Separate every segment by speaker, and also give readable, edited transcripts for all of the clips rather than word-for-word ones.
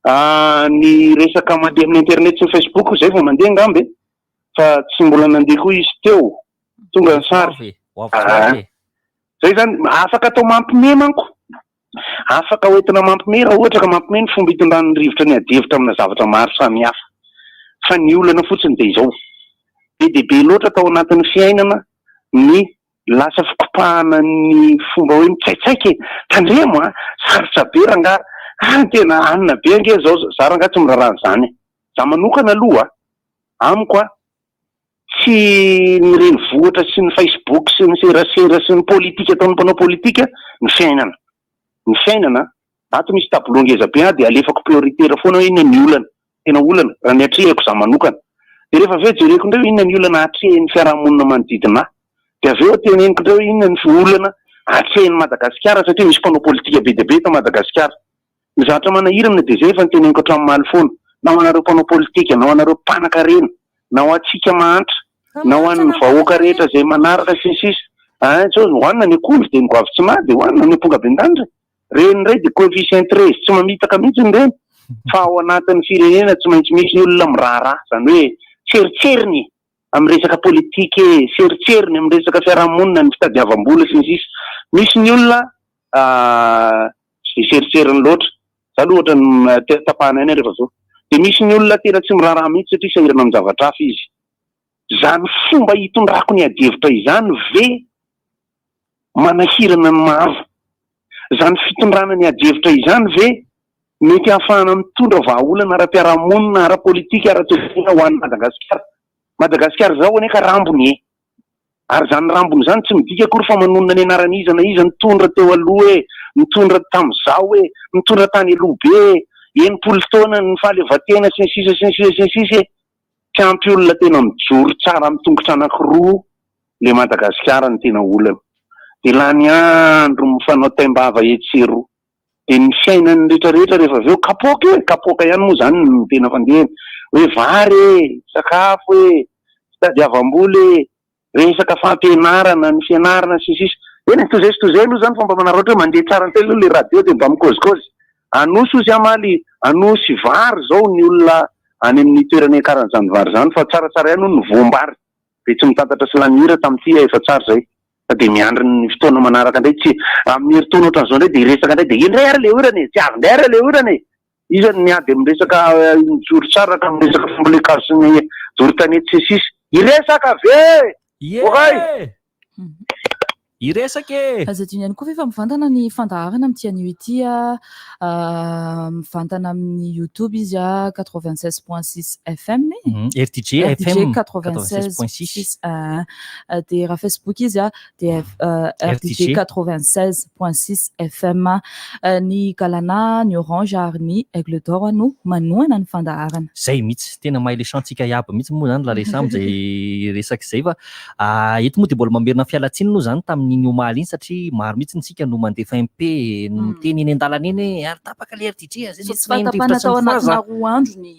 Speaker 1: Ny resaka mandeha amin'ny internet sy ny Facebook izay vao mandeha angamba e! Fa tsy mbola nandeha koa izy teo. Tonga ny sary. Zay izany, afaka atao mampime manko. Afaka hoentina mampime raha ohatra ka mampime ny fomba itondran'ny rivotra ny adihevitra amina zavatra maro samihafa. Fa ny olana fotsiny dia izao, be dia be loatra tao anatin'ny fiainana ny lasa fikopahana ny fomba hoe mitsaitsaika e! Tandremo a! Sarotra be rangaha ah! Tena anona be ange izao, za rangaha tsy miraharaha an'izany e! Za manokana aloha amiko a! Tsy ny renivohitra sy ny facebook sy ny serasera sy ny politika ataon'ny mpanao politika ny fiainana. Ny fiainana, ato misy tableau ngeza be an dia alefako prioritaire foana hoe inona ny olana, tena olana, raha ny atrehiko za manokana. Dia rehefa avy eo jereko indray hoe inona ny olana atrehin'ny fiarahamonina manodidina ahy. Dia avy eo teneniko indray hoe inona ny olana atrehin'i Madagasikara satria misy mpanao politika be dia be eto Madagasikara. Ny zavatra manahirana dia izay efa noteneniko hatramin'ny omaly foana, na ho anareo mpanao politika, na ho anareo mpanankarena, na ho antsika mahantra, na ho an'ny vahoaka rehetra izay manaraka sy ny sisa Ein, sao hohanina ny akondro dia ny goavy tsy maha dia hohanina ny ampongabendanitra. Ireny indray dia coefficient 13 tsy mamitaka mihitsy ireny fa ao anatin'ny firenena tsy maintsy misy ny olona miraharaha, izany hoe tseritseriny e! amin'ny resaka politika e, seritseriny amin'ny resaka fiarahamonina, ny fitadiavam-bola sy ny sisa Misy ny olona Tsy dia seritseriny loatra. Za aloha ohatran'ny te tapahana aina rehefa avy eo. Dia misy ny olona tena tsy miraharaha mihitsy satria sahirana amin-javatra hafa izy. Izany fomba hitondrako ny adihevitra izany ve manahirana ny maro? Izany fitondrana ny adihevitra izany ve mety hahafahana mitondra vahaolana ara-piarahamonina, ara-politika, ara-toekarena ho an'i Madagasikara? Madagasikara izao anie ka rambony e! Ary izany rambony izany tsy midika akory fa manonona ny anaran'iza na iza nitondra teo aloha e, nitondra tamin'izao e, nitondra tany aloha be e, 60 taona ny fahaleovantena sy ny sisa sy ny sisa sy ny sisa e. Tsy ampy olona tena mijoro tsara amin'ny tongotra anankiroa le Madagasikara no tena olana. Dia lany andro mifanao taim-bava etsy sy eroa. Dia ny fiainan'ny rehetra rehetra rehefa avy eo kapoaka e! Kapoaka ihany moa izany no tena fandehany. Hoe vary e! Sakafo e! Fitadiavam-bola e! Resaka fampianarana, ny fianarana sy ny sisa. Eny e, toy izay sy toy izay aloha izany fa mba manararaotra hoe mandeha tsara indray aloha ilay radio dia mba mikaozikaozy. Anosy hozy aho omaly, Anosy vary izao ny olona any amin'ny toerana iakaran'izany vary izany fa tsaratsara ihany hono ny voam-bary. Betsimitatatra sy Lanihira tamin'ity efa tsara izay. Fa dia miandry ny fotoana manaraka indray tsy amin'ny herintaona ohatran'izao indray dia hiresaka indray dia iny indray ary ilay orana e! Tsy avy indray ary ilay orana e! Iza no miady amin'ny resaka mijoro tsara ka amin'ny resaka fambolen-kazo sy ny doro tanety sy ny sisa. Hiresaka ve? Oray!
Speaker 2: Hiresaka e!
Speaker 3: Aza adino ihany koa fa efa mivantana ny fandaharana amin'ity anio ity a! Mivantana amin'ny YouTube izy a, 96.6 FM e!
Speaker 2: RDJ FM
Speaker 3: 96.6 Dia raha Facebook izy a, dia RDJ 96.6 FM. Ny Galana, ny Orange ary ny Aigle d'Or no manohana ny fandaharana.
Speaker 2: Zay mihitsy, tena mahay le chant-tsika iaby mihitsy moa zany Larissa amin'izay resaka izay fa eto moa dia mbola mamerina fialantsiny aloha zany tamin'iny omaly iny satria maro mihitsy tsika no mandefa MP no miteny eny an-dalana eny hoe ary tapaka le RDJ zay
Speaker 3: sao tsy maheno rivotra sy ny faza. Nisy fahatapana tao anatina roa andro ny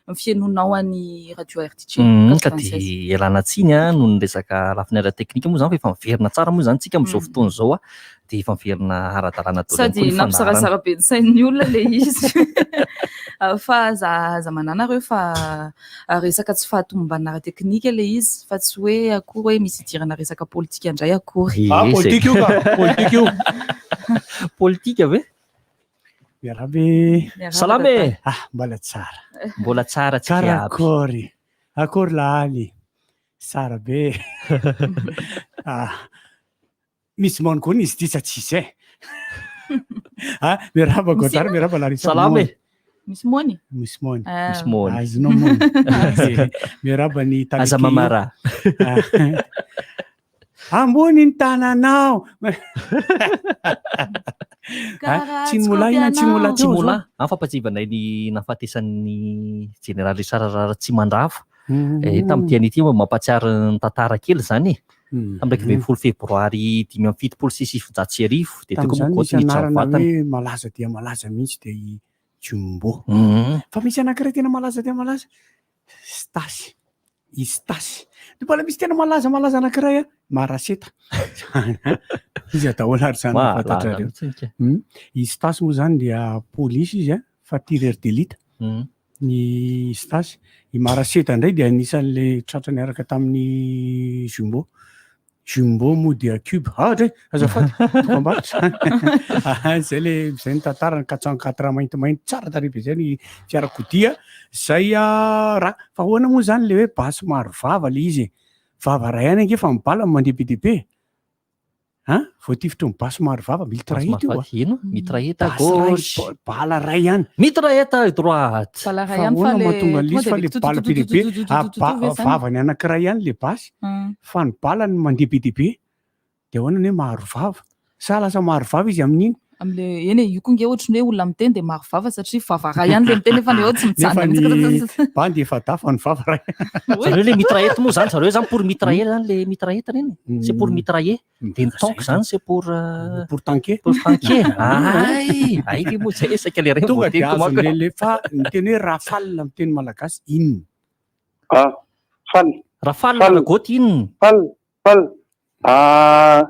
Speaker 3: ny fihainoanao an'i Radio RDJ.
Speaker 2: Ka dia ialana tsiny noho ny resaka lafiny ara-teknika moa izany fa efa miverina tsara moa izany tsika amin'izao fotoana izao dia efa miverina ara-dalàna
Speaker 3: daholo ihany koa ny fandaharana. Sady nampizarazara be ny sain'ny olona ilay izy. Fa aza aza manahy nareo fa resaka tsy fahatomombanana ara-teknika ilay izy fa tsy hoe akory hoe misy idirana resaka politika indray akory.
Speaker 4: Ah, politika io ka! Politika io!
Speaker 2: Politika ve?
Speaker 4: Miarahaba e!
Speaker 2: Salama e!
Speaker 4: Ah, mbola tsara.
Speaker 2: Mbola tsara tsika aby.
Speaker 4: Karakory! Akory lahaly! Tsara be! Ah, misy maony koa izy ity sa tsisy e? Ah, miarahaba Godard, miarahaba Larissa.
Speaker 2: Salama e!
Speaker 3: Misy moany?
Speaker 4: Misy moany.
Speaker 3: Ah.
Speaker 2: Misy moany.
Speaker 4: Azonao moany. Miarahaba ny tany.
Speaker 2: Aza mamara.
Speaker 4: Ambony ny tananao. Tsimolahy na Tsimolahy teo
Speaker 2: Tsimolahy, an fampatsiahivanay ny nahafatesan'ny jeneraly Richard Ratsimandrava. Eh, tamin'ity anio ity mba mampahatsiaro ny tantara kely izany e. Tamin'ny 11 febroary 1975 dia teo koa
Speaker 4: Tamin'izany
Speaker 2: moa
Speaker 4: nisy
Speaker 2: Goty
Speaker 4: anarana
Speaker 2: niditra
Speaker 4: hoe malaza dia malaza mihitsy dia i Jumbo.
Speaker 2: Mhm.
Speaker 4: Fa misy anankiray tena malaza dia malaza, Stasy. I Stasy. Dia mbola misy tena malaza malaza anankiray a, Maraseta. Iza daholo ary izany no
Speaker 2: Mahalala
Speaker 4: fantatrareo.
Speaker 2: mihitsy ka.
Speaker 4: I Stasy moa izany dia polisy izy a, fa tireur d'élite ny stage. I Maraseta indray dia anisan'le tratra niaraka tamin'ny Jumbo. Jumbo moa dia cube. Ah, dray, azafady, dokam-barotra. Zay le zay ny tantarany 404 maintimainty tsara tarehy be zay ny fiarakodia. Zay raha fa ahoana moa zany le hoe basy maro vava le izy e? Vava ray ihany ange fa ny bala mandeha be dia be. Hein? Voatifitry ny basy maro vava, mitraillette io.
Speaker 2: Ino? Mitraillette à
Speaker 4: Basy ray,
Speaker 2: gauche.
Speaker 4: Bala ray ihany.
Speaker 2: Mitraillette à droite.
Speaker 3: Bala
Speaker 4: Fa
Speaker 3: ray ihany fa
Speaker 4: ahoana
Speaker 3: le
Speaker 4: mahatonga an'ilay izy fa le bala be dia be, ah, vavany anankiray ihany le basy, fa ny balany mandeha be dia be. De ahoana ny hoe maro vava? Sa lasa maro vava izy amin'iny?
Speaker 3: Am'le eny e, io koa nge ohatry ny hoe olona miteny de maro vava satria vava ray ihany le miteny nefa ny eo tsy
Speaker 4: Nefa
Speaker 3: mijanona
Speaker 4: ny
Speaker 3: mihitsy.
Speaker 4: bandy efa dafa ny vava ray.
Speaker 2: Zareo le mitraillette moa zany, zareo zany pour mitrailler zany le mitraillette reny. C'est pour mitrailler. De ny tank zany c'est
Speaker 4: Pour tanker.
Speaker 2: pour tanker. Ay, ay le moa zay saika le reny
Speaker 4: Tonga de
Speaker 2: voateniko manko.
Speaker 4: azon'le le fa ny teny hoe rafale amin'ny teny malagasy inona?
Speaker 1: Ah, faly.
Speaker 2: Rafale
Speaker 1: Faly.
Speaker 2: goty inona?
Speaker 1: Faly, faly. Ah,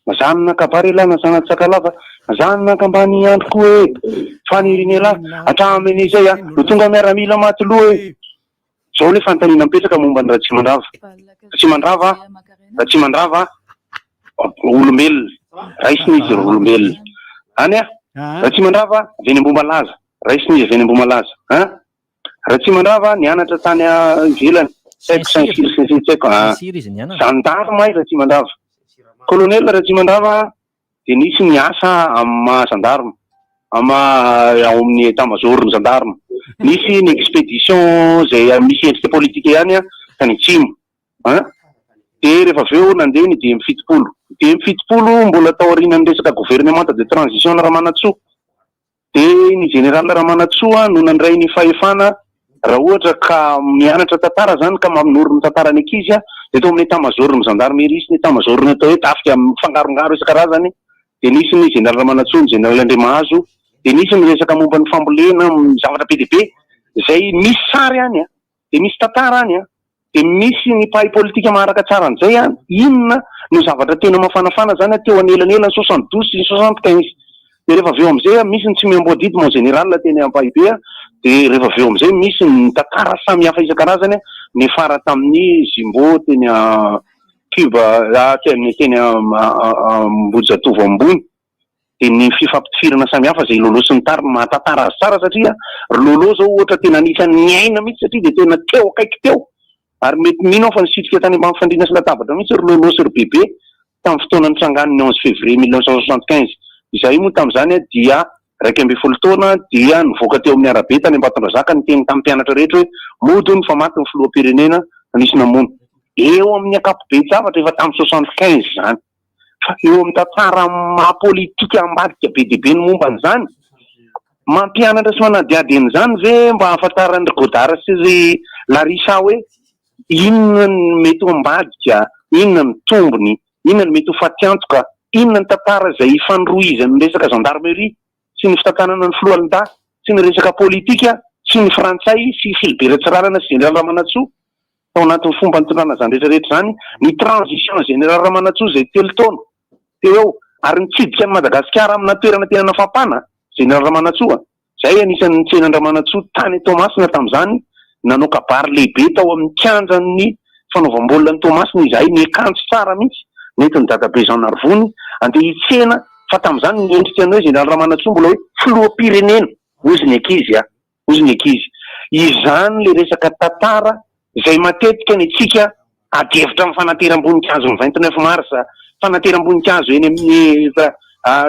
Speaker 1: mazanona kabary elahy na zana-tsakalava, mazanona kambany andro koa e. Faniriny elahy, hatramin'izay a, no tonga miaramila maty loha e. Zao le fanontaniana mipetraka momba ny Ratsimandrava. Ratsimandrava, Ratsimandrava, olombelona. Raisina izy olombelona. Any a,
Speaker 4: Ah,
Speaker 1: Ratsimandrava avy eny Ambohimalaza. Raisina izy avy eny Ambohimalaza. Hein? Ratsimandrava nianatra tany ivelany. Tsy haiko Saint-Cyr sy ny sisa, tsy haiko. Ah.
Speaker 2: Saint-Cyr izy nianatra.
Speaker 1: Gendarme izy Ratsimandrava. Colonel Ratsimandrava dia nisy ny asa amin'ny maha gendarme, amin'ny maha ao amin'ny état major ny gendarme. Nisy ny expédition izay misy endrika politika ihany tany atsimo. Hein? De rehefa avy eo nandeha ny 75. 75 mbola taorian'ny resaka gouvernement de transition Ramanantsoa. De ny général Ramanantsoa no nandray ny fahefana. Raha ohatra ka mianatra tantara zany ka maminoro ny tantarany ankizy a, de tao amin'ny état major ny gendarmerie sy ny état major ny atao hoe tafika mifangarongaro isan-karazany, de nisy ny général Ramanantsoa, ny général Andriamahazo, de nisy ny resaka momba ny fambolena, zavatra be dia be zay misy sary any a, de misy tantara any a, de misy ny mpahay politika maharaka tsara an'izay a. Inona no zavatra tena mafanafana zany a teo anelanelany 72 sy 75? De rehefa avy eo am'izay a, misy ny tsy miamboadidy mon général teny Ampahibe a, de rehefa avy eo am'izay misy ny tantara samihafa isan-karazany a, nifara tamin'ny Jumbo teny a Cuba, teny Ambohijatovo ambony, de ny fifampitifirana samihafa zay Lolo sy ny tariny mahatantara azy tsara, satria ry Lolo zao ohatra tena anisan'ny niaina mihitsy satria de tena teo akaiky teo, ary mety mino aho fa nisitrika tany ambany fandriana sy latabatra mihitsy ry Lolo sy ry Bebe tamin'ny fotoana nitrangan'ny 11 février 1975. Izahay moa tamin'izany a dia 11 taona, dia nivoaka teo amin'ny arabe tany Ambatondrazaka niteny tamin'ny mpianatra rehetra hoe mody ny fa maty ny filoham-pirenena fa nisy namono. Eo amin'ny ankapobe-javatra efa tamin'ny 75 zany. Fa eo amin'ny tantara maha politika ambadika be dia be ny momba an'izany, mampianatra sy manadihady an'izany ve mba hahafantaran'ny ry Godard sy ry Larissa hoe inona ny mety ho ambadika, inona ny tombony, inona ny mety ho fatiantoka, inona ny tantara izay ifandrohizan'ny resaka gendarmerie sy ny fitantanana ny filohan'ny sy ny resaka politika sy ny frantsay sy Philibert Tsiranana sy général Ramanantsoa tao anatin'ny fomba nitondrana izany rehetrarehetra izany, ny transition général Ramanantsoa izay 3 taona teo eo ary nitsidika ny Madagasikara amina toerana tena nafampana général Ramanantsoa. Zay anisan'ny nitsenan-dRamanantsoa tany Toamasina tamin'izany, nanao kabary lehibe tao amin'ny kianjan'ny fanaovam-baolina ny Toamasina izahay, niakanjo tsara mihitsy, nentin'ny dadabe Jean Narivony andeha hitsena, fa tamin'izany ny endrika ny hoe général Ramanantsoa mbola hoe filoham-pirenena, hozy ny ankizy a, hozy ny ankizy. Izany le resaka tantara izay matetika ny antsika adihevitra amin'ny fanateram-boninkazo ny 29 mars, fanateram-boninkazo eny amin'ny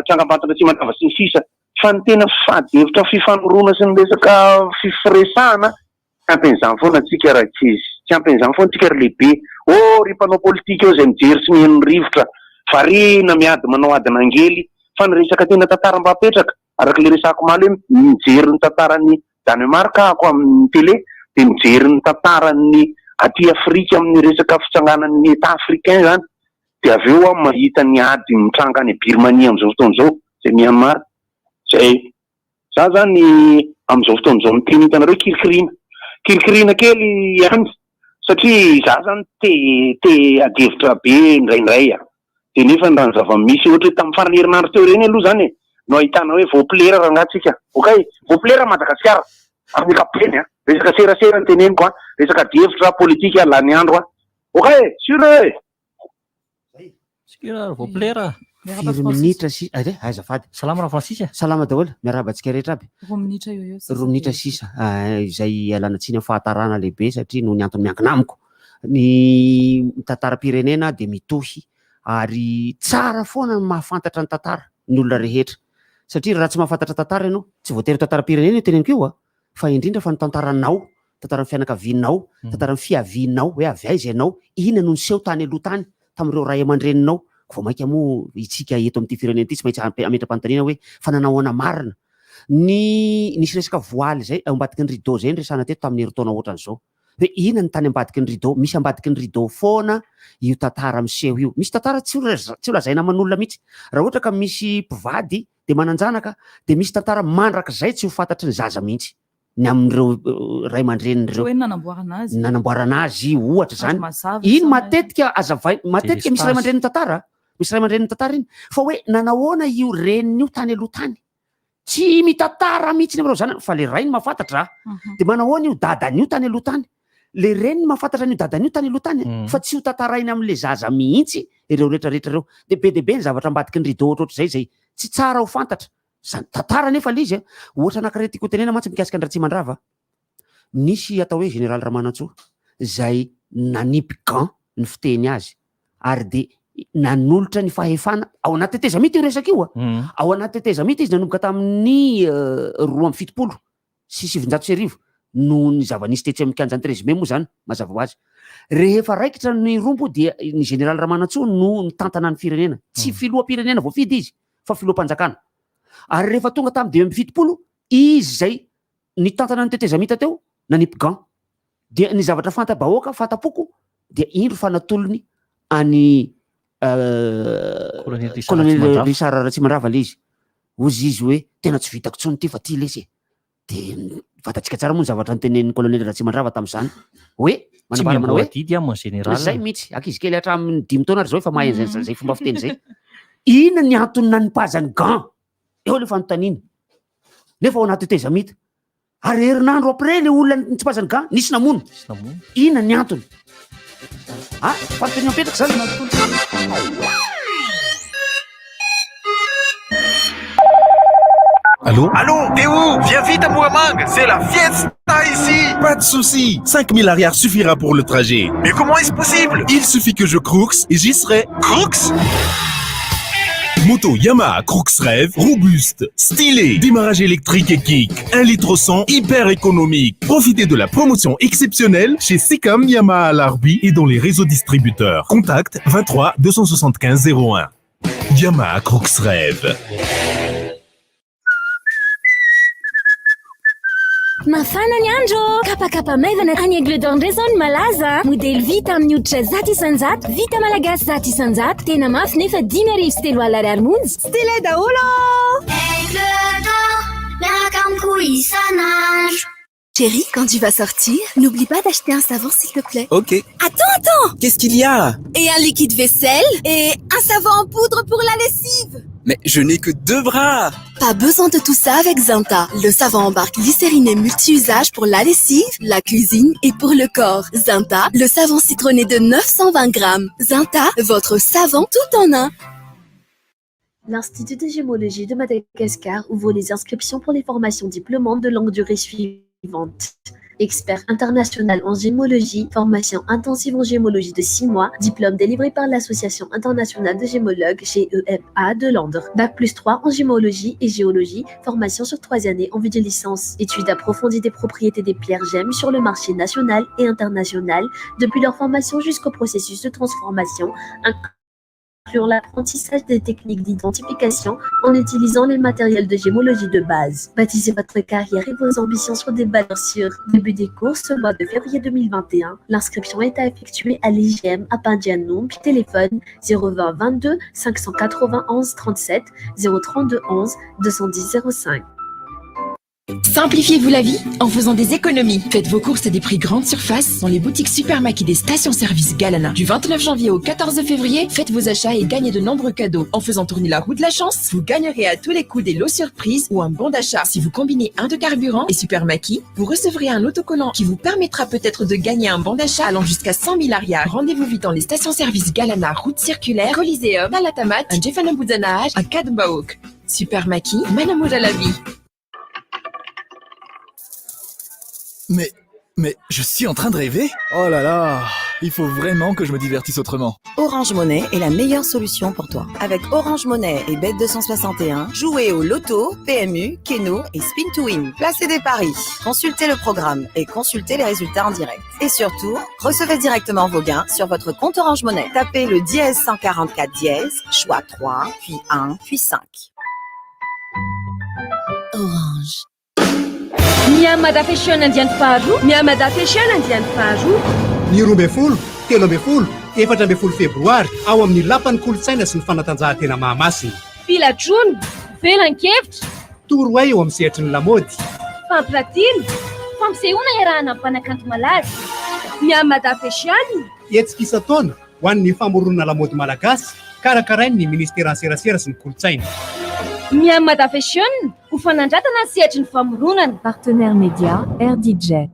Speaker 1: tsangambato-Ratsimandrava sy ny sisa. Fa ny tena fadihevitra fifanorona sy ny resaka fifiresahana tsy ampy an'izany foana antsika raha ankizy, tsy ampy an'izany foana antsika ry lehibe. Oh, ry mpanao politika eo izay mijery sy mihaino ny rivotra, variana miady manao adina angely, fa ny resaka tena tantara mba apetraka, araka ilay resako omaly hoe mijery ny tantaran'ny Danemark ako amin'ny télé, dia mijery ny tantaran'ny aty Afrika amin'ny resaka fitsanganan'ny État africain zany, dia avy eo aho mahita ny ady mitranga any Birmanie amin'izao fotoana izao, izay Myanmar. Zay za zany amin'izao fotoana izao miteny hitanareo kirikiriana, kirikiriana kely ihany, satria za zany te adihevitra be indraindray a. Dia nefa raha ny zava-misy ohatra hoe tamin'ny faran'ny herinandro teo ireny aloha zany e, no ahitana hoe voapilera rangaha tsika. Ok, voapilera Madagasikara amin'ny ankapobeny a. Resaka serasera no teneniko a, resaka adihevitra politika lany andro a. Ok, sûr e!
Speaker 2: Sûr ary voapilera.
Speaker 3: Miarahaba
Speaker 5: Firy
Speaker 3: Francis.
Speaker 5: minitra si are azafady.
Speaker 2: Salama raha Francis a.
Speaker 5: Salama daholo, miarahaba antsika rehetra aby.
Speaker 3: Roa minitra eo eo sisa.
Speaker 5: Roa minitra sisa, ah, izay ialana tsiny amin'ny fahatarana lehibe satria noho ny antony miankina amiko. Ny tantaram-pirenena dia mitohy ary tsara foana ny mahafantatra ny tantara ny olona rehetra. Satria raha tsy mahafantatra tantara ianao, tsy voatery ho tantaram-pirenena io teneniko io a, fa indrindra fa ny tantaranao, tantaran'ny fianakavianao, tantaran'ny fiavianao, hoe avy aiza ianao, inona no niseho tany aloha tany tamin'ireo ray aman-dreninao. Vao mainka moa isika eto amin'ity firenena ity tsy maintsy hametra-panontaniana hoe fa nanao ahoana marina. Ny nisy resaka voaly izay ao ambadiky ny rideau izay niresahana teto tamin'ny herintaona ohatran'izao. Hoe inona ny tany ambadiky ny rideau, misy ambadiky ny rideau foana io tantara miseho io. Misy tantara tsy ho lazaina aman'olona mihitsy. Raha ohatra ka misy mpivady dia manan-janaka dia misy tantara mandrakizay tsy ho fantatry ny zaza mihitsy ny amin'ireo ray aman-dreniny ireo.
Speaker 3: Hoe nanamboarana azy.
Speaker 5: Nanamboarana azy ohatra izany.
Speaker 3: Azo mazava
Speaker 5: Iny
Speaker 3: tsara.
Speaker 5: matetika azavaina, matetika misy ray aman-dreny mitantara, misy ray aman-dreny mitantara iny fa hoe nanahoana io reniny io tany aloha tany. Tsy mitantara mihitsy ny amin'ireo zanany fa le rainy mahafantatra. Dia manahoana io dadany io tany aloha tany. Le reniny mahafantatra an'io dadany io tany aloha tany fa tsy ho tantarainy amin'le zaza mihitsy ireo rehetra rehetra ireo. Dia be dia be ny zavatra ambadiky ny rideau ohatrohatr'izay izay tsy tsara ho fantatra. Zany tantara anefa le izy a. Ohatra anankiray tiako hotenena mantsy mikasika an-dRatsimandrava. Nisy atao hoe Général Ramanantsoa izay nanipy gant ny fiteny azy ary dia nanolotra ny fahefana ao anaty tetezamita io resaka io a. Ao anaty tetezamita izy nanomboka tamin'ny 1972 noho ny zava-nisy tetsy amin'ny kianjan'ny treize mai moa izany mazava ho azy. Rehefa raikitra ny rombo dia ny Général Ramanantsoa no nitantana ny firenena. Tsy filoham-pirenena voafidy izy fa filoham-panjakana. Ary rehefa tonga tamin'ny 75 izy izay nitantana ny tetezamita teo nanipy gant. Dia ny zavatra fanta-bahoaka, fanta-poko dia indro fa natolony an'i
Speaker 2: Colonel Richard
Speaker 5: Colonel
Speaker 2: Ratsimandrava.
Speaker 5: Richard Ratsimandrava ilay izy. Hozy izy hoe tena tsy vitako intsony ity fa ty lesy e. Dia fantatsika tsara moa ny zavatra notenenin'ny Colonel Ratsimandrava tamin'izany. Hoe
Speaker 2: Tsy
Speaker 5: manambara manao
Speaker 2: miamboho
Speaker 5: hoe
Speaker 2: adidy aho mon général.
Speaker 5: Izay mihitsy, ankizy kely hatramin'ny dimy taona ary izao efa mahay an'izay izay fomba fiteny izay. Inona ny antony nanipazany gant? Eo ilay fanontaniana. Nefa ao anaty tetezamita. Ary herinandro après le olona nitsipazany gant, nisy namono.
Speaker 2: Nisy namono.
Speaker 5: Inona ny antony? Ah, fanontaniana mipetraka izany.
Speaker 6: Allô
Speaker 7: Allô, t'es où Viens vite à Moramanga, c'est la fiesta ici.
Speaker 6: Pas de souci, 5000 ariary suffira pour le trajet.
Speaker 7: Mais comment est-ce possible?
Speaker 6: Il suffit que je crooks et j'y serai.
Speaker 7: Crooks?
Speaker 6: Moto Yamaha Crooks Rêve, robuste, stylé, démarrage électrique et kick, 1 litre au 100, hyper économique. Profitez de la promotion exceptionnelle chez Sicam Yamaha Alarobia et dans les réseaux distributeurs. Contact 23 275 01. Yamaha Crooks Rêve.
Speaker 8: Mafana ny andro! Kapakapa maivana any Aigle d'Or indray izao no malaza a! Modely vita amin'ny hoditra 100%, vita malagasy 100%, tena mafy nefa 30 500 ariary monja.
Speaker 9: Stylé daholo ô!
Speaker 10: Aigle d'Or, miaraka amiko isan'andro.
Speaker 11: Chérie, quand tu vas sortir, n'oublie pas d'acheter un savon s'il te plaît.
Speaker 12: Ok.
Speaker 11: Attends, attends!
Speaker 12: Qu'est-ce qu'il y a?
Speaker 11: Et un liquide vaisselle et un savon en poudre pour la lessive.
Speaker 12: Mais je n'ai que deux bras!
Speaker 11: Pas besoin de tout ça avec Zinta, le savon en barre glycériné multi-usage pour la lessive, la cuisine et pour le corps. Zinta, le savon citronné de 920 grammes. Zinta, votre savon tout en un.
Speaker 13: L'Institut de gémologie de Madagascar ouvre les inscriptions pour les formations diplômantes de longue durée suivantes. Expert international en gémologie, formation intensive en gémologie de 6 mois, diplôme délivré par l'Association internationale de gémologues GEMA de Londres. Bac plus 3 en gémologie et géologie, formation sur 3 années en vue de licence. Études approfondies des propriétés des pierres gemmes sur le marché national et international, depuis leur formation jusqu'au processus de transformation, incluant l'apprentissage des techniques d'identification en utilisant les matériels de gémologie de base. Bâtissez votre carrière et vos ambitions sur des valeurs sûres. Début des cours ce mois de février 2021. L'inscription est à effectuer à l'IGM à Pindianomby, téléphone 020 22 591 37 032 11 210 05.
Speaker 14: Simplifiez-vous la vie en faisant des économies. Faites vos courses à des prix grande surface dans les boutiques Supermaki des stations-service Galana. Du 29 janvier au 14 février, faites vos achats et gagnez de nombreux cadeaux. En faisant tourner la roue de la chance, vous gagnerez à tous les coups des lots surprises ou un bon d'achat. Si vous combinez un de carburant et Supermaki, vous recevrez un autocollant qui vous permettra peut-être de gagner un bon d'achat allant jusqu'à 100 000 ariary. Rendez-vous vite dans les stations-service Galana, route circulaire, Coliseum, Talatamaty, Andrefanambohijanahary, Ankadimbahoaka. Supermaki, manamora la vie.
Speaker 15: Mais, mais, je suis en train de rêver Oh là là, il faut vraiment que je me divertisse autrement.
Speaker 16: Orange Money est la meilleure solution pour toi. Avec Orange Money et Bet 261, jouez au loto, PMU, Keno et Spin to Win. Placez des paris, consultez le programme et consultez les résultats en direct. Et surtout, recevez directement vos gains sur votre compte Orange Money. Tapez le dièse 144 dièse, choix 3, puis 1, puis 5.
Speaker 8: Orange. Mihamada Fashion andiany faharoa. Mihamada Fashion andiany faharoa.
Speaker 17: Ny 12, 13, 14 febroary ao amin'ny Lapan'ny Kolontsaina sy ny Fanatanjahantena Mahamasina.
Speaker 8: Filatroana, felan-kevitra.
Speaker 17: Torohay eo amin'ny sehatry ny lamaody.
Speaker 8: Fampiratiana, fampisehoana iarahana amin'ny mpanakanto malaza. Mihamada Fashion.
Speaker 17: Hetsika isan-taona ho an'ny famoronana lamaody malagasy karakarain'ny Ministeran'ny Serasera sy ny Kolontsaina.
Speaker 8: Mihamada Fashion ho fanandratana ny sehatry ny famoronana.
Speaker 18: Partenaire média RDJ.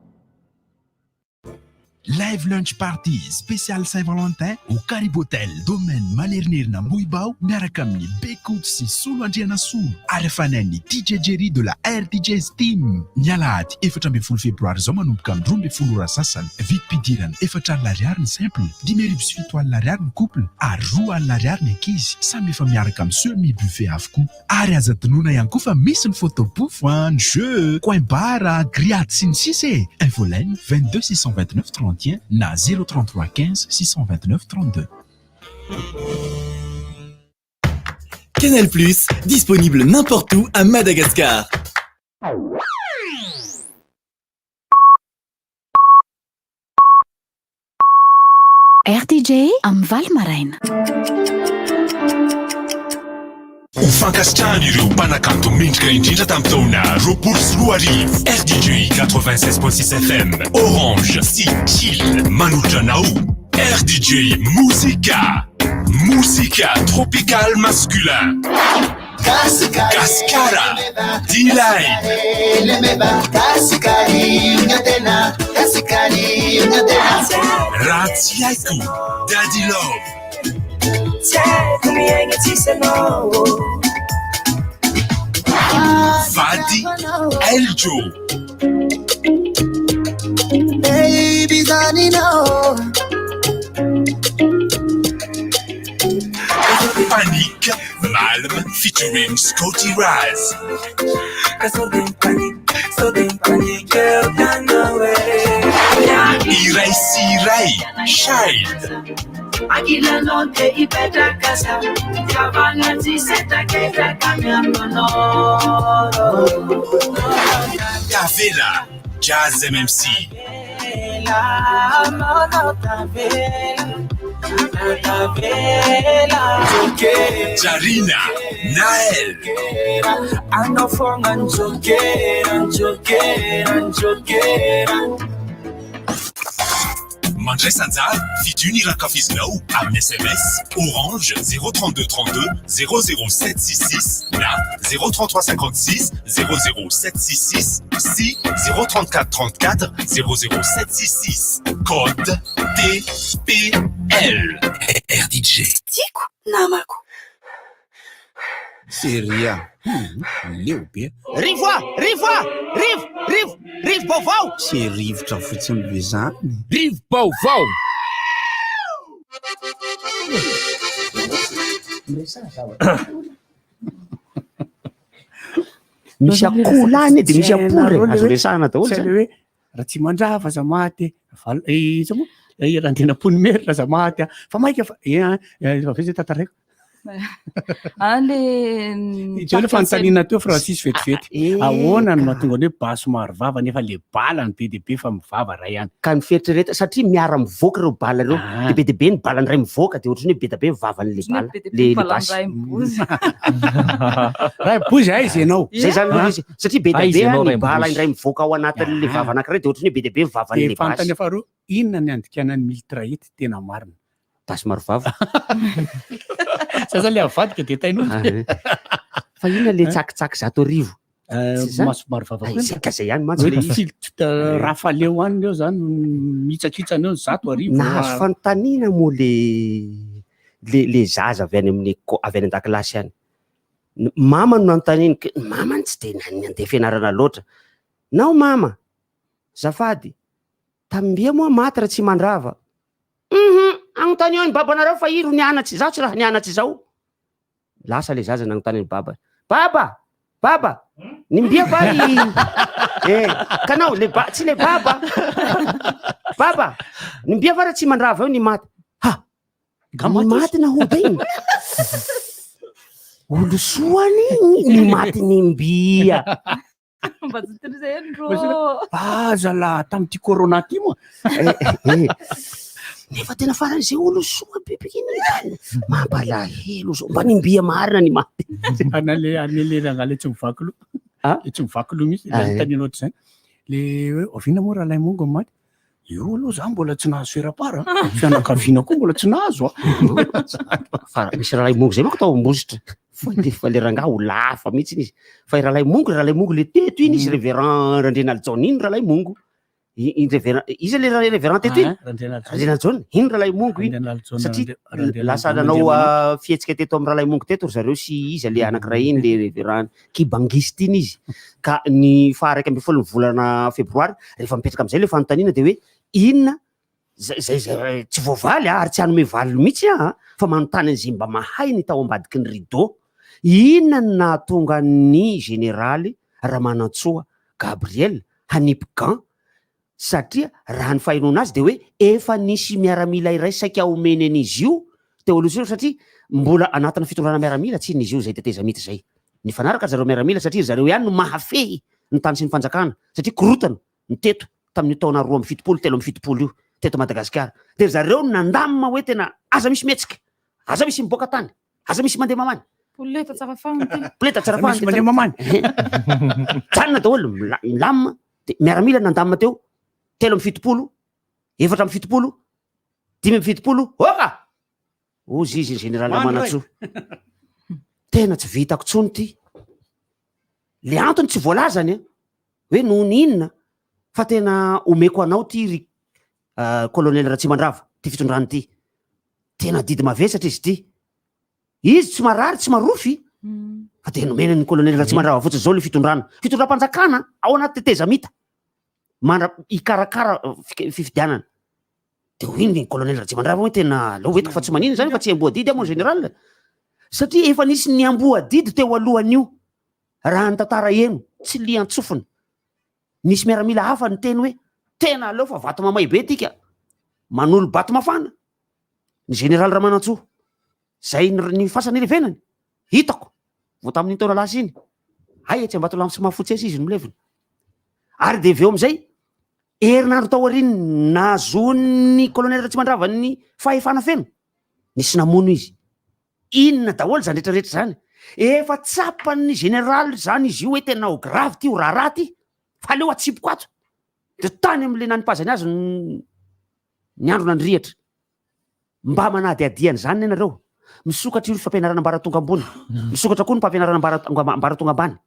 Speaker 6: Live Lunch Party spécial Saint-Valentin au Karibotel Domaine Manerinerina Ambohibao miaraka amin'ny Bekoto sy Solo Andrianasolo ary afanain'ny DJ Jerry de la RDJ's Team. Ny alahady 14 febroary izao manomboka amin'ny 12 ora sasany. Vidim-pidirana 40 ariary ny simple, 750 ariary ny couple ary 20 ariary ny ankizy. Samy efa miaraka amin'ny semi buffet avokoa. Ary aza adinoina ihany koa fa misy ny photo booth, ny jeux, coin bar, grillade sy ny sisa e! Infoline 22 629 31 na 033 15 629 32.
Speaker 12: Canal Plus, disponible n'importe où à Madagascar.
Speaker 8: RDJ amin'ny 8 maraina.
Speaker 6: Ho fankasitrahana ireo mpanakanto mendrika indrindra tamin'ny taona 2020, RDJ 96.6 FM, Orange sy Chill manolotra anao RDJ Mozika. Mozika tropical masculin. Gasikara, D-Line. Raha tsy haiko, Daddy Love. Vady, Eljo. Panique, Malm featuring Scotty Raz. Iray sy iray, Child. Tavela, Jazz MMC. Jarina, Nael. Mandraisa anjara, fidio ny hira ankafizinao amin'ny sms Orange 032 32 00766 na 033 56 00766 sy 034 34 00766. Code TPL. RDJ.
Speaker 11: Tiako namako.
Speaker 19: Seria hum leo be.
Speaker 5: Rivo a! Rivo a! Rivo! Rivo! Rivo-baovao!
Speaker 19: Tsy rivotra fotsiny ve zany?
Speaker 7: Rivo-baovao!
Speaker 5: Misy akoho lahy anie de misy apory e, azo resahana daholo
Speaker 4: Tsy
Speaker 5: zany.
Speaker 4: hoe Ratsimandrava aza maty e, val- eh, iza moa? Eh, Randrianampoinimerina aza maty a, fa maika fa eh, eh, avy eo zay tantaraiko.
Speaker 3: Ah, le
Speaker 4: Izao le fanontaniana teo Francis vetivety. Ahoana no mahatonga ny hoe basy maro vava nefa le bala no be dia be fa mivava ray ihany.
Speaker 5: Ka ny fieritreretana satria miara mivoaka ireo bala ireo. Dia be dia be ny bala indray mivoaka dia ohatran'ny hoe be dia be ny vavan'le bala, le le basy.
Speaker 4: Ray bozy aiza ianao?
Speaker 5: Zay zany aloha izy satria be dia be ny bala indray mivoaka ao anatin'le vava anankiray dia ohatran'ny hoe be dia be ny vavan'le
Speaker 4: Dia
Speaker 5: basy.
Speaker 4: fanontaniana faharoa, inona ny andikanan'ny mitraillette tena marina?
Speaker 5: Basy maro vava.
Speaker 4: Zay zany le avadika dia tain'omby.
Speaker 5: Fa inona le tsakitsaky 1100? Tsy zany?
Speaker 4: Maso maro vava koa.
Speaker 5: Zay ka zay ihany mantsy le izy.
Speaker 4: Rafaleo any eo zany mitsakitsana eo ny 100.
Speaker 5: Nahazo fanontaniana moa le le le zaza avy any amin'ny éco- avy any an-dakilasy any. Ny mama no nanontaniany, ka ny mamany tsy dia nandeha fianarana loatra. Nao mama, zafady, tamin'ny moa maty Ratsimandrava? Hum, anontanio ny babanareo fa iro nianatsy, zaho tsy raha nianatsy izao. Lasa le zaza nanontany an'i baba. Baba! Baba! Nimbia va i Eh, kanao le ba tsy le baba. Baba! Nimbia va Ratsimandrava eo ny maty? Ha! Ny maty nahoda iny. Olo soa iny ny maty nimbia.
Speaker 3: Mba tsy trizeny rô.
Speaker 4: Ah zalahy tamin'ity corona ty moa.
Speaker 5: Eh, eh. Nefa tena faran'izay olo soa biby iny zany. Mampalahelo zao. Mba nimbia marina ny maty.
Speaker 4: Ana le ana le rangahy le tsy mivaky loha.
Speaker 5: Ah?
Speaker 4: Le tsy mivaky loha mihitsy, le
Speaker 5: Ah, eh.
Speaker 4: anontanianao ohatr'izany. Le hoe oviana moa rahalahy Mongo maty? Io aloha za mbola tsy nahazo ferapara, fianakaviana koa mbola tsy nahazo a.
Speaker 5: Fa misy rahalahy Mongo zay manko tao Ambositra. Fa le fa le rangahy olona hafa mihitsy izy. Fa i rahalahy Mongo, rahalahy Mongo le teto iny izy révérend Randrianalijaona iny rahalahy Mongo. Iny révérend iza le révérend teto iny?
Speaker 4: Ah, Randrianalijaona.
Speaker 5: Randrianalijaona, iny rahalahy Mongo iny.
Speaker 4: Randrianalijaona,
Speaker 5: Satria
Speaker 4: Randrianalijaona
Speaker 5: lasa nanao
Speaker 4: Andriamanitra.
Speaker 5: fihetsika teto amin'ny rahalahy Mongo teto ry zareo sy iza le anankiray iny le révérend kibangiste iny izy. Ka ny faha 11 ny volana febroary, rehefa mipetraka amin'izay le fanontaniana dia hoe inona zay zay zay tsy voavaly ary tsy hanome valiny mihitsy aho fa manontany an'izay mba mahay ny tao ambadiky ny rideau. Inona no nahatonga ny jeneraly Ramanantsoa Gabriel hanipy gant satria raha ny fahenoana azy dia hoe efa nisy miaramila iray saika homeny an'izy io teo aloha teo satria mbola anatina fitondrana miaramila tsinona izy io izay tetezamita izay. Nifanaraka ry zareo miaramila satria ry zareo ihany no mahafehy ny tany sy ny fanjakana satria korotana ny teto tamin'io taona 72, 73 io teto Madagasikara. Dia ry zareo no nandamina hoe tena aza misy mihetsika, aza misy miboaka tany, Aza misy mandeha mamany.
Speaker 3: Poleta tsara fahana ty.
Speaker 5: Poleta tsara fahana.
Speaker 4: Misy mandeha mamany.
Speaker 5: Janona daholo, milamina. De miaramila nandamina teo, 73, 74, 75, oka! Hozy izy ny général Ramanantsoa. Tena tsy vitako tsony ty. Le antony tsy voalazany hoe noho ny inona fa tena omeko anao ty ry colonel Ratsimandrava, ty fitondrana ty. Tena adidy mavesatra izy ity. Izy tsy marary, tsy marofy. Fa dia nomena ny colonel Ratsimandrava fotsiny izao le fitondrana. Fitondram-panjakana ao anaty tetezamita. Mandra hikarakara fifidianana. Dia hoy ny colonel Ratsimandrava hoe tena aleo entiko fa tsy maninona izany fa tsy hiamboho adidy aho mon général. Satria efa nisy niamboho adidy teo alohan'io. Raha ny tantara heno, tsy lian-tsofina. Nisy miaramila hafa niteny hoe tena aleo fa vato mamay be tika. Manolo-bato mafana. Ny général Ramanantsoa, zay ny fasana ilevenany, hitako vao tamin'iny taona lasa iny. Hay etsy Ambatolampy sy Mahafotsy etsy izy no milevina. Ary dia avy eo amin'izay, herinandro tao aorian'ny nahazoan'ny colonel Ratsimandrava ny fahefana feno, nisy namono izy. Inona daholo izany rehetra rehetra izany? Efa tsapan'ny général izany izy io hoe tena ho grave ity, ho raharaha ity, fa aleo atsipiko ato. Dia tany amin'ilay nanipazany azy ny andro nandrihatra. Mba manadihadiana an'izany ianareo. Misokatra io ny fampianarana ambaratonga ambony. Misokatra koa ny mpampianarana ambaratonga ambany.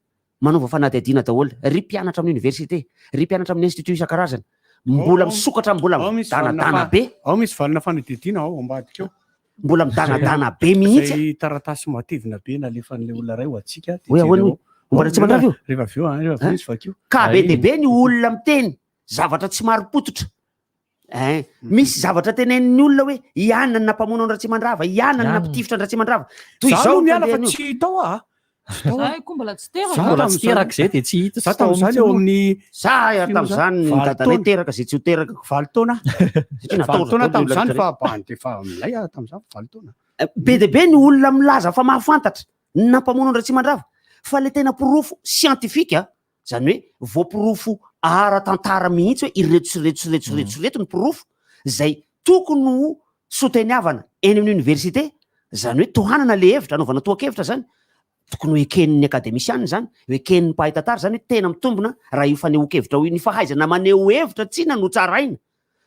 Speaker 5: Manaova fanadihadiana daholo. Ry mpianatra amin'ny université, ry mpianatra amin'ny institut isan-karazany. Mbola misokatra, mbola midanadana be.
Speaker 4: Ao misy valina fanadihadiana ao ambadika ao.
Speaker 5: Mbola midanadana be mihitsy.
Speaker 4: Izay taratasy matevina be nalefan'ilay olona iray ho antsika.
Speaker 5: Hoe ahoana hoy? Momba Ratsimandrava io?
Speaker 4: Rehefa avy eo, rehefa avy eo izy vakio.
Speaker 5: Ka be dia be ny olona miteny zavatra tsy marim-pototra. Ein, misy zavatra tenenin'ny olona hoe i Anna no nampamono an-dRatsimandrava, i Anna no nampitifitra an-dRatsimandrava. Toy
Speaker 4: Za
Speaker 5: izao
Speaker 4: aloha miala fa
Speaker 5: fandehan'io.
Speaker 4: tsy tao aho. Tsy tao
Speaker 3: Za
Speaker 4: aho.
Speaker 3: koa mbola tsy teraka.
Speaker 4: Za
Speaker 2: Mbola tsy
Speaker 4: tamin'izany-
Speaker 2: teraka izay dia tsy hita
Speaker 4: Za
Speaker 2: tsy tao
Speaker 4: tamin'izany
Speaker 2: mihitsy
Speaker 4: eo
Speaker 2: aloha.
Speaker 4: amin'ny
Speaker 5: Za ary
Speaker 4: Fino
Speaker 5: tamin'izany ny
Speaker 4: Valo
Speaker 5: dadanay
Speaker 4: taona.
Speaker 5: teraka izay tsy ho teraka.
Speaker 4: 8 taona.
Speaker 5: Satria
Speaker 4: 8 taona
Speaker 5: natahotra daholo ny olona
Speaker 4: tamin'izany
Speaker 5: rehetra
Speaker 4: fa bany dia efa milay aho tamin'izany 8 taona.
Speaker 5: Be dia be ny olona milaza fa mahafantatra ny nampamono an-dRatsimandrava fa le tena porofo siantifika, zany hoe voaporofo ara-tantara mihitsy hoe ireto sy ireto sy ireto sy ireto sy ireto ny porofo zay tokony ho soteniavana eny amin'ny université, zany hoe tohanana le hevitra, anaovana tohan-kevitra zany, tokony ho eken'ny akademisiana zany, ho eken'ny mpahay tantara zany hoe tena mitombina raha io fanehoan-kevitra io, ny fahaizana maneho hevitra tsinona no tsaraina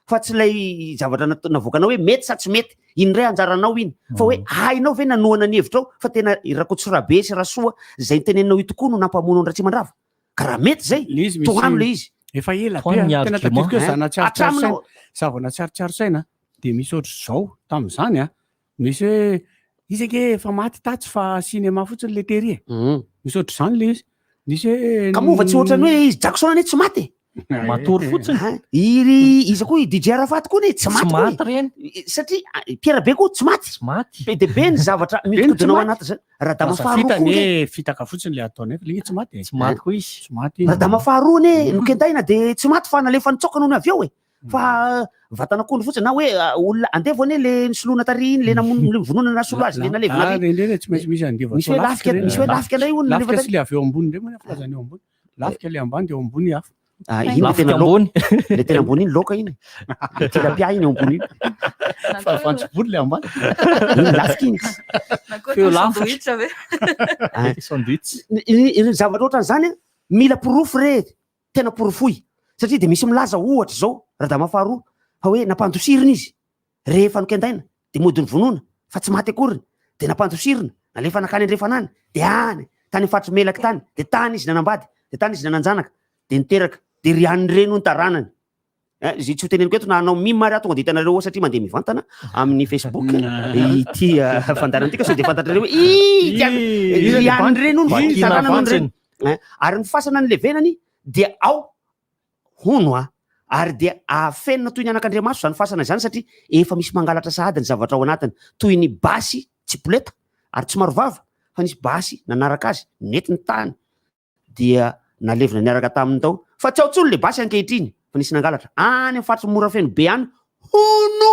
Speaker 5: fa tsy ilay zavatra navoakanao hoe mety sa tsy mety, iny indray anjaranao iny, fa hoe hainao ve nanohana ny hevitrao fa tena i Rakotorabe sy Rasoa izay noteneninao io tokoa no nampamono an-dRatsimandrava? Ka raha mety izay,
Speaker 4: Le izy misy
Speaker 5: tohano le izy.
Speaker 4: Efa ela be
Speaker 2: Tohano ny
Speaker 4: a, tena
Speaker 2: argument.
Speaker 4: tadidiko hoe za nahatsiarotsiaro saina,
Speaker 5: Hatraminao.
Speaker 4: za vao nahatsiarotsiaro saina dia misy ohatr'izao tamin'izany a, misy hoe izy ange efa maty tatsy fa cinéma fotsiny le tery e, misy ohatr'izany le izy, misy hoe
Speaker 5: Ka moa va tsy ohatran'ny hoe izy Jackson anie tsy maty e?
Speaker 2: Matory fotsiny.
Speaker 5: Ah, Iry iza koa i DJ Arafat koa anie tsy
Speaker 2: Tsy
Speaker 5: maty koa e.
Speaker 2: maty reny.
Speaker 5: Satria ah, Pierre Be koa tsy maty.
Speaker 2: Tsy maty.
Speaker 5: Be dia be ny zavatra
Speaker 4: Be ny tsy
Speaker 5: mihodinkodina ao
Speaker 4: maty.
Speaker 5: anaty zany. Radama
Speaker 4: Aza
Speaker 5: faharoa
Speaker 4: fita
Speaker 5: koa nge.
Speaker 4: anie fitaka fotsiny le ataony efa le izy tsy maty e.
Speaker 2: Tsy maty koa izy.
Speaker 4: Tsy maty izy.
Speaker 5: Radama faharoa anie nokendaina dia tsy maty fa nalefa nitsoaka nony avy eo e. Fa vatana akondro fotsiny na hoe ah, olona andevo anie le nisoloana tary iny le namono le vonoana nasolo azy le nalevina
Speaker 4: Ah,
Speaker 5: ary.
Speaker 4: reny reny tsy maintsy misy andevo
Speaker 5: Misy hoe
Speaker 4: atao
Speaker 5: lafika,
Speaker 4: reny.
Speaker 5: misy hoe lafika indray hono
Speaker 4: Lafika
Speaker 5: nalefa
Speaker 4: sy le avy eo ambony indray moa ny filazana eo ambony. Lafika le ambany de eo ambony hafa.
Speaker 5: Ah, iny le
Speaker 2: Lafika
Speaker 5: tena loka.
Speaker 2: ambony.
Speaker 5: Le tena ambony iny loka iny. Le tilapia iny eo ambony iny.
Speaker 4: Fa vantsibory le ambany.
Speaker 5: Iny lafika iny.
Speaker 2: Feo lafika.
Speaker 3: Sandwich ve?
Speaker 5: Ah.
Speaker 2: Sandwich.
Speaker 5: Ny zavatra ohatran'izany a, mila porofo re, tena porofoy. Satria dia misy milaza ohatra izao, Radama faharoa, fa hoe nampandosirina izy rehefa nokendaina, dia mody novonoina, fa tsy maty akoriny, dia nampandosirina, nalefa nankany andrefana any, dia any, tany amin'ny faritry Melaky tany, dia tany izy nanambady, dia tany izy nanan-janaka, dia niteraka, dia ry an'ny reny hono taranany. Eh, izay tsy ho teneniko eto na hanao mime ary aho tonga dia hitanareo ao satria mandeha mivantana amin'ny Facebook ity eh, fandaharana ity ka sao dia fantatrareo hoe ii, ity any-
Speaker 4: Ii,
Speaker 5: ry an'ny reny hono
Speaker 2: Vakina
Speaker 5: taranany hono reny.
Speaker 2: vantsiny.
Speaker 5: Eh, ary ny fasana nilevenany dia ao hono a ary dia afenina toy ny anak'andriamaso izany fasana izany satria efa misy mangalatra sahady ny zavatra ao anatiny toy ny basy tsipoleta ary tsy marovava fa nisy basy nanaraka azy nentiny tany dia nalevina niaraka taminy tao fa tsy ao intsony le basy ankehitriny fa nisy nangalatra any amin'ny faritry Morafeno be any hono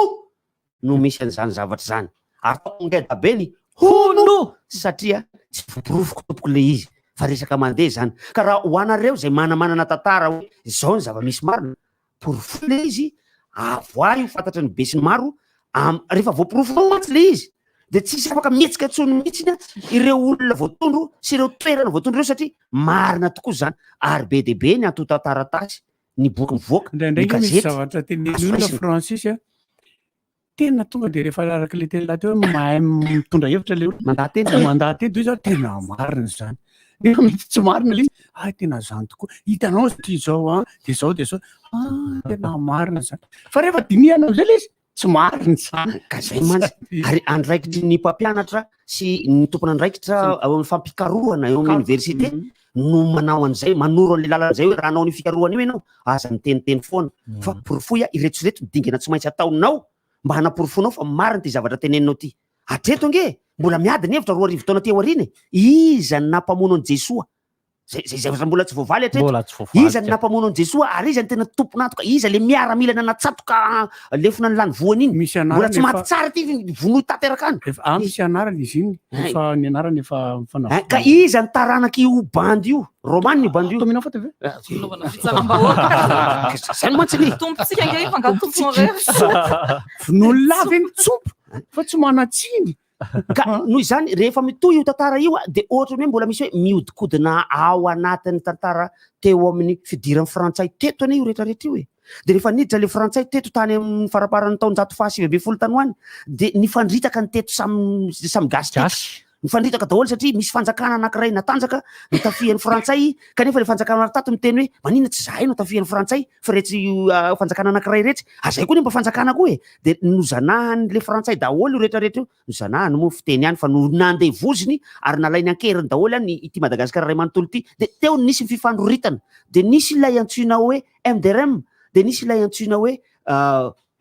Speaker 5: no misy an'izany zavatra izany ary ataoko ngeda be ny hono satria tsy voaporofoko tompoko le izy fa resaka mandeha izany ka raha ho anareo izay manamanana tantara hoe izao ny zava-misy marina Porofoy le izy, avoahy ho fantatry ny besinimaro, am, rehefa voaporofonao mantsy le izy de tsisy afaka mihetsika intsony mihitsiny ireo olona voatondro sy ireo toerana voatondro ireo satria marina tokoa izany ary be dia be ny antontan-taratasy, ny boky mivoaka, ny
Speaker 4: Indraindray nge misy
Speaker 5: gazety
Speaker 4: zavatra tenenin'ny
Speaker 5: azo
Speaker 4: olona
Speaker 5: raisina.
Speaker 4: Francis a, tena tonga de rehefa araka le teny lahateo hoe mahay mitondra hevitra le olona,
Speaker 5: Mandaha-teny.
Speaker 4: mandaha-teny de hoy za tena marina izany, nefa mety tsy marina le izy, hay tena zany tokoa, hitanao izy ty zao an, de zao de zao, ah tena marina zany, fa rehefa dinihana amizay le izy tsy marina zany.
Speaker 5: Ka zay mantsy, ary andraikitry ny mpampianatra sy ny tompon'andraikitra ao amin'ny fampikarohana eo amin'ny oniversite no manao an'izay, manoro an'le lalana zay hoe raha hanao an'io fikarohana io ianao, aza miteniteny foana fa porofoy a ireto sy ireto ny dingana tsy maintsy ataonao mba hanaporofoanao fa marina ity zavatra teneninao ity. Hatreto ange mbola miady ny hevitra 2000 taona aty aoriana e! Iza no nampamono an'i Jesoa? Zay zay zavatra mbola tsy voavaly hatreto.
Speaker 2: Mbola tsy voavaly
Speaker 5: Iza no nampamono an'i Jesoa ary iza no tena tompon'antoka? Iza le miaramila nanatsatoka lefona ny lany voany iny?
Speaker 4: Misy
Speaker 5: Mbola
Speaker 4: anarany
Speaker 5: tsy maty
Speaker 4: efa
Speaker 5: tsara ity vonoy tanteraka any.
Speaker 4: efa ah, misy anarany izy iny,
Speaker 5: Hay.
Speaker 4: efa ny anarany efa
Speaker 5: Hein, ka iza ny taranak'io bandy io? Romana io bandy io.
Speaker 4: Tominao fa TV?
Speaker 3: Fanaovana fitsaram-bahoaka.
Speaker 5: Zay mantsy ny.
Speaker 3: Tompontsika ange io fa angaha tompony irery.
Speaker 4: Vonoan'ny lava iny tsompo fa tsy manan-tsiny.
Speaker 5: Ka noho izany rehefa mitohy io tantara io dia ohatran'ny hoe mbola misy hoe mihodinkodina ao anatin'ny tantara teo amin'ny fidiran'ny frantsay teto anie io rehetrarehetra io e. Dia rehefa niditra ilay frantsay teto tany amin'ny faramparan'ny taonjato faha-19 tany ho any dia nifandritaka ny teto samy samy gasy teto. Nifandritaka daholo satria misy fanjakana anankiray natanjaka notafihan'ny frantsay kanefa ilay fanjakana tato miteny hoe maninona tsy zahay no tafihan'ny frantsay fa iretsy fanjakana anankiray iretsy, ary zahay koa anie mba fanjakana koa e. Dia nozanahan'ilay frantsay daholo io rehetrarehetra io, nozanahany moa fiteny ihany fa nandevoziny ary nalainy an-keriny daholo any ity Madagasikara iray manontolo ity, dia teo no nisy ny fifandroritana, dia nisy ilay antsoina hoe MDRM, dia nisy ilay antsoina hoe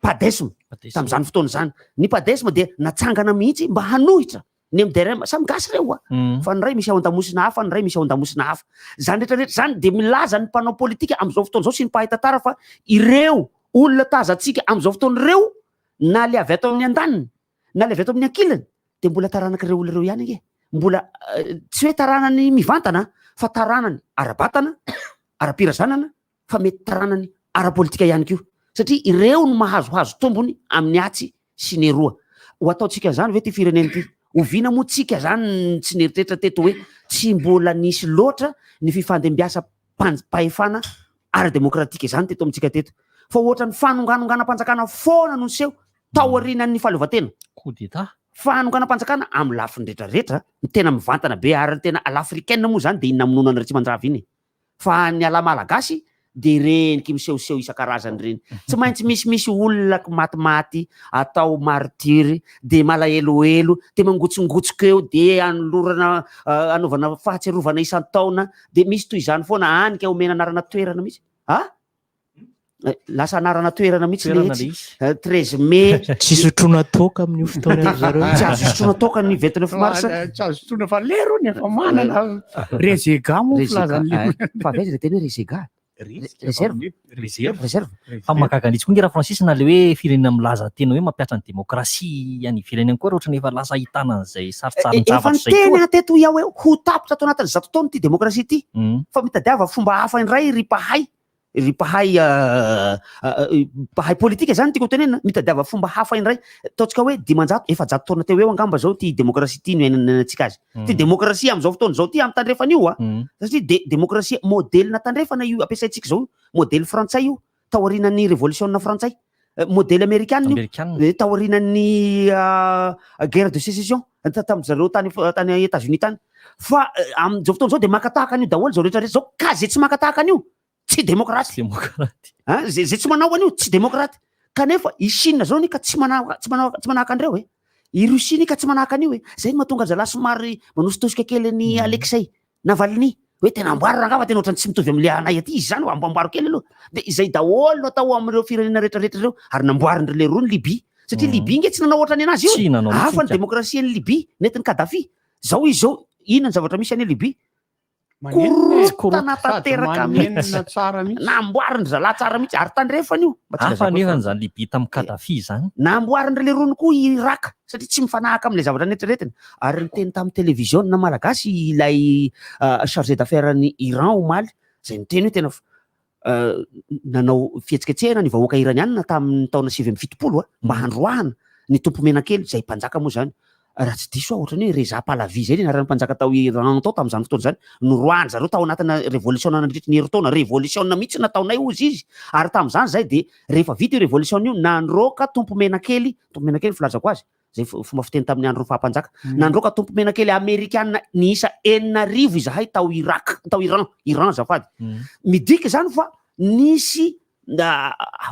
Speaker 5: Padesm tamin'izany fotoana izany. Ny Padesm dia natsangana mihitsy mba hanohitra ny MDRM, samy gasy ireo a, fa ny iray misy ao an-damosina hafa, ny iray misy ao an-damosina hafa. Izany rehetrarehetra izany dia milaza ny mpanao politika amin'izao fotoana izao sy ny mpahay tantara fa ireo olona tazantsika amin'izao fotoana ireo na le avy ato amin'ny andaniny na le avy ato amin'ny ankilany. de mbola taranak'ireo olona ireo ihany ange. Mbola tsy hoe taranany mivantana fa taranany ara-batana, ara-pirazanana fa mety taranany ara-politika ihany koa satria ireo no mahazohazo tombony amin'ny atsy sy ny eroa. Ho ataontsika an'izany ve ity firenena ity? Oviana moa tsika izany tsy nieritreritra teto hoe tsy mbola nisy loatra ny fifandimbiasam-pahefana ara-demokratika izany teto amintsika teto fa ohatran'ny fanonganonganam-panjakana foana no niseho taorianan'ny fahaleovantena.
Speaker 2: Coup d'état.
Speaker 5: Fanonganam-panjakana amin'ny lafiny rehetrarehetra, ny tena mivantana be ary ny tena à l'africaine moa izany dia iny namonoana an'i Ratsimandrava iny e. Fa ny à la malagasy dia ireny ky misehoseho isan-karazany ireny. Tsy maintsy misimisy olona ky matimaty atao martyr dia malahelohelo dia mangotsongotsoka eo dia anolorana anaovana fahatsiarovana isan-taona dia misy toy izany foana any ka omena anarana toerana mihitsy. A? Lasa anarana toerana mihitsy le izy. 13 mai.
Speaker 20: Tsy sotroina toaka amin'io fotoana io zareo.
Speaker 5: Tsy azo sotroina toaka ny 29 mars.
Speaker 4: Tsy azo sotroina fa lero ny efa manana. Rezega moa filazan'ny.
Speaker 5: Fa avy aiza le teny hoe rezega? Réserve.
Speaker 2: Réserve.
Speaker 5: Réserve.
Speaker 2: Fa mahagaga an'izy koa nge Ra-Francis na le hoe firenena milaza tena hoe mampihatra ny demokrasia any ivelany any koa raha ohatran'ny efa lasa ahitana an'izay
Speaker 5: Efa
Speaker 2: saritsarin-javatra izay
Speaker 5: niteny
Speaker 2: koa.
Speaker 5: aho teto iaho hoe ho tapitra ato anatin'ny 100 taona ity demokrasia ity. Fa mitadiava fomba hafa indray ry mpahay ry mpahay mpahay politika zany tiako tenenina, mitadiava fomba hafa indray, ataontsika hoe 500, 400 taona teo eo angamba zao ty demokrasia ty no iainantsika azy, ty demokrasia am'zao fotoana zao ty am'tandrefana io a, satria de demokrasia modelina tandrefana io ampiasaintsika zao io, modely frantsay io taorianan'ny revolisiona frantsay, modely amerikana io taorianan'ny guerre de sécession tamin-dry zareo tany tany Etats-Unis tany, fa am'zao fotoana zao de maka tahaka an'io daholo zao rehetra rehetra zao, ka zay tsy maka tahaka an'io tsy demokraty.
Speaker 2: Demokraty.
Speaker 5: Hein, zay zay tsy manao an'io tsy demokraty. Kanefa i Chine zao anie ka tsy manao tsy manao tsy manahaka an'ireo e. I Russie anie ka tsy manahaka an'io e. Zay no mahatonga zalahy somary manositosika kely an'i Alexei Navalny hoe tena amboary rangaha fa tena ohatran'ny tsy mitovy amin'ilay anay aty izy izany, amboamboaro kely aloha. Dia izay daholo no atao amin'ireo firenena rehetrarehetra ireo ary namboarin-dry leroa ny Libye. Satria Libye nge tsy nanao ohatran'ny anazy io
Speaker 2: Tsy
Speaker 5: e.
Speaker 2: nanao mihitsy
Speaker 5: Hafa ny
Speaker 2: ka.
Speaker 5: demokrasian'i Libye nentin'i Kadhafi. Zao izy zao, inona ny zavatra misy any Libye?
Speaker 4: Manenina e.
Speaker 5: Korontana
Speaker 4: Sady
Speaker 5: tanteraka
Speaker 4: manenina
Speaker 5: mihitsy.
Speaker 4: tsara mihitsy.
Speaker 5: Namboarin-dry zalahy tsara mihitsy ary tandrefana io. Mba tsy
Speaker 2: Hafa
Speaker 5: lazako
Speaker 2: anefa
Speaker 5: fa-
Speaker 2: izany Libye tamin'i Kadhafi izany.
Speaker 5: Namboarin-dry lerony koa i Irak satria tsy mifanahaka amin'ilay zavatra neritreretina. Ary niteny tamin'ny televiziona malagasy ilay chargé d'affaires-n'i Iran omaly izay niteny hoe tena nanao fihetsiketsehana ny vahoaka iranianina tamin'ny taona 79 mba handroahana ny tompomenakely izay mpanjaka moa izany raha tsy diso aho ohatran'ny hoe Reza Pahlavi izay ny anaran'ny mpanjaka tao Iran tao tamin'izany fotoana izany noroahan-dry zareo tao anatina revolisiona nandritry ny herintaona revolisiona mihitsy nataonay hozy izy ary tamin'izany izay dia rehefa vita io revolisiona io nandroaka tompomenakely tompomenakely ny filazako azy izay fomba fiteny tamin'ny andron'ny faha-mpanjaka. Nandroaka tompomenakely amerikana niisa 6000 izahay tao Irak, tao Iran, Iran azafady. Midika izany fa nisy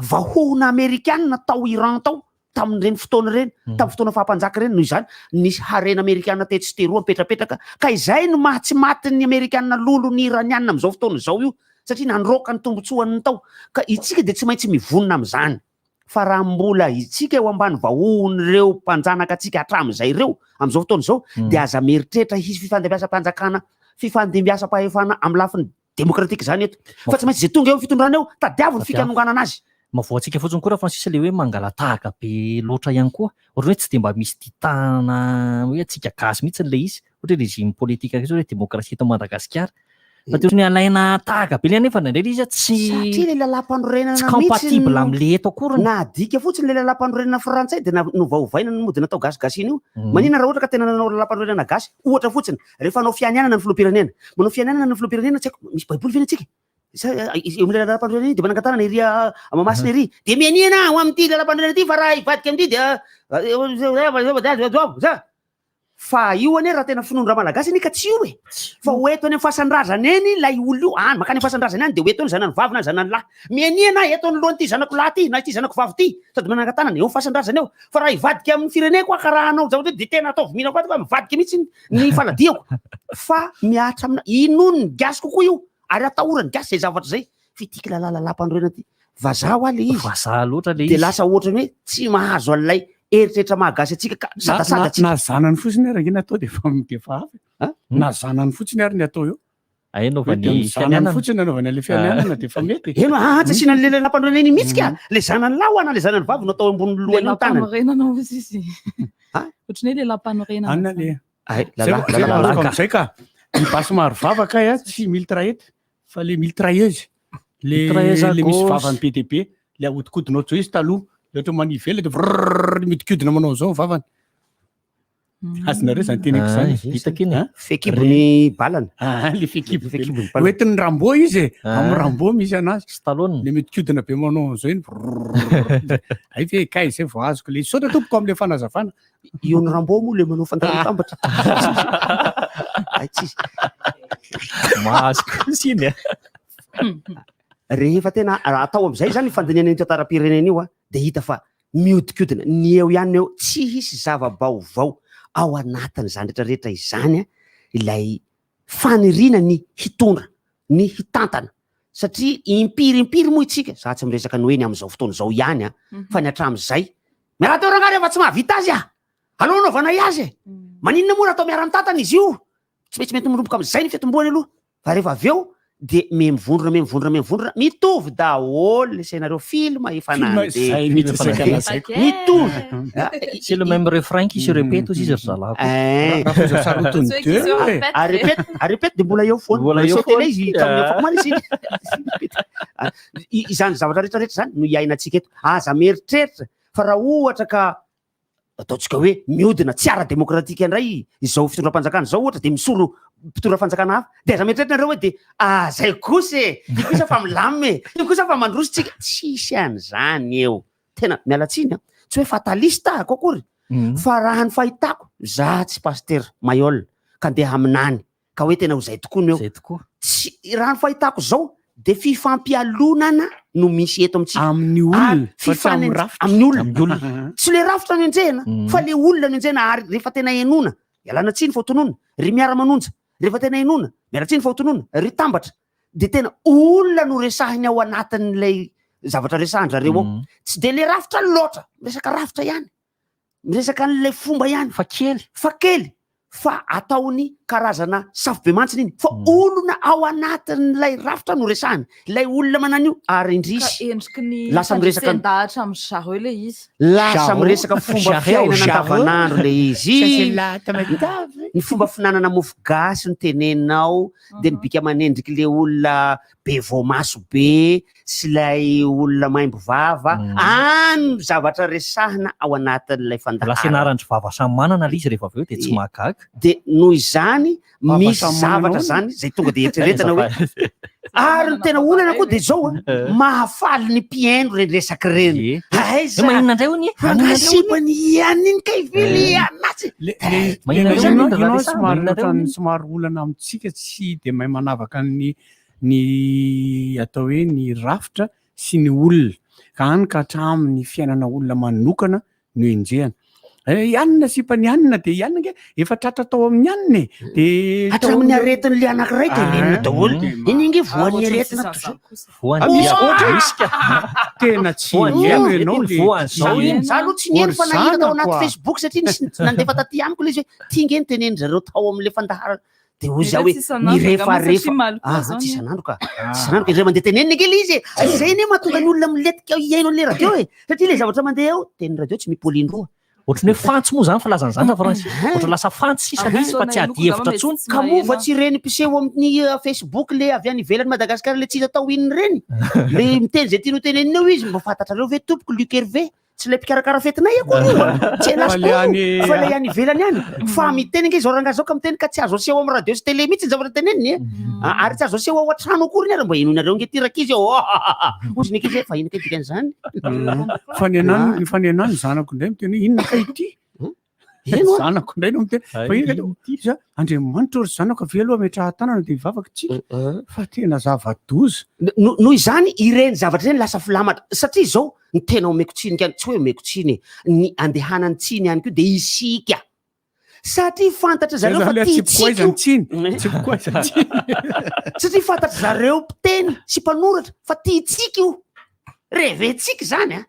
Speaker 5: vahohona amerikana tao Iran tao tamin'ireny fotoana ireny, tamin'ny fotoana faha-mpanjaka ireny, noho izany nisy harena amerikana tetsy sy teroa mipetrapetraka, ka izay no maha tsy matin'ny amerikana lolo ny iraniana amin'izao fotoana izao io, satria nandroaka ny tombotsoany tao. Ka itsika dia tsy maintsy mivonona amin'izany. Fa raha mbola itsika eo ambany vahohon'ireo mpanjanaka antsika hatramin'izay ireo, amin'izao fotoana izao, dia aza mieritreritra hisy fifandimbiasam-panjakana, fifandimbiasam-pahefana amin'ny lafiny demokratika izany eto. Fa tsy maintsy izay tonga eo amin'ny fitondrana eo, tadiavo ny fikanonganana azy.
Speaker 2: Mahavoa antsika fotsiny koa Rafrancis ilay hoe mangala-tahaka be loatra ihany koa. Ohatran'ny hoe tsy dia mba misy tia tanana hoe antsika gasy mihitsy ilay izy. Ohatra hoe régime politique akaiky zao hoe démocratie eto Madagasikara. Fa dia ohatran'ny hoe alaina tahaka be ilay nefa indraindray ilay izy tsy
Speaker 5: Satria ilay lalàmpanorenana
Speaker 2: tsy
Speaker 5: mihitsy
Speaker 2: compatible
Speaker 5: no
Speaker 2: amin'ilay eto akory.
Speaker 5: Nadika fotsiny ilay lalàmpanorenana frantsay dia novaovaina no mody natao gasigasina io. Maninona raha ohatra ka tena nanao lalàmpanorenana gasy? Ohatra fotsiny, rehefa hanao fianianana ny filoham-pirenena. Manao fianianana ny filoham-pirenena tsy haiko, misy baiboly ve ny antsika? Sa eo amin'ilay lalàmpanorenana iny dia manangan-tanana ery Mahamasina ery. Dia mianiana aho amin'ity lalàmpanorenana ity fa raha hivadika amin'ity dia Fa io anie raha tena finoan-dRamalagasy anie ka tsy io e! Fa ho eto any amin'ny fasan-drazany eny ilay olona io, any, mankany amin'ny fasan-drazany any dia ho eto eny zanany vavy na zanany lahy. Mianiana aho eto anoloan'ity zanako lahy ity na ity zanako vavy ity, sady manangan-tanana eo amin'ny fasan-drazany eo. Fa raha hivadika amin'ny fireneko aho ka raha hanao zavatra io dia tena ataovy mila faty fa mivadika mihitsy ny faladiako. Fa mihatra amina, inoan'ny gasy kokoa io ary atahoran'ny gasy izay zavatra izay. F'ity kilalala-panorenana ity, vazaha hoa le izy.
Speaker 2: Vazaha loatra le izy.
Speaker 5: Dia lasa ohatran'ny hoe tsy mahazo an'ilay eritreritra maha gasy antsika ka sadasada antsika.
Speaker 4: Na zanany fotsiny ary ange ny atao dia efa dia efa hafa e. Na zanany fotsiny ary ny atao eo.
Speaker 2: Ay, anaovany
Speaker 4: Hoe dia ny zanany
Speaker 2: fianianana.
Speaker 4: fotsiny anaovany an'ilay fianianana dia efa mety e.
Speaker 5: Eny ah, tsy asiana an'ilay lalam-panorenana iny mihitsy ka. Ilay zanany lahy hoa na ilay zanany vavy no atao ambonin'ny lohany eo ny tanany.
Speaker 3: Lalam-panorenana hozy izy. Ohatran'ny hoe lehilahy-panorenana.
Speaker 4: Anona le.
Speaker 5: Ay,
Speaker 4: Zay
Speaker 5: lala-
Speaker 4: vao- zay vao
Speaker 5: lala-
Speaker 4: azoko am'izay ka. Ny basy maro vava kay a, tsy mitraillette fa le mitrailleuse. Le
Speaker 2: Mitrailleuse à
Speaker 4: le misy
Speaker 2: gauche.
Speaker 4: vavany be dia be, le ahodikodina ohatr'izao izy taloha, le ohatra manivelona de vrrrr mihodinkodina manao an'izao ny vavany. Azonareo izany teneniko izany?
Speaker 2: Ah, hitako iny.
Speaker 4: Hein?
Speaker 5: Fekibon'ny balana.
Speaker 4: Ah, le fekibo.
Speaker 5: Fekibon'ny balana.
Speaker 4: Hoentin'ny Rambo izy e,
Speaker 2: Ah.
Speaker 4: amin'ny Rambo misy anazy.
Speaker 2: Stallone.
Speaker 4: Le mihodinkodina be manao an'izao iny. Vrrrr. Ay ve kay izay vao azoko le. Misaotra tompoko amin'ilay fanazavana.
Speaker 5: Io ny Rambo moa le manao fandaharana tambatra. Ay, tsisy.
Speaker 2: Mahazo kosa iny a.
Speaker 5: Rehefa tena raha atao amin'izay zany ny fandinihana io tantaram-pirenena io a, dia hita fa mihodinkodina ny eo ihany ny eo, tsy hisy zava-baovao ao anatin'izany rehetrarehetra izany a, ilay faniriana ny hitondra, ny hitantana, satria impiry impiry moa isika, za tsy miresaka ny hoe ny amin'izao fotoana izao ihany a, fa ny hatramin'izay, miala teo rangahy rehefa tsy mahavita azy a, aleo anaovanay azy e, maninona moa raha atao miara-mitantana izy io, tsy maintsy mety miromboka amin'izay ny fitomboany aloha fa rehefa avy eo de me mivondrona me mivondrona me mivondrona mitovy daholo le sainareo film efa
Speaker 4: Film
Speaker 5: nandeha
Speaker 4: izay mihitsy saika lazaiko.
Speaker 5: mitovy
Speaker 2: C'est le même refrain qui se répète aussi ry zalahy.
Speaker 5: Eh.
Speaker 4: Raha faiza sarotiny
Speaker 3: Ceux qui se
Speaker 4: deux e.
Speaker 3: répètent.
Speaker 5: Ary répète, ary répète de mbola eo foana.
Speaker 2: Mbola eo
Speaker 5: Sao télé
Speaker 2: foana.
Speaker 5: izy tamin'ny afakomaly izy. Ah, Izany zavatra rehetra rehetra izany no iainantsika eto. Aza mieritreritra fa raha ohatra ka ataontsika hoe miodina tsy ara-demokratika indray izao fitondram-panjakana izao ohatra dia misolo mpitondra fanjakana hafa dia aza mieritreritra nareo hoe dia ah zay kosa e, io kosa fa milamina e, io kosa fa mandroso tsika. Tsisy an'izany eo. Tena miala tsiny a, tsy hoe fataliste aho akory fa raha ny fahitako, za tsy pasitera Mayol ka ndeha haminany ka hoe tena ho zay tokoa no eo.
Speaker 2: Zay tokoa.
Speaker 5: Tsy, raha ny fahitako zao de fifampialonana no misy eto amintsika.
Speaker 4: Amin'ny olona,
Speaker 5: Ary
Speaker 4: fa tsy amin'ny
Speaker 5: fifane-
Speaker 4: rafitra.
Speaker 5: Amin'ny olona.
Speaker 2: Amin'ny olona.
Speaker 5: Tsy le rafitra no enjehina, fa le olona no enjehina ary rehefa tena henoina, ialana tsiny fa ho tononina, ry miara-manonja, rehefa tena henoina, miala tsiny fa ho tononina, ry tambatra, de tena olona no resahiny ao anatin'ilay zavatra resahan-drareo ao. Tsy de le rafitra loatra, miresaka rafitra ihany. Miresaka an'ilay fomba ihany.
Speaker 2: Fa kely.
Speaker 5: Fa kely. Fa ataony karazana safobemantsina iny. Fa olona ao anatin'ilay rafitra no resahiny. Ilay olona manana io ary indrisy.
Speaker 3: Ka endriky ny
Speaker 5: Lasa miresaka ny-
Speaker 3: fandresen-dahatra amin-dry zareo ilay izy.
Speaker 5: Lasa
Speaker 4: Jarreau.
Speaker 5: miresaka fomba
Speaker 4: Jarreau,
Speaker 5: fiainana
Speaker 4: jarreau.
Speaker 5: andavanandro ilay izy.
Speaker 4: Ça, c'est la tamatave.
Speaker 5: Ny fomba finanana mofo gasy no teneninao, dia ny bika aman'endriky le olona be voamaso be sy ilay olona maimbo vava, any no zavatra resahina ao anatin'ilay
Speaker 2: Lasa
Speaker 5: fandaharana.
Speaker 2: ianaran-dry vava samy manana ilay izy rehefa avy eo dia tsy mahagaga.
Speaker 5: Dia noho izany
Speaker 4: Vava
Speaker 5: misy
Speaker 4: samy manana
Speaker 5: zavatra
Speaker 4: ahoana?
Speaker 5: zany izay tonga dia eritreretina hoe ary ny tena olana koa dia izao a, mahafaly ny mpihaino ireny resaka ireny.
Speaker 2: Ie.
Speaker 5: Aiza?
Speaker 2: Hoe maninona indray hono e?
Speaker 5: Fa
Speaker 2: Maninona indray hono e?
Speaker 5: ngasipany ihany iny kay ve le anatsy?
Speaker 4: Le- le-
Speaker 2: Maninona
Speaker 4: le-
Speaker 2: indray
Speaker 4: ino-
Speaker 2: hono
Speaker 4: ino
Speaker 2: raha
Speaker 4: somary
Speaker 2: maninona indray
Speaker 4: ohatran'ny
Speaker 2: hono?
Speaker 4: somary olana amintsika tsy dia mahay manavaka ny ny atao hoe ny rafitra sy ny olona ka any ka hatramin'ny fiainana olona manokana no enjehana. Eh, i anona sipan'i anona dia i anona ange efa tratra tao amin'ny anona e. Dia tao
Speaker 5: Hatramin'ny
Speaker 4: amin'ny-
Speaker 5: aretin'ilay anankiray dia nenina daholo.
Speaker 4: Ah.
Speaker 5: Iny ange
Speaker 3: Ah,
Speaker 5: voan'ny
Speaker 3: ohatran'ny
Speaker 5: aretina
Speaker 3: tsy
Speaker 5: toy izao.
Speaker 3: kosa.
Speaker 2: Voan'ny
Speaker 4: Ah, misy
Speaker 2: dia-
Speaker 4: ohatra
Speaker 2: misy ka.
Speaker 4: Tena tsy
Speaker 2: Voan'ny
Speaker 4: nihaino
Speaker 2: dia-
Speaker 4: ianao
Speaker 2: iny
Speaker 4: le
Speaker 2: voan'izao iny.
Speaker 5: Za aloha tsy nihaino fa nahita tao anaty
Speaker 4: Orzana, quoi.
Speaker 5: Facebook satria nisy nandefa taty amiko ilay izy hoe ty nge ny tenenin-dry zareo tao amin'ilay fandaharana. Dia hoy za
Speaker 3: Mety
Speaker 5: hoe
Speaker 3: tsy isan'andro angamba
Speaker 5: mirefarefa.
Speaker 3: satria maly koa
Speaker 5: Ah,
Speaker 3: zao
Speaker 5: tsy
Speaker 3: ny-
Speaker 5: isan'andro ka. Tsy isan'andro ka. Indray mandeha tenenina ange ilay izy e. Izay anie mahatonga ny olona milentika hihaino an'ilay radio e. Satria ilay zavatra mandeha ao, tenin'ny radio tsy mipolian-droa.
Speaker 2: Ohatran'ny hoe fantsy moa zany filazana izany ra Francis. Ohatran'ny lasa fantsy sisa ilay izy fa tsy ady hevitra intsony.
Speaker 5: Ka moa va tsy ireny mpiseho amin'ny Facebook le avy any ivelan'i Madagasikara le tsy hita tao iny ireny? Le miteny izay tiany ho tenenina eo izy, mba fantatrareo ve tompoko Luc Hervé? Tsy ilay mpikarakara fetinay akory io a! Tsy
Speaker 4: Fa
Speaker 5: elasy
Speaker 4: le
Speaker 5: koa
Speaker 4: any-
Speaker 5: io, fa ilay any ivelany any. Fa miteny ange izao rangahy izao ka miteny ka tsy azo aseho amin'ny radio sy télé mihitsy ny zavatra teneniny e. Ary tsy azo aseho ao an-trano akory ny ary mba henoinareo ange ity rankizy eo. Hozy ny ankizy hoe fa inona kay dikan'izany?
Speaker 4: Fa ny anah fa ny anah ny zanako indray miteny hoe inona kay ity?
Speaker 5: Eno a.
Speaker 4: Zanako indray no miteny fa inona kay ity? Za Andriamanitra ô ry zanako avia aloha ametraha tanana dia hivavaka tsika fa tena zava-doza.
Speaker 5: No- Noho izany ireny zavatra ireny lasa filamatra satria izao ny tena omeko tsiny ka tsy hoe omeko tsiny e, ny andehanan'ny tsiny ihany koa dia isika satria fantatry zareo fa tiantsika io. Satria fantatry zareo mpiteny sy mpanoratra fa tiantsika io. Reventsika izany a.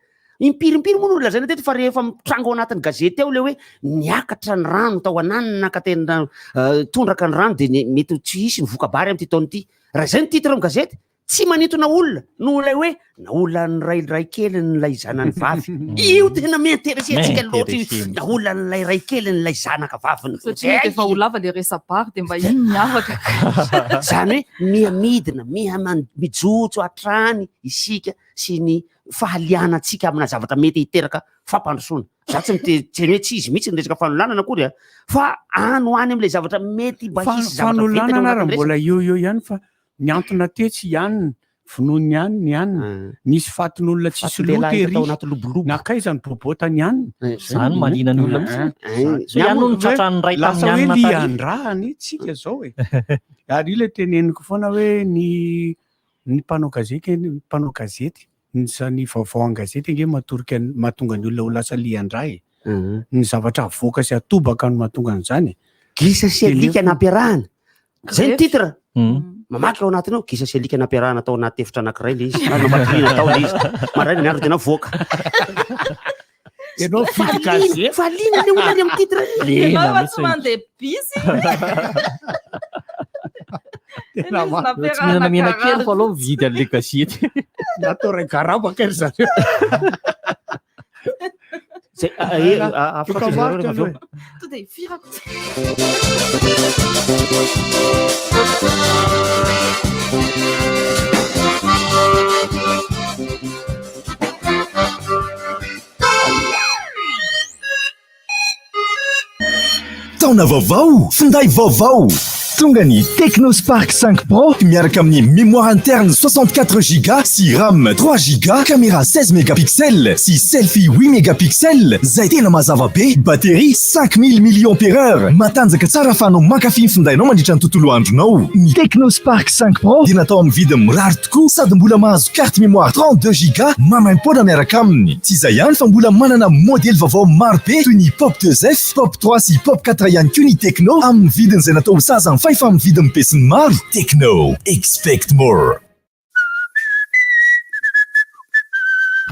Speaker 5: Impirimpiry moa no nolazaina teto fa rehefa mitranga ao anatin'ny gazety ao ilay hoe niakatra ny rano tao ananona ka tena tondraka ny rano dia mety tsy hisy ny voka-bary amin'ity taona ity. Raha izay ny titre amin'ny gazety Tsy manintona olona noho ilay hoe naolan'ny ray keliny ilay zanany vavy. Io tena mi-intéresser antsika loatra io.
Speaker 2: Mi-intéresser mihitsy.
Speaker 5: Naolan'ilay ray keliny ilay zanaka vaviny.
Speaker 3: Satria mety efa ho lava le resa-bary dia mba iny miavaka.
Speaker 5: Izany hoe miha midina, miha mijotso hatrany isika sy ny fahalianantsika amina zavatra mety hiteraka fampandrosoana. Za tsy miteny hoe tsy izy mihitsy ny resaka fanolanana akory a, fa any ho any amin'ilay zavatra mety mba hisy zavatra ventiny ao
Speaker 4: Fanolanana ary
Speaker 5: anatin'ny
Speaker 4: mbola
Speaker 5: resaka.
Speaker 4: eo eo ihany fa Nihantona tetsy i anona, vonoin'i anona i anona, nisy fatin'olona tsisy loha
Speaker 5: Fatin-dehilahy hita
Speaker 4: tery,
Speaker 5: tao anaty lobolobo.
Speaker 4: Nankaiza ny bobotany anona?
Speaker 2: Zany mahaliana ny olona mihitsy. Sao i anona no tratran'ny ray
Speaker 4: Lasa
Speaker 2: tamin'ny
Speaker 4: hoe
Speaker 2: anona tary.
Speaker 4: lian-drà anie tsika zao e. Ary io ilay teneniko foana hoe ny ny mpanao gazety ny mpanao gazety, ny za- ny vaovao an-gazety ange matorika ny- mahatonga ny olona ho lasa lian-drà e. Ny zavatra avoaka sy atobaka no mahatonga an'izany e.
Speaker 5: Gisa sy alika nampiarahana. Zay ny titre. Mamaky ao anatiny ao, gisa sy alika nampiarahana tao anaty efitra anankiray le izy. Na nampatiliana tao le izy. Maraina ny andro dia navoaka.
Speaker 4: Ianao mividy gazety.
Speaker 5: Valiana le olona any amin'ny titre.
Speaker 3: Ianao efa tsy mandeha bisy.
Speaker 4: Tena
Speaker 3: Izy
Speaker 4: ma-
Speaker 2: Tsy mihinana mena kely fa aleo mividy an'ilay gazety.
Speaker 4: Natao ray garabaka ry zareo.
Speaker 5: Zay, ah, eh, ah, afaka
Speaker 4: Doka
Speaker 5: tsy zareo
Speaker 4: varotra
Speaker 5: rehefa avy eo.
Speaker 4: aloha e.
Speaker 3: To dia firako.
Speaker 6: Taona vaovao, finday vaovao! Tonga ny Tecno Spark 5 Pro miaraka amin'ny mémoire interne 64 giga sy RAM 3 giga, caméra 16 mégapixels sy selfie 8 mégapixels izay tena mazava be, batterie 5000 milliampère heure, matanjaka tsara ahafahanao mankafy ny findainao mandritra ny tontolo andronao. Ny Tecno Spark 5 Pro dia natao amin'ny vidiny mirary tokoa sady mbola mahazo carte mémoire 32 giga maimaimpoana miaraka aminy. Tsy izay ihany fa mbola manana modely vaovao maro be toy ny Pop 2F, Pop 3 sy Pop 4 ihany koa ny Tecno amin'ny vidiny izay natao ho sahaza ny fahefa-mividin'ny besinimaro. Tecno, expect more!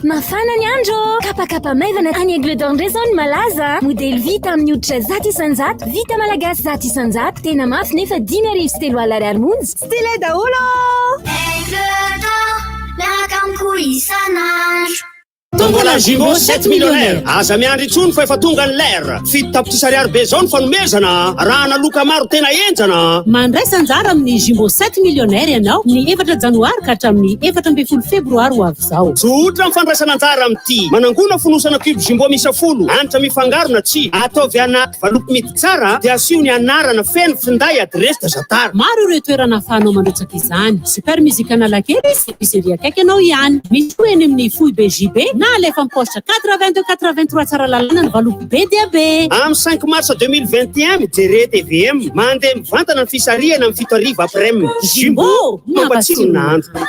Speaker 8: Mafana ny andro ô! Kapakapa maivana any Aigle d'Or indray izao no malaza a! Modely vita amin'ny hoditra 100%, vita malagasy 100%, tena mafy nefa 30 500 ariary monja.
Speaker 9: Stylé daholo ô!
Speaker 10: Aigle d'Or, miaraka amiko isan'andro.
Speaker 21: Tombola Jumbo 7 millionnaire. Aza miandry intsony fa efa tonga ny lera. 7 tapitrisa ariary be izao ny fanomezana. Arahana loka maro tena henjana.
Speaker 22: Mandraisa anjara amin'ny Jumbo 7 millionnaire ianao ny 4 janoary ka hatramin'ny 14 febroary ho avy izao.
Speaker 21: Tsotra ny fandraisana anjara amin'ity. Manangona fonosana cube Jumbo miisa 10, hanitra mifangaro na tsia. Ataovy anaty valopy mihidy tsara dia asio ny anarana feno, finday, adiresy, tazatara.
Speaker 22: Maro ireo toerana ahafahanao mandrotsaka izany. Super Music Analakely sy Épicerie akaiky anao ihany. Misy koa eny amin'ny foibe JB na alefa amin'ny poste 82 83 Tsaralalàna ny valopy be dia be.
Speaker 21: Amin'ny 5 mars 2021, mijere tvm. Mandeha mivantana ny fisarihana amin'ny 7 hariva aprem. Jumbo, mampatsiro ny nahandro.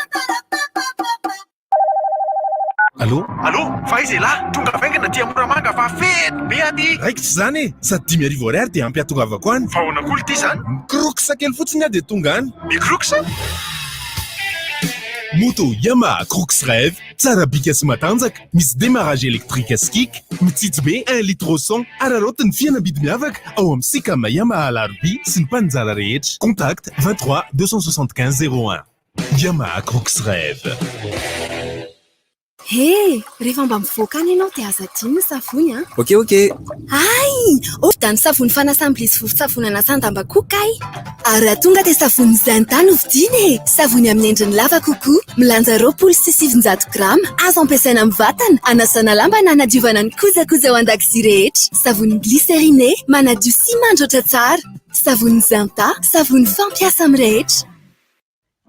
Speaker 6: Allô?
Speaker 7: Allô, fa aiza elah? Tonga faingana aty Moramanga fa fety be aty.
Speaker 6: Raikitra izany e! Sady 5000 ariary dia ampy hahatongavako any.
Speaker 7: Fa ahoana koa ity izany?
Speaker 6: Mikroksa kely fotsiny aho dia tonga any.
Speaker 7: Mikroksa?
Speaker 6: Moto Yamaha Crooks Rêve, tsara bika sy matanjaka, misy démarrage électrique sy kick, mitsitsy be un litre au cent, araraoty ny fihenam-bidy miavaka ao amin'ny Sicam Yamaha Alarobia sy ny mpaninjara rehetra. Contact 23 275 01. Yamaha Crooks Rêve.
Speaker 11: He! Rehefa mba mivoaka any ianao dia aza adino ny savony an!
Speaker 23: Ok ok!
Speaker 11: Hay! Vidiano savony fanasam-bilia sy vovon-tsavony anasan-damba koa kay! Ary raha tonga dia savony Zinta no vidiana e! Savony amin'ny endriny lava kokoa, milanja 920 grama, azo ampiasaina amin'ny vatana, anasana lamba na hanadiovana ny kojakoja ao an-dakozia rehetra. Savony glycériné, manadio sy mandroatra tsara. Savony Zinta, savony fampiasa amin'ny rehetra.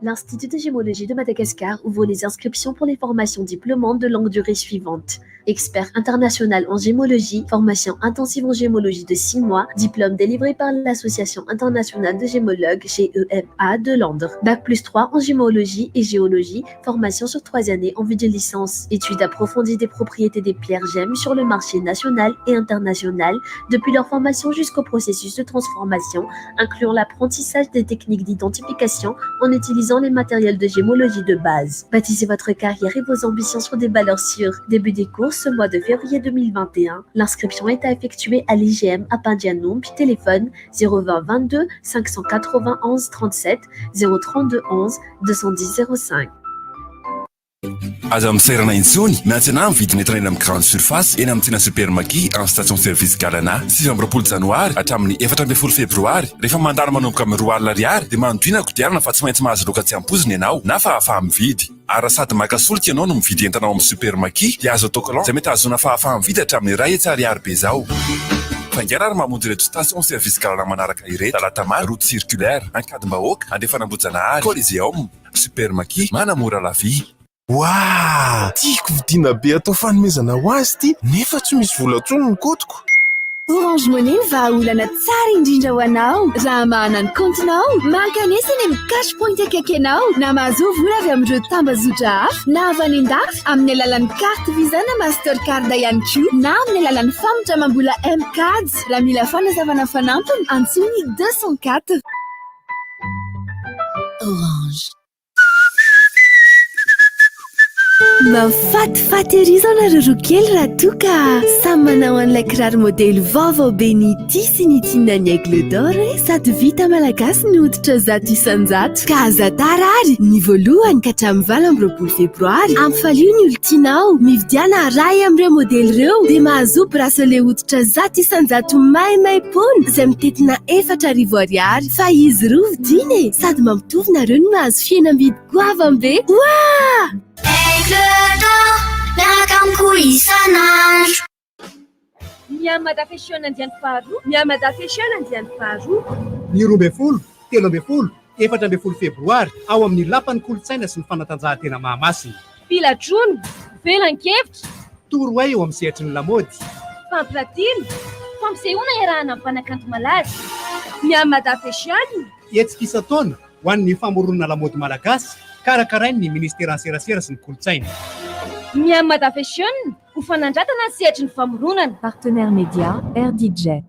Speaker 13: L'Institut de gémologie de Madagascar ouvre les inscriptions pour les formations diplômantes de longue durée suivantes. Expert international en gémologie, formation intensive en gémologie de 6 mois, diplôme délivré par l'Association internationale de gémologues GEMA de Londres. Bac plus 3 en gémologie et géologie, formation sur 3 années en vue de licence. Études approfondies des propriétés des pierres gemmes sur le marché national et international, depuis leur formation jusqu'au processus de transformation, incluant l'apprentissage des techniques d'identification en utilisant les matériels de gémologie de base. Bâtissez votre carrière et vos ambitions sur des valeurs sûres. Début des cours ce mois de février 2021. L'inscription est à effectuer à l'IGM à Pindianomby, téléphone 020 22 591 37 032 11 210 05.
Speaker 6: Aza miserana intsony, miantsena mividy ny entana eny amin'ny grande surface, eny amin'ny tsena Supermaki, amin'ny station service Galana. 29 janoary hatramin'ny 14 febroary, rehefa mandalo manomboka amin'ny 20 ariary dia manodina kodiarana fa tsy maintsy mahazo loka tsy ampoizina ianao na fahafaha-mividy. Ary raha sady maka solika ianao no mividy entana ao amin'ny Supermaki dia azo autocollant izay mety hahazoana fahafaha-mividy hatramin'ny 100 ariary be izao. Faingàna ary mamonjy ireto station service Galana manaraka ireto, Talatamaty, route circulaire, Ankadimbahoaka, Andrefan'Ambohijanahary, Coliseum, Supermaki, manamora la vie.
Speaker 1: Waah! Tiako vidiana be atao fanomezana ho azy ity nefa tsy misy vola intsony ny kaotiko.
Speaker 11: Orange Money ny vahaolana tsara indrindra ho anao raha hamahana ny kaontinao. Mankanesa eny amin'ny cash point akaiky anao na mahazoa vola avy amin'ireo tambazotra hafa na avy any an-dafy amin'ny alalan'ny carte Visa na Mastercard ihany koa na amin'ny alalan'ny famindramam-bola M-Cards. Raha mila fanazavana fanampiny, antsoy ny 204. Orange. Mahafatifaty ery izao nareo roa kely raha toa ka samy manao an'ilay kiraro modely vaovao be ny ity sy ny ity na ny Aigle d'Or e! Sady vita malagasy ny hoditra 100%. Ka aza tara ary, ny voalohany ka hatramin'ny 28 febroary, ampifalio ny olon-tianao, mividiana iray amin'ireo modely ireo dia mahazoa bracelet hoditra 100% maimaimpoana izay mitentina 4000 ariary. Fa izy roa vidiana e! Sady mampitovy nareo no mahazo fihenam-bidy goavam-be. Oaa!
Speaker 10: Aigle d'or, miaraka amiko isan'andro.
Speaker 8: Mihamada Fashion andiany faharoa. Mihamada Fashion andiany faharoa.
Speaker 17: Ny 12, 13, 14 febroary ao amin'ny Lapan'ny Kolontsaina sy ny Fanatanjahantena Mahamasina.
Speaker 8: Filatroana, felan-kevitra.
Speaker 17: Torohay eo amin'ny sehatry ny lamaody.
Speaker 8: Fampiratiana, fampisehoana iarahana amin'ny mpanakanto malaza. Mihamada Fashion.
Speaker 17: Hetsika isan-taona ho an'ny famoronana lamaody malagasy karakarain'ny Ministeran'ny Serasera sy ny Kolontsaina.
Speaker 8: Mihamada Fashion ho fanandratana ny sehatry ny famoronana.
Speaker 18: Partenaire média, RDJ.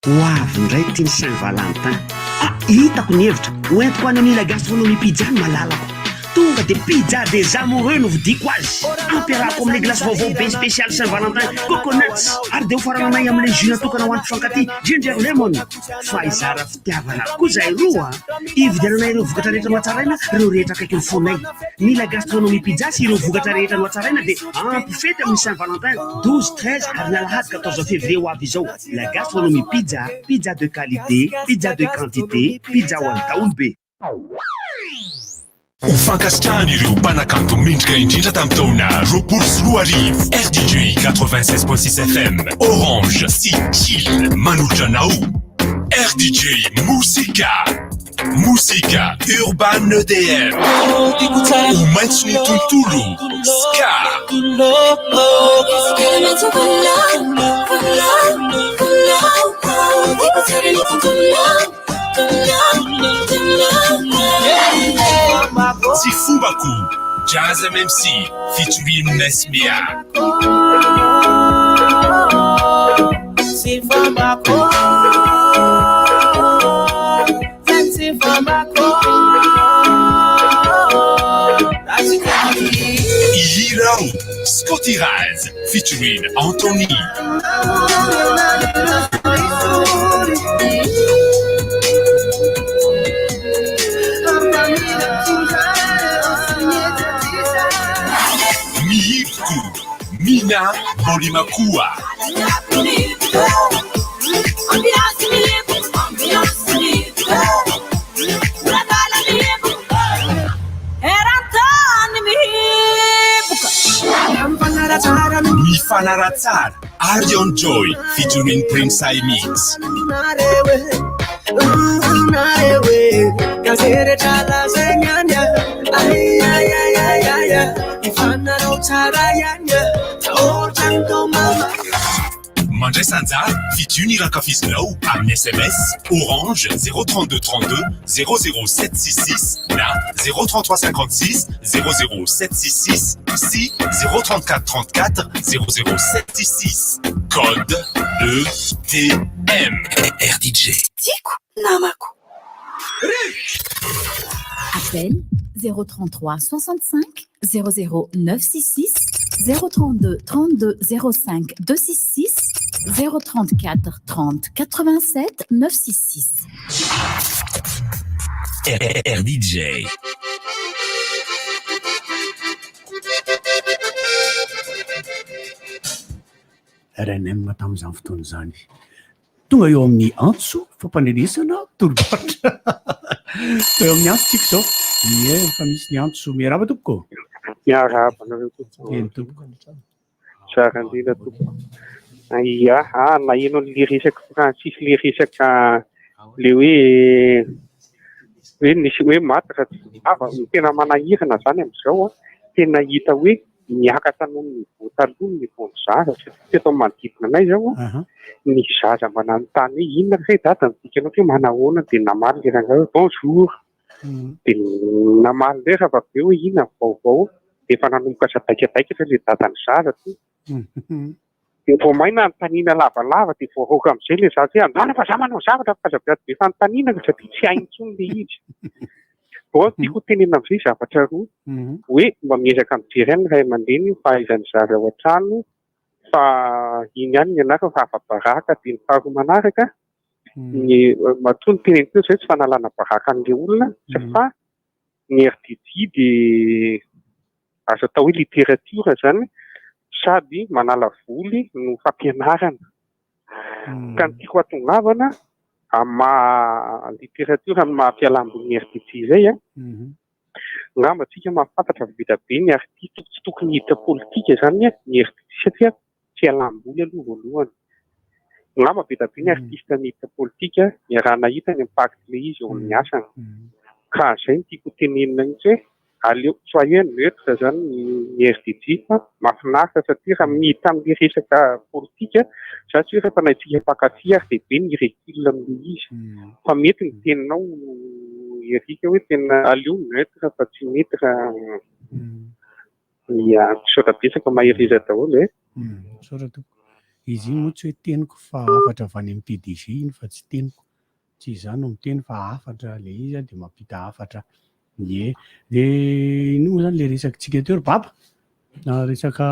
Speaker 5: Ho avy indray ity ny Saint Valentin. Ah, hitako ny hevitra. Ho entiko any amin'ny La Gastronomie Pizza ny malalako. Tonga dia pizza des amoureux no vidiako azy. Ampiarahako amin'ilay glace vaovao be spécial Saint Valentin, coconuts. Ary dia hofarananay amin'ilay jus natokana ho an'ny mpifankatia, ginger lemon. Fa hizara fitiavana koa izahay roa a! Hividiananay ireo vokatra rehetra nohatsaraina, ireo rehetra akaikin'ny fonay. Ny La Gastronomie Pizza sy ireo vokatra rehetra nohatsaraina dia ampy fety amin'ny Saint Valentin, 12, 13 ary ny alahady 14 février ho avy izao. La Gastronomie Pizza, pizza de qualité, pizza de quantité, pizza ho an'ny daholo be.
Speaker 6: Ho fankasitrahana ireo mpanakanto mendrika indrindra tamin'ny taona 2020, RDJ 96.6 FM, Orange sy Chill manolotra anao RDJ Mozika. Mozika Urban EDM. Ho maitso ny tontolo. Ska. Tsy fombako. Jazz MMC featuring Nesmia.
Speaker 14: Tsy fombako. Tsy fombako.
Speaker 6: Hihira aho. Scotty Raz featuring Anthony. Mihiriko. Mina Bolimakoa. Mifanaratsara Arion Joy featuring Prince I Mix. Mandraisa anjara, fidio ny rankafizinao amin'ny SMS Orange 032 32 00766 na 033 56 00766 sy 034 34 00766. Code ETM. RDJ.
Speaker 11: Tiako namako.
Speaker 23: Appel 033 65 00 966.
Speaker 15: 032 32 05 266 034 30 87 966.
Speaker 6: RDJ.
Speaker 4: Rnm tamin'izany fotoana izany. Tonga eo amin'ny antso fampanenesana tolobarotra. Tonga eo amin'ny antso tsika izao. Ie, efa misy ny antso. Miarahaba tompoko.
Speaker 16: Miarahaba anareo tompoko.
Speaker 4: Eny tompoko.
Speaker 16: Tsara indrindra tompoko. Ia, ah, naheno an'le resaka Francis, le resaka le hoe hoe nisy hoe maty raha tsy lava. Ny tena manahirana zany amin'izao an, tena hita hoe Niakatra noho ny niveau taloha ny niveau-n'ny zaza satria teto amin'ny manodidina anay izao an, ny zaza mba nanontany hoe inona re dada ny dikanao hoe manahoana dia namaly ilay rangahy hoe bonjour, dia namaly indray rehefa avy eo hoe inona ny vaovao dia efa nanomboka sadaikadaikatra ilay dadan'ny zaza tonga. Dia vao may nanontaniana lavalava dia voaroaka amin'izay ilay zaza hoe andana fa za manao zavatra fa aza be fanontaniana fa satria tsy hainy intsony ilay izy. Bon, tiako ho tenenina amin'izay zavatra roa hoe mba miezaka mijery ihany ny ray aman-dreny ny fahaizan'ny zaza ao an-trano fa iny ihany ny anarany fa afa-baraka dia ny faharoa manaraka ny matoa ny teneniko teo izay tsy fanalana baraka an'ilay olona fa ny RDJ dia azo atao hoe literatiora izany sady manala voly no fampianarana. Ka ny tiako hatongavana amin'ny maha literatiora, amin'ny maha fialamboly ny RDJ izay an, angamba tsika mahafantatra fa be dia be ny artista tsy tokony hiditra politika izany ny RDJ satria fialamboly aloha voalohany. Angamba be dia be ny artista niditra politika niaraha-nahita ny impact ilay izy eo amin'ny asany. Ka izay no tiako ho tenenina mihitsy hoe aleo soyez neutre izany ny RDJ fa mahafinaritra satria raha miditra amin'ilay resaka politika za tsy hoe rehefa naintsika mpankafy ary dia be ny recul amin'ilay izy fa mety ny teninao Eric hoe tena aleo neutre fa tsy mety raha Ya, misaotra betsaka mahereza daholo e.
Speaker 4: Misaotra tompoko. Izy iny moa tsy hoe teniko fa hafatra avy any amin'ny PDG iny fa tsy teniko. Tsy izaho no miteny fa hafatra ilay izy dia mampita hafatra. Ie. Dia ino moa izany ilay resakitsika teo ry Baba? Resaka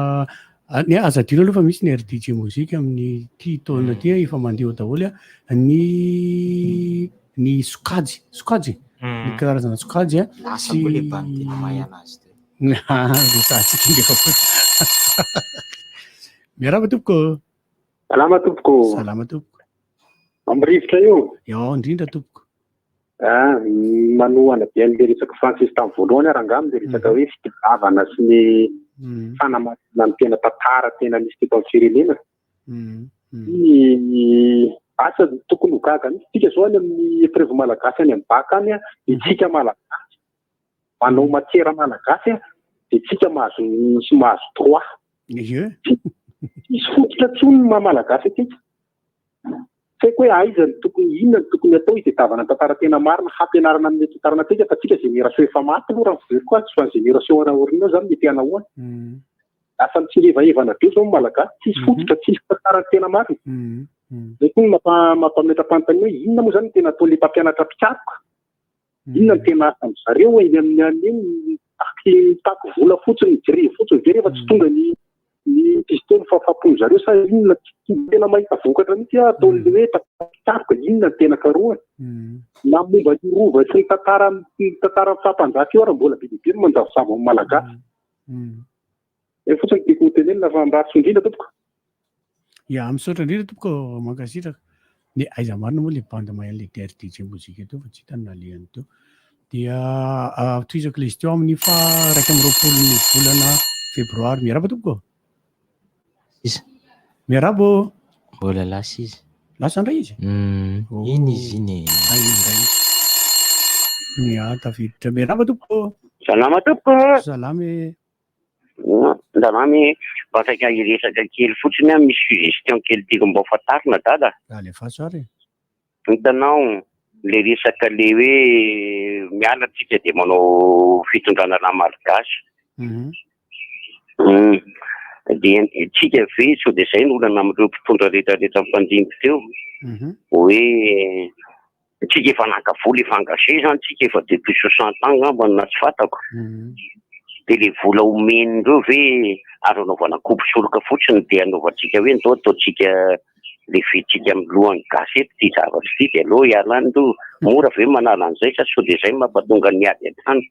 Speaker 4: ny aza adino aloha fa misy ny RDJ Mozika amin'ity taona ity efa mandeha ao daholo ny ny sokajy, sokajy? Ny karazana sokajy
Speaker 23: Lasa koa ilay bandy tena mahay anazy teo.
Speaker 4: Resahantsika iny rehefa fotoana. Miarahaba tompoko.
Speaker 24: Salama tompoko.
Speaker 4: Salama tompoko.
Speaker 24: Amin'ny rivotra io.
Speaker 4: Eo indrindra tompoko.
Speaker 24: Ah, manohana be an'ilay resaka Francis tamin'ny voalohany aho rangahy amin'ilay resaka hoe fitiavana sy ny fanamarinana ny tena tantara tena nisy teto amin'ny firenena. Ny asa tokony ho gaga mihitsy tsika zao any amin'ny épreuve malagasy any amin'ny bac any, isika malagasy manao matière malagasy dia tsika mahazo misy mahazo trois.
Speaker 4: Ie.
Speaker 24: Tsisy fototra intsony ny maha malagasy antsika. Tsy haiko hoe aiza no tokony, inona no tokony atao hitadiavana ny tantara tena marina hampianarana amin'ny tantarana antsika fa tsika génération efa maty aloha raha ny fijeriko azy fa ny génération any aoriana ao zany mety hanahoana. Lasa mitsingevahevana be zao ny malagasy, tsisy fototra, tsisy tantara tena marina. Zay koa no mampametra-panontaniana hoe inona moa zany no tena ataon'ilay mpampianatra mpikaroka? Inona no tena asan-dry zareo eny amin'ny any eny? Mitaky mitaky vola fotsiny, migrevy fotsiny ve rehefa tsy tonga ny ny pistol fahafaham-pon-dry zareo sa inona? Tsy tena mahita vokatra mihitsy aho ataon'ilay hoe mpikaroka, inona no tena karohana? Na momba ny rova sy ny tantara ny tantaran'ny faha-mpanjaka io ary mbola be dia be ny manjavozavo amin'ny Malagasy. Izay fotsiny no tiako ho tenenina fa mirary soa indrindra tompoko.
Speaker 4: Ya, misaotra indrindra tompoko, mankasitraka. Ny aiza marina moa le bande mahay an'le DRDJ mozika teo fa tsy hita ny nalehany teo. Dia tohizako ilay izy teo amin'ny faha 21 ny volana febroary. Miarahaba tompoko.
Speaker 20: Iza?
Speaker 4: Miarahaba ô.
Speaker 20: Mbola lasa izy.
Speaker 4: Lasa indray izy?
Speaker 20: Iny izy iny e.
Speaker 4: Ay, iny indray izy. Ya, tafiditra. Miarahaba tompoko.
Speaker 25: Salama tompoko.
Speaker 4: Salama e.
Speaker 25: Ndalamy, mba saika hiresaka kely fotsiny aho, misy suggestion kely tiako mba ho fantarina dada.
Speaker 4: Alefaso ary e.
Speaker 25: Hitanao, le resaka le hoe miala tsika dia manao fitondrana la malgache. Dia tsika ve sao dia zay no olana amin'ireo mpitondra rehetra rehetra mifandimby teo hoe Tsika efa naka vola efa engagé zany tsika efa depuis 60 ans ngambany na tsy fantako. Dia ilay vola omen'ireo ve azo anaovana coupe soroka fotsiny dia anaovantsika hoe ndao ataontsika leventsika amin'ny lohan'ny gasy eto ity zavatra ity dia aleo hiala any aloha. Mora ve manala an'izay sa sao dia izay no mampatonga ny ady an-trano?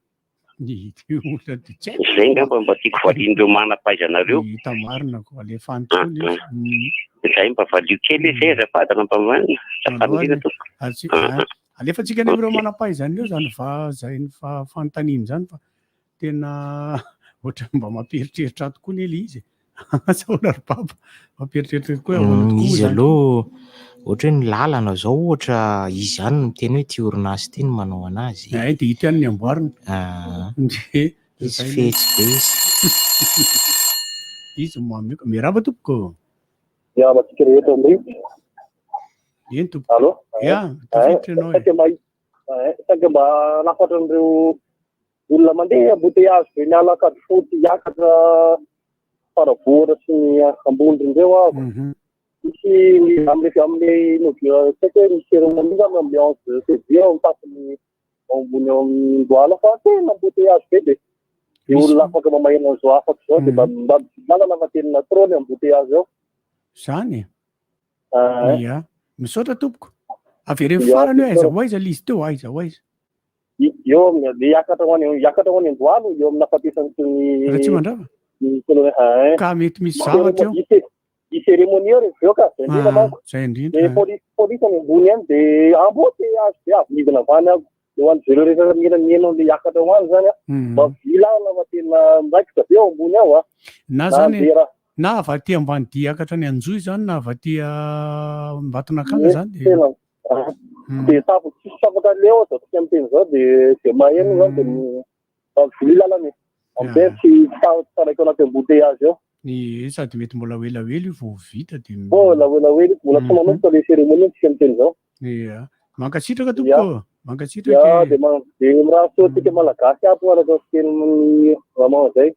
Speaker 25: Izay angamba mba tiako valian'ireo manam-pahaizana ireo.
Speaker 4: Hita marina ko, alefa any tokoa ny izy.
Speaker 25: Izay mba valio kely izy e, azafady rampamana. Azafady indrindra tompoko.
Speaker 4: Alefantsika any amin'ireo manam-pahaizana ireo izany va izay fanontaniana izany fa tena ohatran'ny mba mampieritreritra ahy tokoa anie ilay izy e. Asa ahoana ry Baba? Mampieritreritra tokoa hoe ahoana tokoa
Speaker 23: Izy
Speaker 4: izany?
Speaker 23: aloha ohatra hoe ny lalana zao ohatra izy ihany no miteny hoe ity orinasa ity no manao anazy.
Speaker 4: Ay dia ito ihany ny amboarina.
Speaker 23: Ah.
Speaker 4: Ndre,
Speaker 23: Izy
Speaker 4: zay
Speaker 23: fetsy be izy.
Speaker 4: Izy no mamoaka. Miarahaba tompoko.
Speaker 2: Miarahaba antsika rehetra indray.
Speaker 4: Eny tompoko.
Speaker 2: Allô?
Speaker 4: Ya, tafiditra ianao e.
Speaker 2: Saika mba saika mba hanafatra an'ireo olona mandeha embouteillage be miala Ankadifotsy hiakatra Faravohitra sy ny Ambondrona ireo aho. Misy ny amin'ny amin'ny inauguration tsy haiko hoe misy cérémonie angamba amin'ny 11 février ao amin'ny ao ambony ao amin'ny Andohalo fa tena embouteillage be dia ny olona afaka mamaheno an'izao hafatra izao dia mba mba lalana fa tena trop ny embouteillage ao.
Speaker 4: Zany e.
Speaker 2: Ah,
Speaker 4: Ia. Misaotra tompoko. Avereno
Speaker 2: Ia,
Speaker 4: farany hoe aiza
Speaker 2: misaotra.
Speaker 4: ho aiza ilay izy teo, aiza ho aiza.
Speaker 2: Eo amin'ny le hiakatra ho any hiakatra ho any Andohalo eo amin'ny nahafatesany sy ny
Speaker 4: Ratsimandrava?
Speaker 2: ny colonel ah,
Speaker 4: Ka mety misy zavatra eo.
Speaker 2: Hisy cérémonie eo rehefa avy eo ka, zay indrindra
Speaker 4: Ah,
Speaker 2: manko.
Speaker 4: zay indrindra.
Speaker 2: Le polisy polisy any ambony any de embouteillage be avy midina avy any aho. De ho an'izareo rehetra mila mihaino an'le hiakatra ho any zany a, mba vilana fa tena miraikitra be ao ambony ao a.
Speaker 4: Na
Speaker 2: Na
Speaker 4: zany
Speaker 2: andeha raha
Speaker 4: na avy aty Ambanidia hiakatra any Anjohy zany na avy aty Ambatonakanga
Speaker 2: Ie,
Speaker 4: zany de
Speaker 2: tena de tapo tsisy afaka leo zao tsika miteny zao de de maheno zany de mivily lalana e. Amizay tsy tsy taraiky ao anaty embouteillage eo.
Speaker 4: Ie, sady mety mbola ho elaela io vao ho vita de
Speaker 2: Mbola ho elaela io, mbola tsy manomboka le cérémonie tsika miteny zao.
Speaker 4: Ia. Mankasitraka tompoko ô. Mankasitraka
Speaker 2: Ya,
Speaker 4: e.
Speaker 2: de ma de mirary soa antsika malagasy aby araka ny fitenin'ny maman zay.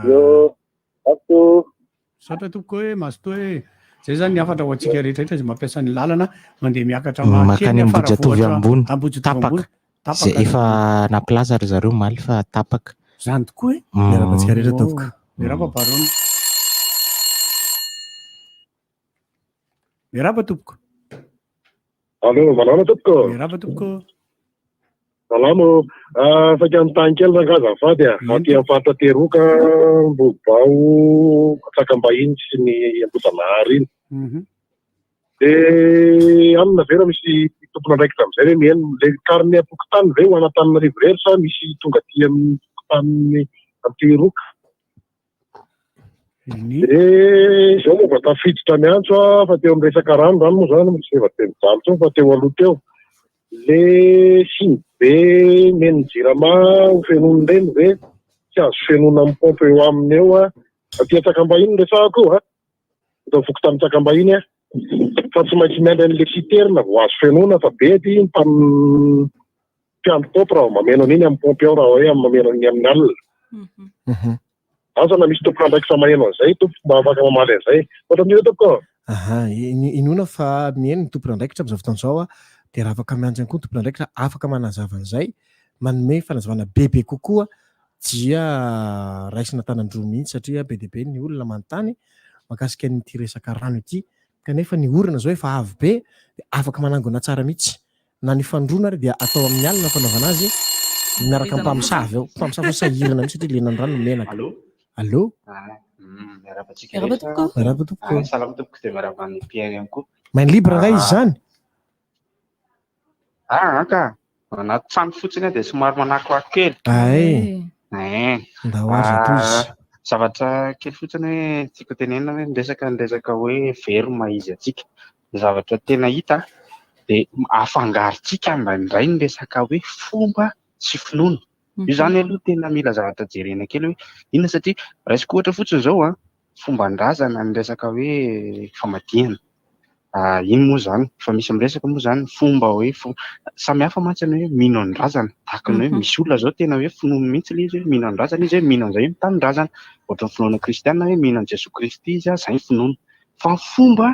Speaker 2: Yo, ato.
Speaker 4: Misaotra tompoko hoe mazotoa e. Zay zany ny hafatra ho antsika rehetra rehetra izay mampiasa ny lalana mandeha miakatra
Speaker 23: Mankany
Speaker 4: makeny
Speaker 23: Ambohijatovo
Speaker 4: Faravohitra
Speaker 23: ambony.
Speaker 4: Ambohijatovo
Speaker 23: Tapaka.
Speaker 4: ambony.
Speaker 23: Zay
Speaker 4: Tapaka.
Speaker 23: efa nampilaza ry zareo omaly fa tapaka.
Speaker 4: Zany tokoa e.
Speaker 17: Miarahaba antsika rehetra tompoko.
Speaker 4: Miarahaba Baron. Miarahaba tompoko.
Speaker 3: Allo, valala tompoko.
Speaker 4: Miarahaba tompoko.
Speaker 3: Salama ô. Ah, saika anontany kely rangahy azafady a. Aty amin'ny faritra Teroka, Ambodibao, Antsakambahiny sy ny Ambohijanahary iny. Dia any ve raha misy tompon'andraikitra amin'izay ve mihaino? Ilay carnet am-pokontany ve ho an'Antananarivo irery sa misy tonga aty amin'ny fokontany Antehiroka? Dia izao moa vao tafiditra miantso aho fa teo amin'ny resaka rano izany moa izany tsy efa dia mijaly intsony fa teo aloha teo. Le sinibe nen'ny jirama ho fenoina ireny ve tsy azo fenoina amin'ny pompe eo aminy eo a? Aty Antsakambahiny no resahako io a! Eto amin'ny fokontany Antsakambahiny a! Fa tsy maintsy miandry an'le citerne vao azo fenoina fa be aty ny mpiandry pompe raha vao mameno an'iny amin'ny pompe ao raha hoe mameno an'iny amin'ny alina. Asa na misy tompon'andraikitra maheno an'izay tompoko mba afaka mamaly an'izay. Misaotra indrindra tompoko ô!
Speaker 17: Aha, inoana fa mihaino ny tompon'andraikitra amin'izao fotoana izao aho, dia raha afaka miantso ihany koa ny tompon'andraikitra afaka manazava an'izay, manome fanazavana bebe kokoa dia raisina an-tanan-droa mihitsy satria be dia be ny olona manontany mahakasika an'ity resaka rano ity kanefa ny orana izao efa avy be dia afaka manangona tsara mihitsy na ny fandroana ary dia atao amin'ny alina ny fanaovana azy miaraka amin'ny mpamosavy ao. Mpamosavy ao sahirana mihitsy satria lenan'ny rano ny menaka.
Speaker 9: Allô?
Speaker 17: Allô?
Speaker 9: Ah, miarahaba antsika
Speaker 17: Miarahaba
Speaker 9: rehetra.
Speaker 17: tompoko. Miarahaba tompoko.
Speaker 9: Ah, salama tompoko dia miarahaba an'i Pierre ihany koa.
Speaker 17: Main libre angaha izy izany?
Speaker 9: Ah, ka. Anaty trano fotsiny aho dia somary manakoako kely.
Speaker 17: Ay.
Speaker 9: Eh.
Speaker 17: Ndao ary zato izy.
Speaker 9: Ah, zavatra kely fotsiny hoe tiako tenenina hoe miresaka ny resaka hoe very maha izy antsika. Ny zavatra tena hita dia afangarontsika indraindray ny resaka hoe fomba sy finoana. Io izany aloha tena mila zavatra jerena kely hoe inona satria raisiko ohatra fotsiny izao an, fomban-drazana ny resaka hoe famadihana. Iny moa izany, fa misy miresaka moa izany fomba hoe samy hafa mantsy ny hoe mino ny razana. Tahaka ny hoe misy olona izao tena hoe finoany mihitsy ilay izy hoe mino ny razana izy hoe mino an'izay hoe ny tanindrazana. Ohatran'ny finoana kristiana hoe mino an'i Jesoa Kristy izy, izay ny finoana. Fa ny fomba,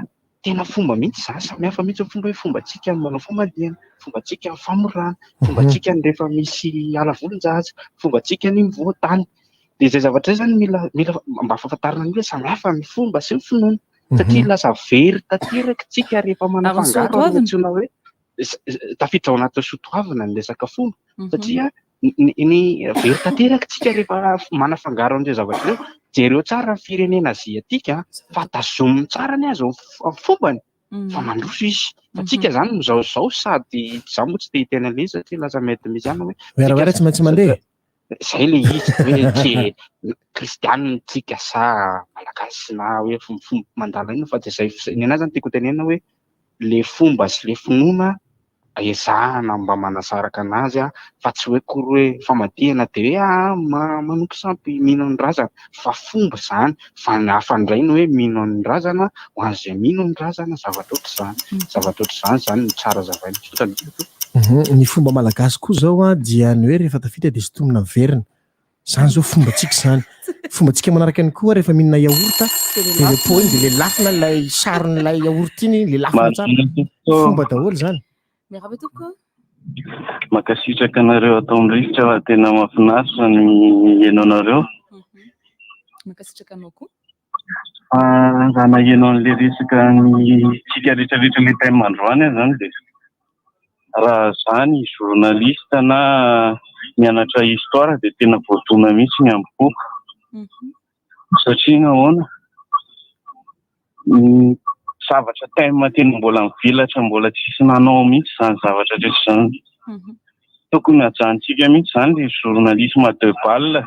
Speaker 9: tena fomba mihitsy izany, samy hafa mihitsy ny fomba hoe fombantsika ny manao famadihana, fombantsika ny famorana, fombantsika ny rehefa misy ala volon-jaza, fombantsika ny mivoa tany. Dia izay zavatra izay zany mila mila mba fahafantarana ny hoe samy hafa ny fomba sy ny finoana. Satria lasa very tanteraka tsika rehefa manafangaro ny antsoina hoe tafiditra ao anatin'ny soatoavina ny resaka fomba. Satria ny very tanteraka tsika rehefa manafangaro an'ireo zavatra ireo. Jereo tsara ny firenena aziatika fa tazominy tsara ny azy ny fombany fa mandroso izy. Fa tsika zany mizahozaho sady za moa tsy te hiteny an'ilay izy satria lasa mety misy ihany hoe
Speaker 17: Werawera tsy maintsy mandeha.
Speaker 9: Zay le izy hoe tsy kristianina tsika sa malagasy na hoe fombafomba mandala inona fa de zay ny anahy zany tiako tenenina hoe le fomba sy le finoana ezahana mba manasaraka anazy a fa tsy hoe akory hoe famadihana de hoe ah manompo sampy mino ny razana fa fomba zany fa ny hafa indray ny hoe mino ny razana ho an'izay mino ny razana zavatra ohatr'izany zavatra ohatr'izany zany no tsara azavaina. Misaotra indrindra tompoko.
Speaker 17: Ny fomba malagasy koa zao dia ny hoe rehefa tafita dia sintomina miverina. Zany zao fombantsika zany. Fombantsika manaraka ihany koa rehefa mihinana yaourt dia le pot iny dia lelafina ilay saron'ilay yaourt iny, lelafina tsara. Fomba daholo zany.
Speaker 7: Miarahaba tompoko.
Speaker 12: Mankasitraka anareo ato amin'ny rivotra fa tena mahafinaritra ny mihaino anareo.
Speaker 7: Mankasitraka anao koa.
Speaker 12: Fa raha naheno an'ilay resaka ny tsika rehetra rehetra ilay thème androany aho izany dia raha za ny journaliste na mianatra histoire dia tena voadona mihitsy ny amim-poko. Satria nahoana? Ny zavatra thème tena mbola mivelatra mbola tsisy nanao mihitsy izany zavatra rehetra izany. Tokony hajanontsika mihitsy izany ilay journalisme à deux balles.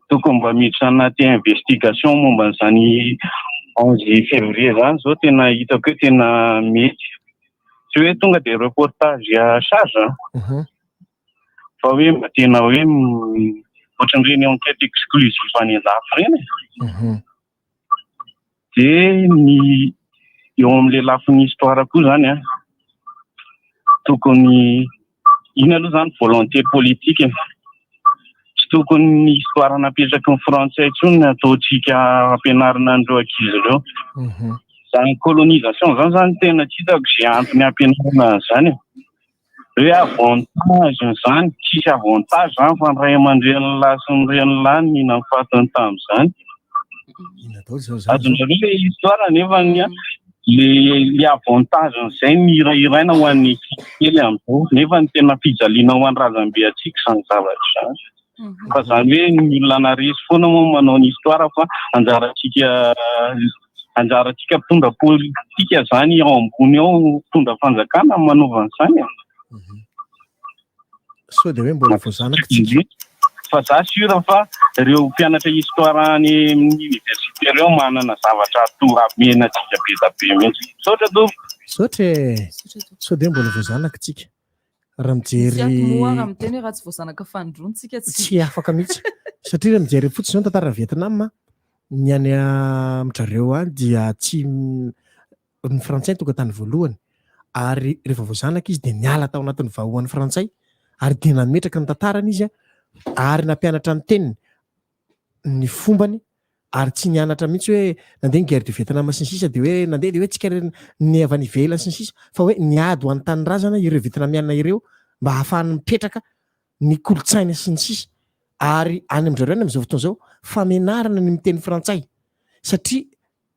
Speaker 12: Tokony mba miditra anaty investigation momba an'izany 11 février izany izao tena hitako hoe tena mety. Tsy hoe tonga dia reportage à charge an. Fa hoe mba tena hoe ohatran'ireny enquête exclusive any an-dafy ireny e. Dia ny eo amin'ilay lafiny histoire koa izany an, tokony iny aloha izany volonté politique e. Tsy tokony ny histoire napetraky ny frantsay intsony no ataontsika ampianarina an'ireo ankizy ireo. Izany colonisation izany izany tena tsy hitako izay antony hampianarina an'izany e. Hoe avantage izany, tsisy avantage izany fa ny ray aman-drenin'lahy sy ny renin'lahy no nihinan'ny fatiny tamin'izany. Azonareo ilay histoire nefa ny le le avantage an'izay no hirahiraina ho an'ny ankizy kely amin'izao nefa ny tena fijaliana ho an'ny razambe antsika izany zavatra izany. Fa izany hoe ny olona naresy foana moa manao ny histoire fa anjarantsika anjarantsika mpitondra politika izany ao ambony ao mpitondra fanjakana no manova an'izany e.
Speaker 17: Sao dia hoe mbola voazanaka tsika.
Speaker 12: Fa za sûr fa ireo mpianatra histoire any amin'ny université ireo manana zavatra atoro hamena antsika be da be mihitsy. Misaotra tompoko.
Speaker 17: Misaotra e. Sao dia hoe mbola voazanaka tsika. Raha mijery.
Speaker 7: Misy ato moa raha miteny hoe raha tsy voazanaka fanindroany tsika tsy.
Speaker 17: Tsy afaka mihitsy. Satria raha mijery fotsiny izao ny tantaran'i Vietnam, ny any amin-dRareo any dia tsy ny frantsay no tonga tany voalohany ary rehefa voazanaka izy dia niala tao anatin'ny vahoan'ny frantsay ary dia nametraka ny tantarany izy ary nampianatra ny teniny ny fombany ary tsy nianatra mihitsy hoe nandeha ny guerre du Vietnam sy ny sisa dia hoe nandeha dia hoe tsika ny avy any ivelany sy ny sisa fa hoe niady ho an'ny tanindrazana ireo Vietnamiana ireo mba hahafahany mipetraka ny kolontsaina sy ny sisa ary any amin-dry zareo any amin'izao fotoana izao famenarana ny miteny frantsay satria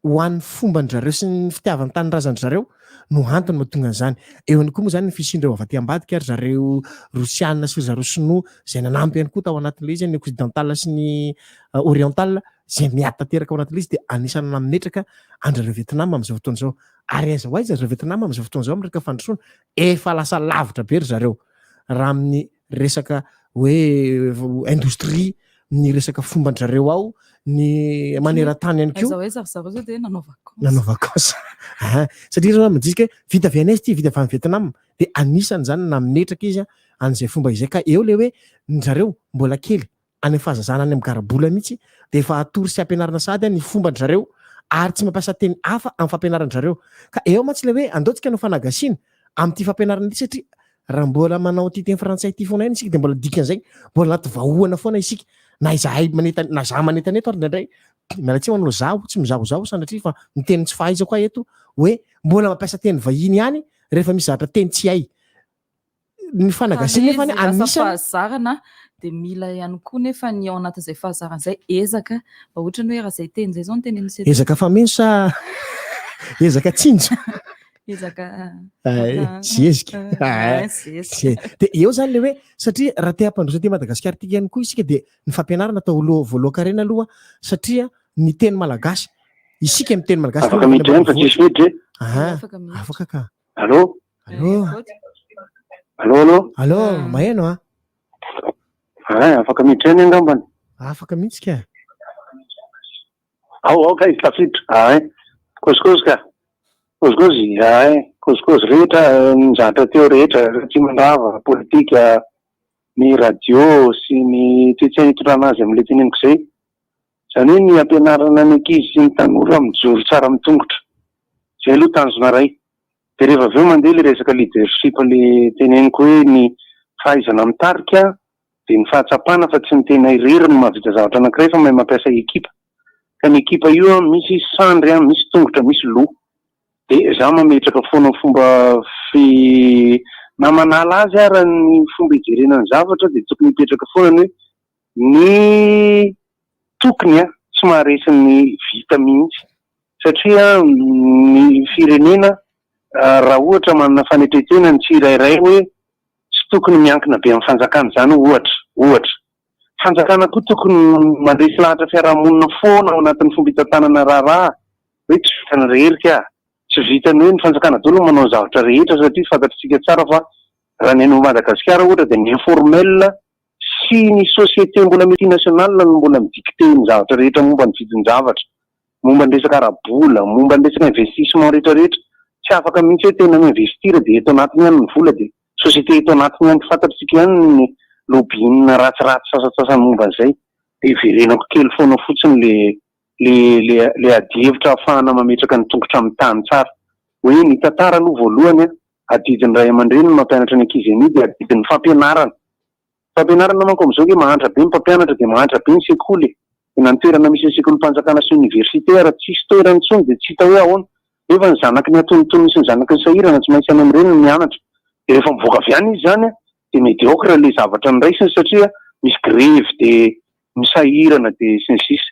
Speaker 17: ho an'ny fomban-dry zareo sy ny fitiavan-tanindrazan-dry zareo no antony mahatonga an'izany. Eo ihany koa moa izany ny fisian'ireo avy aty ambadika, ry zareo Rosiana sy ry zareo Sinoa izay nanampy ihany koa tao anatin'ilay izy, ny occidental sy ny oriental izay miady tanteraka ao anatin'ilay izy dia anisan'ny nametraka an-dry zareo Vietnam amin'izao fotoana izao. Ary aiza ho aiza ry zareo Vietnam amin'izao fotoana izao amin'ny resaka fandrosoana? Efa lasa lavitra be ry zareo raha amin'ny resaka hoe indostria, ny resaka fomban-drareo ao, ny maneran-tany ihany koa.
Speaker 7: Aiza ho aiza ry zareo zao dia nanao vacances.
Speaker 17: Nanao vacances. Ah, satria zao midika hoe vita avy any aiza ity, vita avy any Vietnam. Dia anisany izany nametraka izy an'izay fomba izay ka eo ilay hoe ny zareo mbola kely any amin'ny fahazazana any amin'ny garabola mihitsy dia efa atoro sy ampianarina sahady ny fomban-dry zareo ary tsy mampiasa teny hafa amin'ny fampianaran-dry zareo. Ka eo mantsy ilay hoe andao tsika hanao fanagasiana amin'ity fampianarana ity satria raha mbola manao ity teny frantsay ity foana ihany isika dia mbola dikan'izay mbola anaty vahoana foana isika na izahay manetana na za manetana eto ary indraindray miala tsiny manao zaho tsy mizahozaho sanatria fa miteny tsy fahaizako aho eto hoe mbola mampiasa teny vahiny ihany rehefa misy zavatra teny tsy hay ny fanagasiana nefa
Speaker 7: Lasa
Speaker 17: anisan'ny
Speaker 7: fahazarana Dia mila ihany koa nefa ny ao anatin'izay fahazarana izay ezaka mba ohatra ny hoe raha izay teny izay izao no tenenin'i Seta.
Speaker 17: Ezaka fameno sa ezaka tsinjo?
Speaker 7: Ezaka
Speaker 17: Zezika.
Speaker 7: Zezika.
Speaker 17: Dia eo izany ilay hoe satria raha te hampandroso aty Madagasikara ity ihany koa isika dia ny fampianarana atao loha voalohan-karena aloha satria ny teny malagasy isika miteny malagasy
Speaker 1: Afaka miditra ihany fa tsisy miditra e.
Speaker 17: Ah, afaka ka.
Speaker 1: Allô?
Speaker 17: Allô?
Speaker 1: Allô, allô?
Speaker 17: Allô, maheno a?
Speaker 1: Ah, afaka miditra ihany angambany.
Speaker 17: Afaka mihitsy ka.
Speaker 1: Ao, ao kay, tafiditra. Ah, eh. Kozikozy ka. Kozikozy, ah, eh. Kozikozy rehetra, ny zavatra teo rehetra, Ratsimandrava, politika, ny radio sy ny toe-tsaina itondrana azy amin'ilay teneniko izay. Izany hoe ny ampianarana ny ankizy sy ny tanora mijoro tsara amin'ny tongotra. Izay aloha tanjona iray. Dia rehefa avy eo mandeha ilay resaka leadership ilay teneniko hoe ny fahaizana mitarika dia ny fahatsapana fa tsy ny tena irery no mahavita zavatra anankiray fa mahay mampiasa ekipa. Ka ny ekipa io an, misy sandry an, misy tongotra, misy loha. Dia za mametraka foana fomba fi, na manala azy ara ny fomba ijerena ny zavatra dia tokony hipetraka foana ny hoe ny tokony an tsy maharesy ny vita mihitsy. Satria ny firenena raha ohatra manana fanetren-tena ny tsirairay hoe tsy tokony miankina be amin'ny fanjakana izany ohatra, ohatra. Fanjakana koa tokony mandresy lahatra fiarahamonina foana ao anatin'ny fomba hitantanana raharaha hoe tsy vitan'ny rery ka, tsy vitan'ny hoe ny fanjakana daholo no manao ny zavatra rehetra satria fantatr'isika tsara fa raha ny any Madagasikara ohatra dia ny informel sy ny société mbola multinationale no mbola mi-dicter ny zavatra rehetra momba ny vidin-javatra. momba ny resaka ara-bola, momba ny resaka investissement rehetra rehetra, tsy afaka mihitsy hoe tena mi-investir dia eto anatiny ihany ny vola dia société eto anatiny ihany, fantatr'tsika ihany ny lobbying ratsiratsy sasantsasany momba an'izay, dia hiverenako kely foana fotsiny le le le le adihevitra ahafahana mametraka ny tongotra amin'ny tany tsara, hoe ny tantara aloha voalohany an, adidin'ny ray aman-dreny ny mampianatra ny ankizy an'io dia adidin'ny fampianarana. Fampianarana manko amin'izao nge mahantra be ny mpampianatra dia mahantra be ny sekoly e! Dia na ny toerana misy ny sekolim-panjakana sy oniversite ara tsisy toerana intsony dia tsy hita hoe ahoana. Nefa ny zanaky ny antonontonony sy ny zanaky ny sahirana tsy maintsy any amin'ireny no mianatra. Dia rehefa mivoaka avy any izy izany dia mediocre ilay zavatra noraisiny satria misy grevy dia misahirana dia sy ny sisa.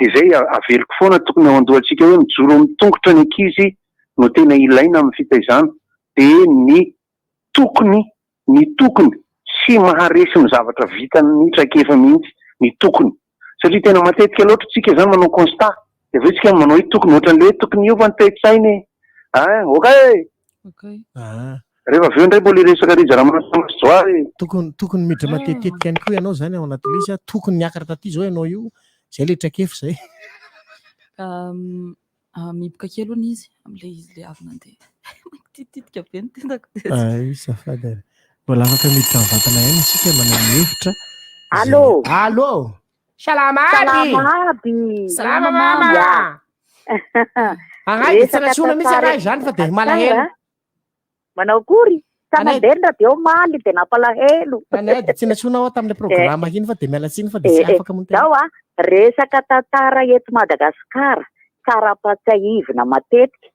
Speaker 1: Dia izay averiko foana tokony ao an-dohantsika hoe mijoro amin'ny tongotra ny ankizy no tena ilaina amin'ny fitaizana dia ny tokony ny tokony tsy maharesy ny zavatra vitan'ny traikefa mihitsy ny tokony satria tena matetika loatra tsika zany manao constat de avy eo tsika manao hoe tokony ohatran'le hoe tokony hiova ny toe-tsaina e ah ok rehefa avy eo indray mbola hiresaka Rija Ramanantsoa e
Speaker 17: Tokony tokony miditra matetitetika ihany koa ianao zany ao anatin'ilay izy a, tokony niakatra taty zao ianao io, zay le traikefa zay.
Speaker 7: Mihiboka kely hono izy amin'ilay izy ilay avy nandeha. Mitititika be ny tendako dia.
Speaker 17: Ay, azafady ary. Mbola afaka miditra mivantana ihany isika maneho ny hevitra.
Speaker 13: Allô.
Speaker 17: Allô.
Speaker 13: Salama aby. Salama aby.
Speaker 17: Salama mama. Ahay dia tsy nantsoina mihitsy araha izany fa dia malahelo.
Speaker 13: Manao akory? Sa nandeha ny radio omaly dia nampalahelo.
Speaker 17: Anay dia tsy nantsoina aho tamin'ilay programa iny fa dia miala tsiny fa dia tsy afaka moa.
Speaker 13: Zao a, resaka tantara eto Madagasikara tsara ampatsiahivina matetika.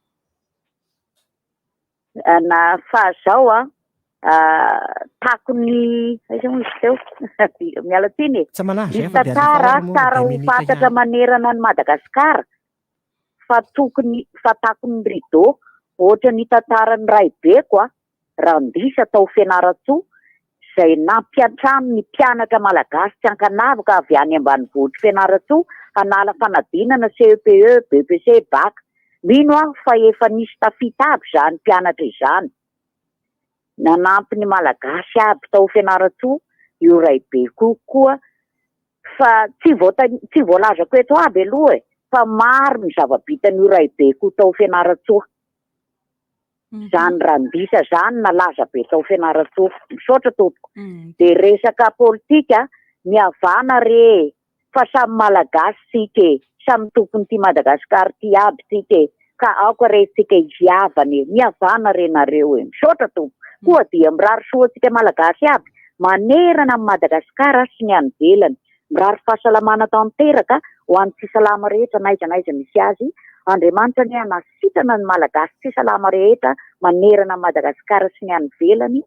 Speaker 13: Na fa zao a, takon'ny aiza moa izy teo? Miala tsiny e.
Speaker 17: Tsy manahy
Speaker 13: Misy tantara tsara ho fantatra manerana an'i Madagasikara fa tokony fa takon'ny rideau ohatra ny tantaran'ny raibeko a, Randisa tao Fianarantsoa izay nampiantrano ny mpianatra malagasy tsy ankanavaka avy any ambanivohitr'i Fianarantsoa hanala fanadinana CEPE, BEPC, Bac. Mino aho fa efa nisy tafita aby izany mpianatra izany. Nanampy ny malagasy aby tao Fianarantsoa io raibeko io koa Fa tsy tsy voalazako eto aby aloha e, fa maro ny zava-bitan'io raibeko tao Fianarantsoa. Zany Randisa zany nalaza be tao Fianarantsoa. Misaotra tompoko. De resaka politika, mihavana re e, fa samy Malagasy tsika e, samy tompon'ity Madagascar ty aby tsika e, ka aoka re tsika hihavana e, mihavana re nareo e. Misaotra tompoko. Koa dia mirary soa antsika Malagasy aby manerana an'i Madagasikara sy ny any ivelany. Mirary fahasalamana tanteraka ho an'ny tsy salama rehetra n'aiza n'aiza misy azy. Andriamanitra anie hanasitrana ny Malagasy tsy salama rehetra manerana an'i Madagasikara sy ny any ivelany.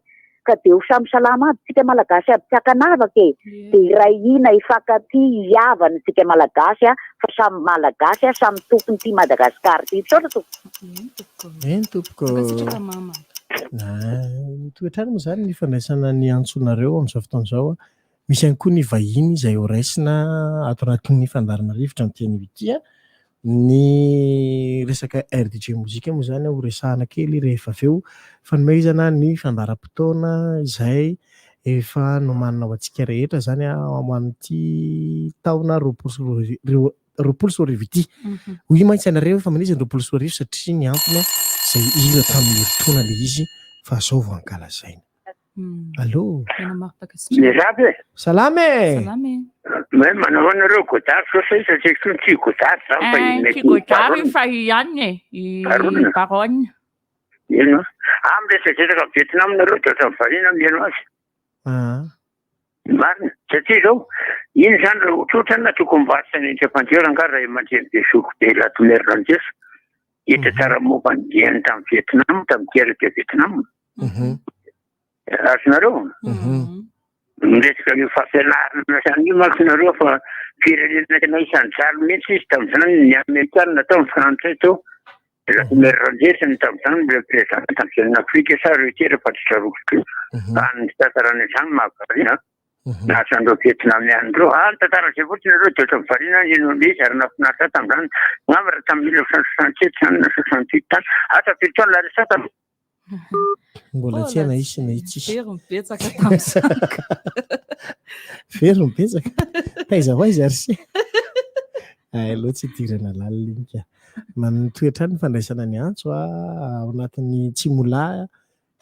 Speaker 13: Ka dia ho samy salama aby tsika Malagasy aby tsy ankanavaka e! Dia hiray hina hifankatia hihavana tsika Malagasy a! Fa samy Malagasy a! Samy tompony ity Madagascar ity. Misaotra tompoko.
Speaker 17: Eny tompoko.
Speaker 7: Mankasitraka mama.
Speaker 17: Mitohy hatrany moa izany ny fandraisana ny antsonareo amin'izao fotoana izao. Misy ihany koa ny vahiny izay horaisina ato anatin'ny fandaharana rivotra amin'ity anio ity. Ny resaka RDJ Mozika moa izany ho resahana kely rehefa avy eo. Fanomezana ny fandaharam-potoana izay efa nomanina ho antsika rehetra izany ho an'ity taona 2020 ity. Hoy mantsy ianareo efa manizy ny 2020 satria ny antony izay hira tamin'ny herintaona ilay izy fa izao vao ankalazaina. Allô.
Speaker 8: Mirava e.
Speaker 17: Salama e.
Speaker 7: Salama e.
Speaker 8: Mais manao ahoana nareo Godard sao sa iza tsy haiko tsy Godard zany fa i
Speaker 10: Tsy Godard io fa i Anne e, i
Speaker 8: Baronne.
Speaker 10: Baronne.
Speaker 8: Ino? Ah miresadresaka amin'i Vietnam nareo dia ohatran'ny variana mihaino azy.
Speaker 17: Ah.
Speaker 8: Marina. Satria izao, iny izany raha ohatrohatra na tokony mivarotra any Antsapandriana angaha ray aman-dreny be zoky be Latomer Randriasa. Hita tsara momba ny diany tamin'i Vietnam, tamin'ny guerre de Vietnam. Azonareo? Miresaka an'io fampianarana sy an'io manko nareo fa firenena tena isan'ny jaly mihitsy izy tamin'izany, ny Amerikana tao, ny Frantsay tao. Latomer Randriasa ny tamin'izany mbola président tamin'ny firenena Afrika sa Russie rehefa tsy tsaroako koa. Fa ny fitantarana izany mahavariana. Nahazo an'ireo Vietnamiana ireo. Ah, ny tantara izay fotsiny ireo dia ohatran'ny variana ny ino an'ilay izy ary nahafinaritra ahy tamin'izany. Angamba raha tamin'ny 1967 izany na 68 tany. Asa firy taona Larissa tamin'ny
Speaker 17: Mbola tsy haina isy na itsisy.
Speaker 7: Very ny betsaka tamin'izany.
Speaker 17: Very ny betsaka. Taiza ho aiza ary sy? Ay, aleo tsy hidirana lalina iny ka. Manohy hatrany ny fandraisana ny antso a, ao anatin'ny tsimolahy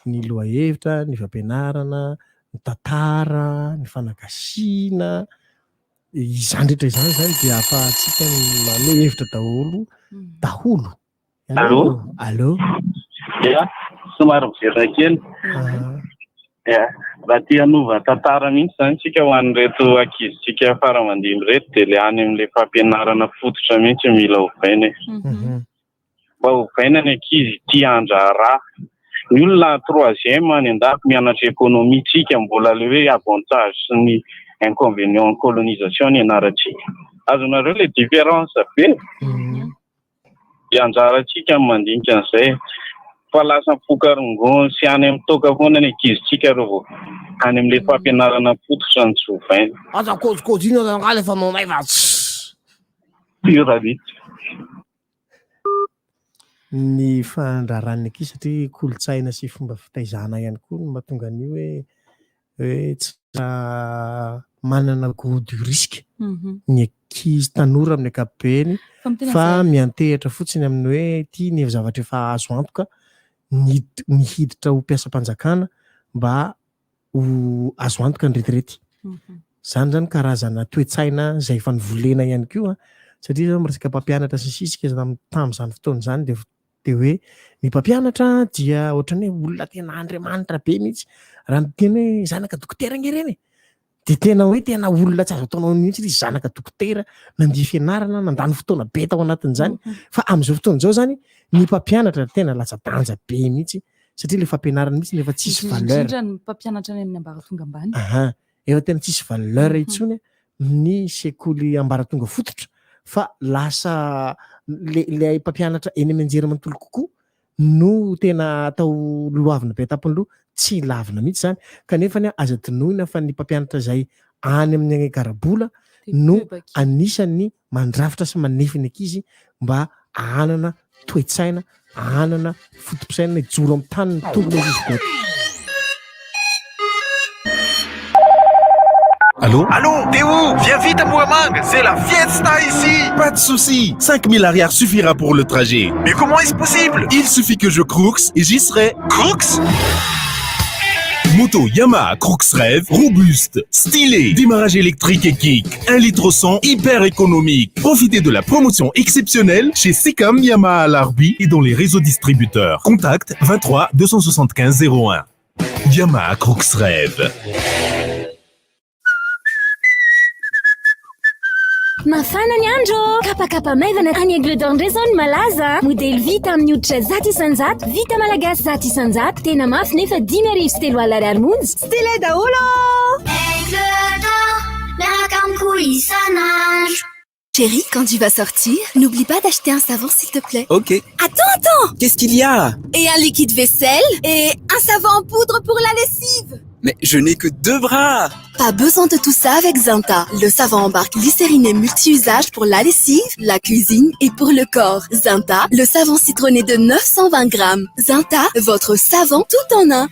Speaker 17: ny lohahevitra, ny fampianarana, ny tantara, ny fanagasiana. Izany rehetra izany izany dia ahafahantsika maneho hevitra daholo daholo.
Speaker 12: Allô?
Speaker 17: Allô?
Speaker 12: Ya, somary miverina kely. Ya, raha te hanova tantara mihitsy izany isika ho an'ireto ankizintsika fara aman-dimby ireto dia ilay any amin'ilay fampianarana fototra mihitsy no mila ovaina e. Mba ovaina ny ankizy tia handraharaha. Ny olona troisième any an-dafy mianatra économie, tsika mbola ilay hoe avantage sy ny inconvénient colonisation ny ianarantsika. Azonareo ilay différence be? Dia anjarantsika ny mandinika an'izay fa lasa mifoka rongony sy any amin'ny toaka foana ny ankizintsika reo vao any amin'ilay fampianarana fototra no tsy ovaina.
Speaker 17: Aza kôzikôzina rangahy le fanaonay fa tssy.
Speaker 12: Pur mihitsy.
Speaker 17: Ny fandraran'ny ankizy satria kolontsaina sy fomba fitaizana ihany koa no mahatonga an'io hoe hoe tsy manana goût du risque ny ankizy tanora amin'ny ankapobeny fa miantehitra fotsiny amin'ny hoe ity ny zavatra efa azo antoka ny ny hiditra ho mpiasam-panjakana mba ho azo antoka ny retirety. Izany zany karazana toe-tsaina izay efa novolena ihany koa satria zao miresaka mpampianatra sy ny sisa isika tamin'izany fotoana izany dia dia hoe ny mpampianatra dia ohatran'ny hoe olona tena andriamanitra be mihitsy raha miteny hoe zanaka dokotera ange ireny e dia tena hoe tena olona tsy azo ataonao mihitsy ilay zanaka dokotera nandia fianarana nandany fotoana be tao anatin'izany fa amin'izao fotoana izao zany ny mpampianatra tena latsa-danja be mihitsy satria ilay fampianarana mihitsy nefa tsisy valeur
Speaker 7: Indrindra ny mpampianatra any amin'ny ambaratonga ambany.
Speaker 17: Aha, efa tena tsisy valeur intsony ny sekoly ambaratonga fototra fa lasa le ilay mpampianatra eny amin'ny anjerimanontolo kokoa no tena atao loavina be an-tampon'ny loha, tsy lavina mihitsy izany kanefa anie aza adinoina fa ny mpampianatra izay any amin'ny garabola no anisan'ny mandrafitra sy manefy ny ankizy mba hanana toe-tsaina, hanana foto-pisainana hijoro amin'ny tany ny tolona izy izy
Speaker 6: Allô
Speaker 19: Allô, t'es où Viens vite à Moramanga, c'est la fiesta ici
Speaker 6: Pas de souci, 5000 ariary suffira pour le trajet.
Speaker 19: Mais comment est-ce possible
Speaker 6: Il suffit que je crooks et j'y serai.
Speaker 19: Crooks
Speaker 6: Moto Yamaha Crooks Rêve, robuste, stylé, démarrage électrique et kick, 1 litre 100, hyper économique. Profitez de la promotion exceptionnelle chez Sicam Yamaha Larbi et dans les réseaux distributeurs. Contact 23 275 01. Yamaha Crooks Rêve.
Speaker 11: Mafana ny andro! Kapakapa maivana any Aigle d'Or indray izao no malaza a! Modely vita amin'ny hoditra 100%, vita malagasy 100%, tena mafy nefa 30 500 ariary monja.
Speaker 5: Stylé daholo ô!
Speaker 14: Aigle d'Or, miaraka amiko isan'andro.
Speaker 11: Chérie, quand tu vas sortir, n'oublie pas d'acheter un savon s'il te plaît.
Speaker 18: Ok.
Speaker 11: Attends, attends!
Speaker 18: Qu'est-ce qu'il y a?
Speaker 11: Et un liquide vaisselle et un savon en poudre pour la lessive.
Speaker 18: Mais je n'ai que deux bras!
Speaker 11: Pas besoin de tout ça avec Zinta, le savon en barre glycériné multi-usage pour la lessive, la cuisine et pour le corps. Zinta, le savon citronné de 920 grammes. Zinta, votre savon tout en un.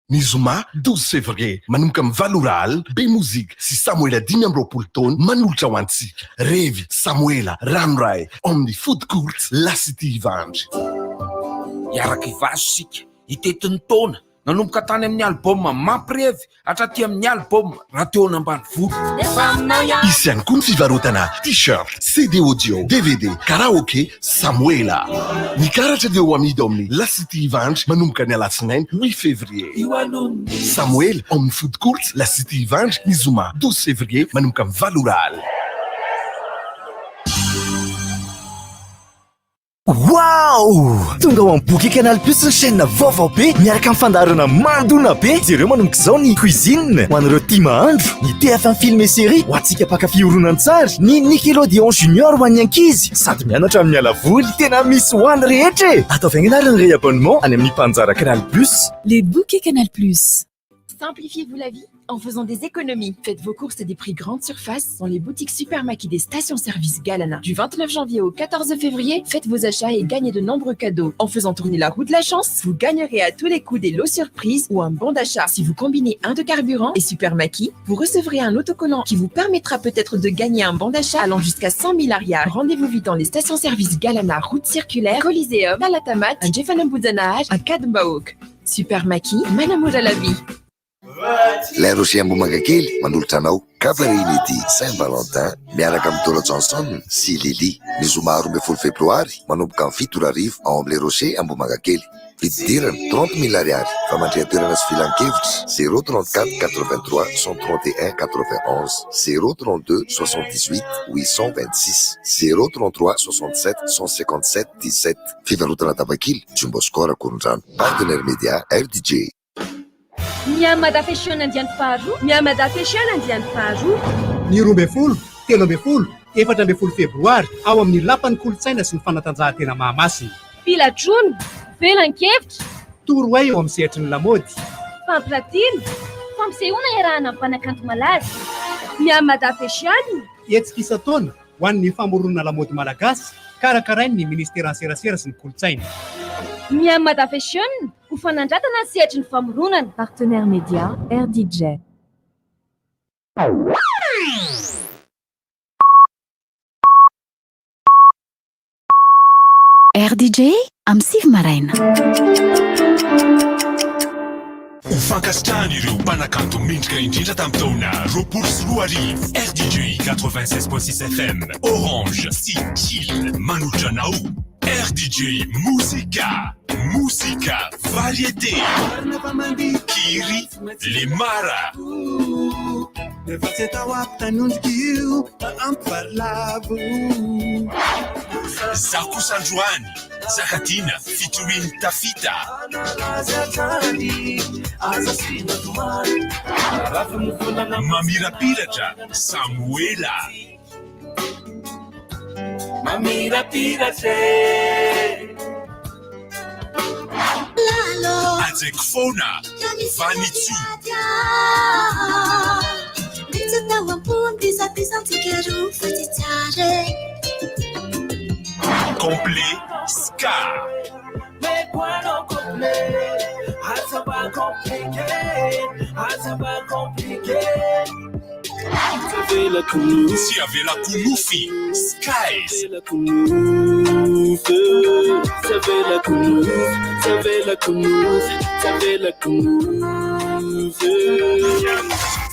Speaker 6: Ny zoma 12 février, manomboka amin'ny 8 ora alina, Be Mozika sy Samoela 25 taona manolotra ho antsika Revy Samoela Ranoray ao amin'ny Food Court La City Ivandry.
Speaker 21: Hiaraka hivazo isika, hitety ny taona, nanomboka tany amin'ny album Mampirevy hatraty amin'ny album Raha teo an'ambanivolo.
Speaker 6: Hisy ihany koa ny fivarotana T-shirt, CD audio, dvd, karaoke, Samoela. Ny karatra dia ho amidy ao amin'ny La City Ivandry manomboka ny alatsinainy huit février. Samoela ao amin'ny Food Court La City Ivandry ny zoma 12 février manomboka amin'ny 8 ora alina.
Speaker 22: Waouh! Tonga ao amin'ny bouquet Canal Plus ny chaîne vaovao be miaraka amin'ny fandaharana mandona be. Jereo manomboka izao ny Cuisine ho an'ireo tia mahandro, ny TF1 Film et Série ho antsika mpankafy horonantsary, ny Nickelodeon Junior ho an'ny ankizy sady mianatra no miala voly. Tena misy ho an'ny rehetra e! Ataovy haingana ary ny réabonnement any amin'ny mpanjara Canal Plus.
Speaker 26: Les bouquets Canal Plus. Simplifiez-vous la vie en faisant des économies. Faites vos courses à des prix grande surface dans les boutiques Supermaki des stations-service Galana. Du 29 janvier au 14 février, faites vos achats et gagnez de nombreux cadeaux. En faisant tourner la roue de la chance, vous gagnerez à tous les coups des lots surprises ou un bon d'achat. Si vous combinez un de carburant et Supermaki, vous recevrez un autocollant qui vous permettra peut-être de gagner un bon d'achat allant jusqu'à 100 000 ariary. Rendez-vous vite dans les stations-service Galana, route circulaire, Coliseum, Talatamaty, Andrefan'Ambohijanahary, Ankadimbahoaka. Supermaki, manamora la vie.
Speaker 27: La Rocher Ambohimangakely manolotra anao Cabaret Inédit Saint Valentin miaraka amin'i Dora Johnson sy Lily ny zoma 12 febroary manomboka amin'ny 7 ora hariva ao amin'ny Le Rocher Ambohimangakely. Vididirana 30 mille ariary fa mandrian-toerana sy filan-kevitra 034 83 131 91 032 78 826 033 67 157 17 Fivarotana tapakila Jumbo Score Ankorondrano Partenaire Média RDJ.
Speaker 28: Mihamada Fashion andiany faharoa. Mihamada Fashion andiany faharoa.
Speaker 29: Ny 12, 13, 14 febroary ao amin'ny Lapan'ny Kolontsaina sy ny Fanatanjahantena Mahamasina.
Speaker 28: Filatroana, felan-kevitra.
Speaker 29: Torohay eo amin'ny sehatry ny lamaody.
Speaker 28: Fampiratiana, fampisehoana iarahana amin'ny mpanakanto malaza. Mihamada Fashion.
Speaker 29: Hetsika isan-taona ho an'ny famoronana lamaody malagasy karakarain'ny Ministeran'ny Serasera sy ny Kolontsaina.
Speaker 28: Mihamada Fashion ho fanandratana ny sehatry ny famoronana.
Speaker 30: Partenaire média, RDJ.
Speaker 15: RDJ amin'ny 9 maraina.
Speaker 6: Ho fankasitrahana ireo mpanakanto mendrika indrindra tamin'ny taona 2020, RDJ 96.6 FM, Orange sy Chill manolotra anao RDJ Mozika, Mozika Variété, Kiry Lemara. Zaho kosa androany, Zakadina featuring Tafita. Mamirapiratra Samoela. Hajaiko foana Vanitsoa. Complet Ska. Tsy avelako nofy Skies.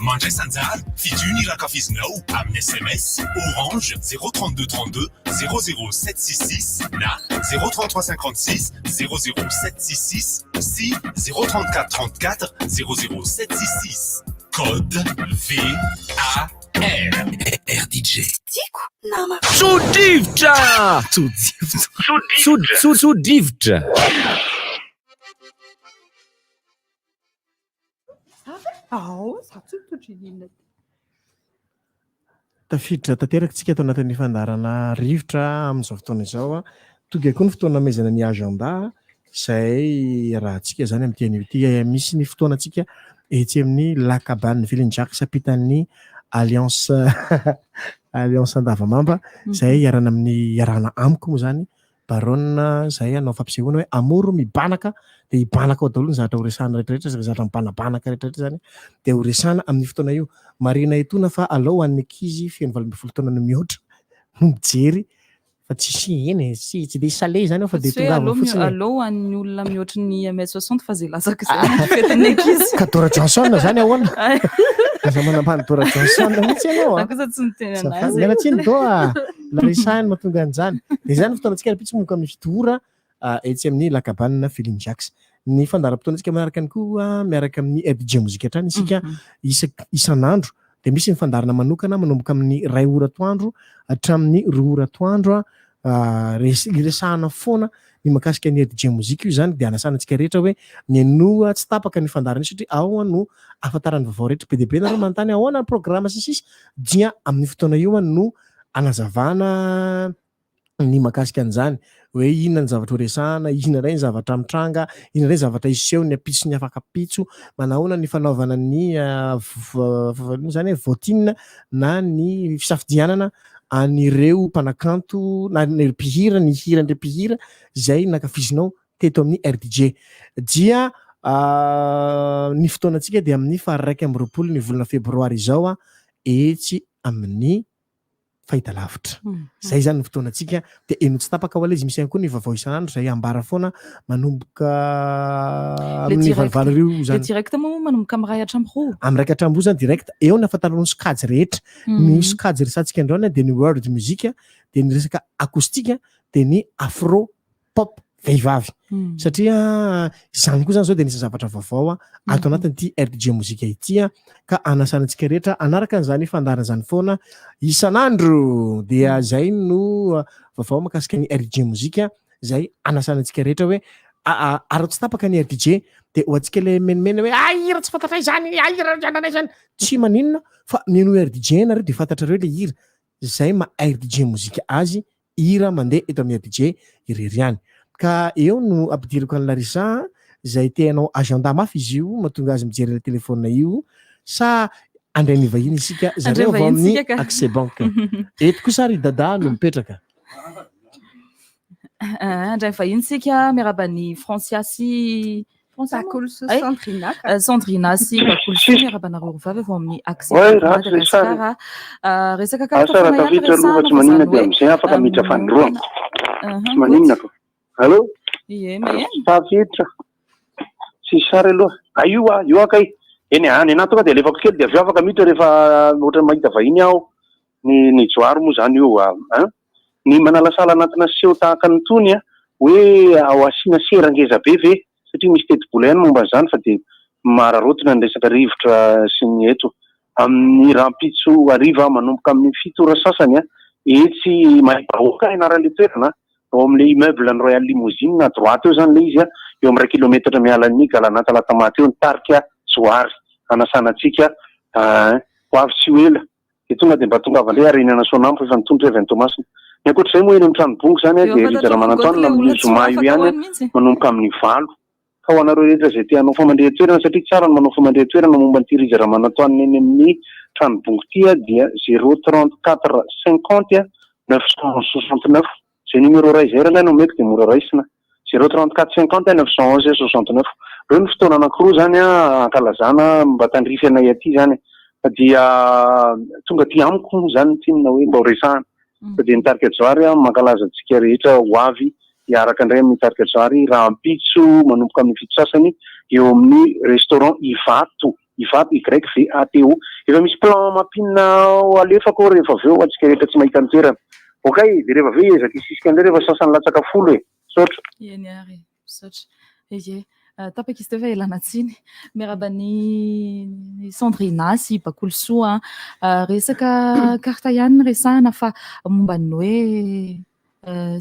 Speaker 6: Mandraisa anjara, fidio ny rakafizinao amin'ny sms Orange 032 32 00 766 na 033 56 00 766 sy 034 34 00 766. Code VAR.
Speaker 21: RDJ.
Speaker 11: Tiako namako.
Speaker 21: Tso-drivotra! Tso-drivotra! Tso-tso-drivotra!
Speaker 17: Tafiditra tanteraka isika ato anatin'ny fandaharana rivotra amin'izao fotoana izao. Tonga koa ny fotoana hanomezana ny agenda izay iarahantsika izany amin'ity anio ity. Misy ny fotoanantsika etsy amin'ny La Cabane Vilin Jacques ampitan'ny Alliance Alliance Andavamamba izay iarahana amin'ny iarahana amiko moa izany Baronne izay hanao fampisehoana hoe Amour mibanaka dia hibanaka ao daholo ny zavatra horesahana rehetrarehetra, izay zavatra mibanabanaka rehetrarehetra izany dia horesahana amin'ny fotoana io. Marihina etoana fa alao ho an'ny ankizy feno 18 taona no mihoatra no mijery fa tsisy eny e, tsy tsy dia sale izany ao fa dia
Speaker 7: Tsy hoe
Speaker 17: tongava
Speaker 7: aleo
Speaker 17: fotsiny e.
Speaker 7: aleo ho an'ny olona mihoatry ny un mètre soixante fa izay latsaka izay no fetin'ny ankizy.
Speaker 17: Ka Dora Johnson izany ahoana? Aza manambany Dora Johnson mihitsy ianao
Speaker 7: Za
Speaker 17: a.
Speaker 7: kosa tsy niteny
Speaker 17: Azafady,
Speaker 7: anazy e.
Speaker 17: miala tsiny Doa. La resahiny mahatonga an'izany. Dia izany ny fotoanantsika rahampitso manomboka amin'ny 7 ora etsy amin'ny La Cabane Feeling Jacks. Ny fandaharam-potoanantsika manaraka ihany koa miaraka amin'ny DJ Mozika hatrany isika isak- isan'andro. Dia misy ny fandaharana manokana manomboka amin'ny iray ora atoandro hatramin'ny roa ora atoandro res- iresahana foana ny mahakasika ny DJ Mozika io izany dia anasana antsika rehetra hoe mihainoa tsy tapaka ny fandaharana io satria ao no ahafantarana ny vaovao rehetra. Be dia be nareo manontany ahoana ny programa sy ny sisa dia amin'io fotoana io no hanazavana ny mahakasika an'izany hoe inona ny zavatra horesahana, inona indray ny zavatra mitranga, inona indray ny zavatra hiseho ny ampitso sy ny afak'ampitso, manahoana ny fanaovana ny inona izany e, voting na ny fisafidianana an'ireo mpanakanto na ireo mpihira, ny hiran'ireo mpihira izay nankafizinao teto amin'ny RDJ. Dia ny fotoanantsika dia amin'ny faha 21 ny volana febroary izao etsy amin'ny fahitalavitra. Zay zany ny fotoanantsika dia eno tsy tapaka ho ilay izy misy ihany koa ny vaovao isan'andro izay ambara foana manomboka amin'ny valovalo ireo
Speaker 7: Le
Speaker 17: zany.
Speaker 7: direct moa manomboka amin'ny iray hatramin'ny roa.
Speaker 17: Amin'ny iraika hatramin'ny roa zany direct, eo ny ahafantarana ny sokajy rehetra. Ny sokajy resahantsika androany dia ny world music, dia ny resaka acoustique, dia ny afro pop vehivavy satria izany koa zany zao dia anisan'ny zavatra vaovao ato anatin'ity RDJ mozika ity ka anasana antsika rehetra hanaraka an'izany fandaharana izany foana isan'andro dia zay no vaovao mahakasika ny RDJ mozika zay anasana antsika rehetra hoe ary tsy tapaka ny RDJ dia ho antsika le menimena hoe ah hira tsy fantatray izany ah hira ananay izany tsy maninona fa mihaino RDJ nareo dia fantatrareo le hira zay maha RDJ mozika azy hira mandeha eto amin'ny RDJ irery ihany. Ka eo no ampidiriko an'i Larissa izay te hanao agenda mafy izy io mahatonga azy mijery ilay telephone io sa handray ny vahiny isika zareo avy ao amin'ny Accès Bank. Eto kosa ary i Dada no mipetraka.
Speaker 7: Handray vahiny isika, miarahaba an'i Francia sy
Speaker 5: Bakolosoa
Speaker 7: Ay,
Speaker 5: Sandrina ka.
Speaker 7: Sandrina sy Bakolosoa miarahaba anareo roa vavy avy ao amin'ny Accès
Speaker 1: Ouais, ratsy ilay sary.
Speaker 7: Madagascar. Resaka carte
Speaker 1: Asa raha
Speaker 7: foana ihany
Speaker 1: tafiditra aloha fa
Speaker 7: resahana
Speaker 1: tsy
Speaker 7: fa
Speaker 1: maninona
Speaker 7: izany
Speaker 1: dia
Speaker 7: hoe
Speaker 1: amin'izay afaka miditra fanindroany.
Speaker 7: Aha,
Speaker 1: Tsy maninona fa. Allô?
Speaker 7: Ie, maheno.
Speaker 1: Tafiditra. Tsisy sary aloha. Ah io ah, io ah kay. Eny ah, ny anahy tonga dia alefako kely dia avy eo afaka miditra rehefa ohatran'ny mahita vahiny aho. Ny ny Johary moa izany io ah. Hein? Ny manalasala anatina seho tahaka an'itony ah, hoe ao asiana sera ngeza be ve? Satria misy tetibola ihany momba an'izany fa dia mararaotina ny resaka rivotra sy ny eto. Amin'ny rahampitso hariva manomboka amin'ny 7 ora sasany etsy Mahibahoaka anaran'ilay toerana, ao amin'ilay immeuble ny Royal Limousine à droite eo izany ilay izy, eo amin'ny iray kilometatra miala ny Galana Talatamaty eo ny tarika Johary hanasana antsika ho avy tsy ho ela. Dia tonga dia mba tongava indray ary hihinana soanambo fa efa nitondra avy any Toamasina. Ny ankoatr'izay moa eny amin'ny trano bongo izany dia Rija Ramanantoanina amin'io zoma io ihany manomboka amin'ny valo. Ka ho anareo rehetra izay te hanao famandrihan-toerana satria tsara ny manao famandrihan-toerana momba an'ity Rija Ramanantoanina eny amin'ny trano bongo ity dia zéro 34 50 969. Izay numéro iray izay rangahy no omeko dia mora raisina. Zéro 34 50 911 69. Ireo ny fotoana anankiroa izany ankalazana mba tandrify anay aty izany. Fa dia tonga aty amiko moa izany ny tsinona hoe mba ho resahana. Fa dia ny tarika Johary mankalaza antsika rehetra ho avy hiaraka indray amin'ny tarika Johary rahampitso manomboka amin'ny fito sasany eo amin'ny restaurant Ivato. Ivato, YVATO. Efa misy plan mampinina alefako ao rehefa avy eo antsika rehetra tsy mahita ny toerana. Ok, dia rehefa avy eo hiezaka hisisika indray rehefa sasany latsaka folo e. Misaotra.
Speaker 7: Eny ary e, misaotra. Ie. Tapaka izy teo fa ialana tsiny. Miarahaba an'i Sandrina sy Bakolisoa. Resaka carte ihany no resahana fa momba ny hoe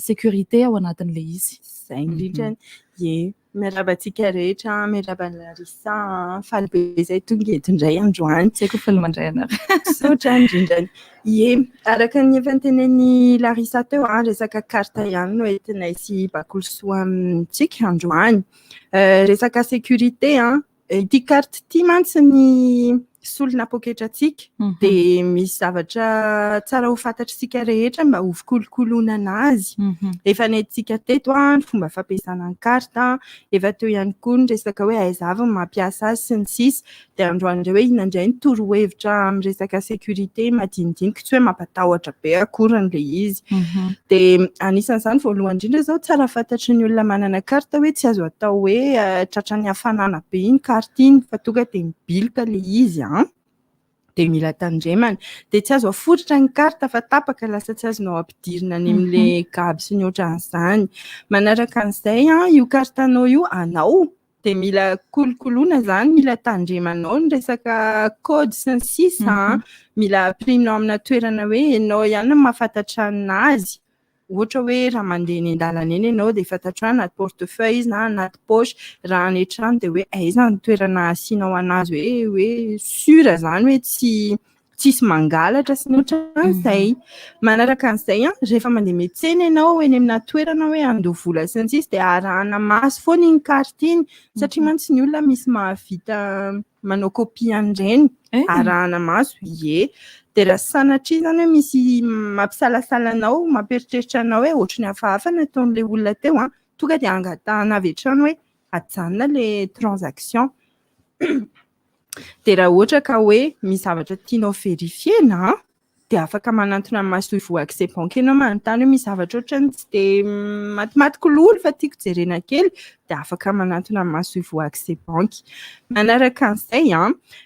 Speaker 7: sécurité ao anatin'ilay izy.
Speaker 2: Izay indrindra. Ie, miarahaba antsika rehetra, miarahaba an'i Larissa. Faly be izay tonga eto indray androany.
Speaker 7: Tsy haiko faly mandray anareo.
Speaker 2: Misaotra indrindra. Ie, araka ny efa notenenin'i Larissa teo, resaka carte ihany no entinay sy Bakolisoa amintsika androany. Resaka sécurité, ity carte ity mantsy ny solona poketrantsika dia misy zavatra tsara ho fantatr'isika rehetra mba ho fikolokoloana anazy. Efa nentintsika teto ny fomba fampiasana ny carte, efa teo ihany koa ny resaka hoe aiza avy ny mampiasa azy sy ny sisa. Dia androany indray hoe inona indray ny torohevitra amin'ny resaka sécurité madinidinika, tsy hoe mampatahotra be akory ilay izy. Dia anisan'izany voalohany indrindra izao tsara fantatry ny olona manana carte hoe tsy azo atao hoe tratran'ny hafanana be iny carte iny fa tonga dia mibiloka ilay izy. Dia mila tandremana. Dia tsy azo aforitra ny carte fa tapaka lasa tsy azonao ampidirina any amin'ilay GAB sy ny ohatran'izany. Manaraka an'izay, io carte anao io anao dia mila kolokoloina izany, mila tandremanao ny resaka code sy ny sisa. Mila ampirimina amina toerana hoe ianao ihany no mahafantatra anazy. Ohatra hoe raha mandeha eny an-dalana eny ianao dia fantatrao hoe anaty portefeuille izy na anaty poche. Raha any an-trano dia hoe aiza ny toerana asianao anazy hoe sûr izany hoe tsy tsisy mangalatra sy ny ohatran'izay. Manaraka an'izay, rehefa mandeha miantsena ianao eny amina toerana hoe handoa vola sy ny sisa dia arahana maso foana iny carte iny satria mantsy ny olona misy mahavita manao copie an'ireny, arahana maso, ie. Dia raha sanatria izany hoe misy mampisalasala anao, mampieritreritra anao hoe ohatry ny hafahafa nataon'ilay olona teo, tonga dia angatahana avy hatrany hoe ajanona ilay transaction. Dia raha ohatra ka hoe misy zavatra tianao vérifier-na dia afaka manantona ny masoivoho accès banque ianao manontany hoe misy zavatra ohatran'ny tsy dia matimatiko lolo fa tiako jerena kely dia afaka manantona ny masoivoho accès banque. Manaraka an'izay,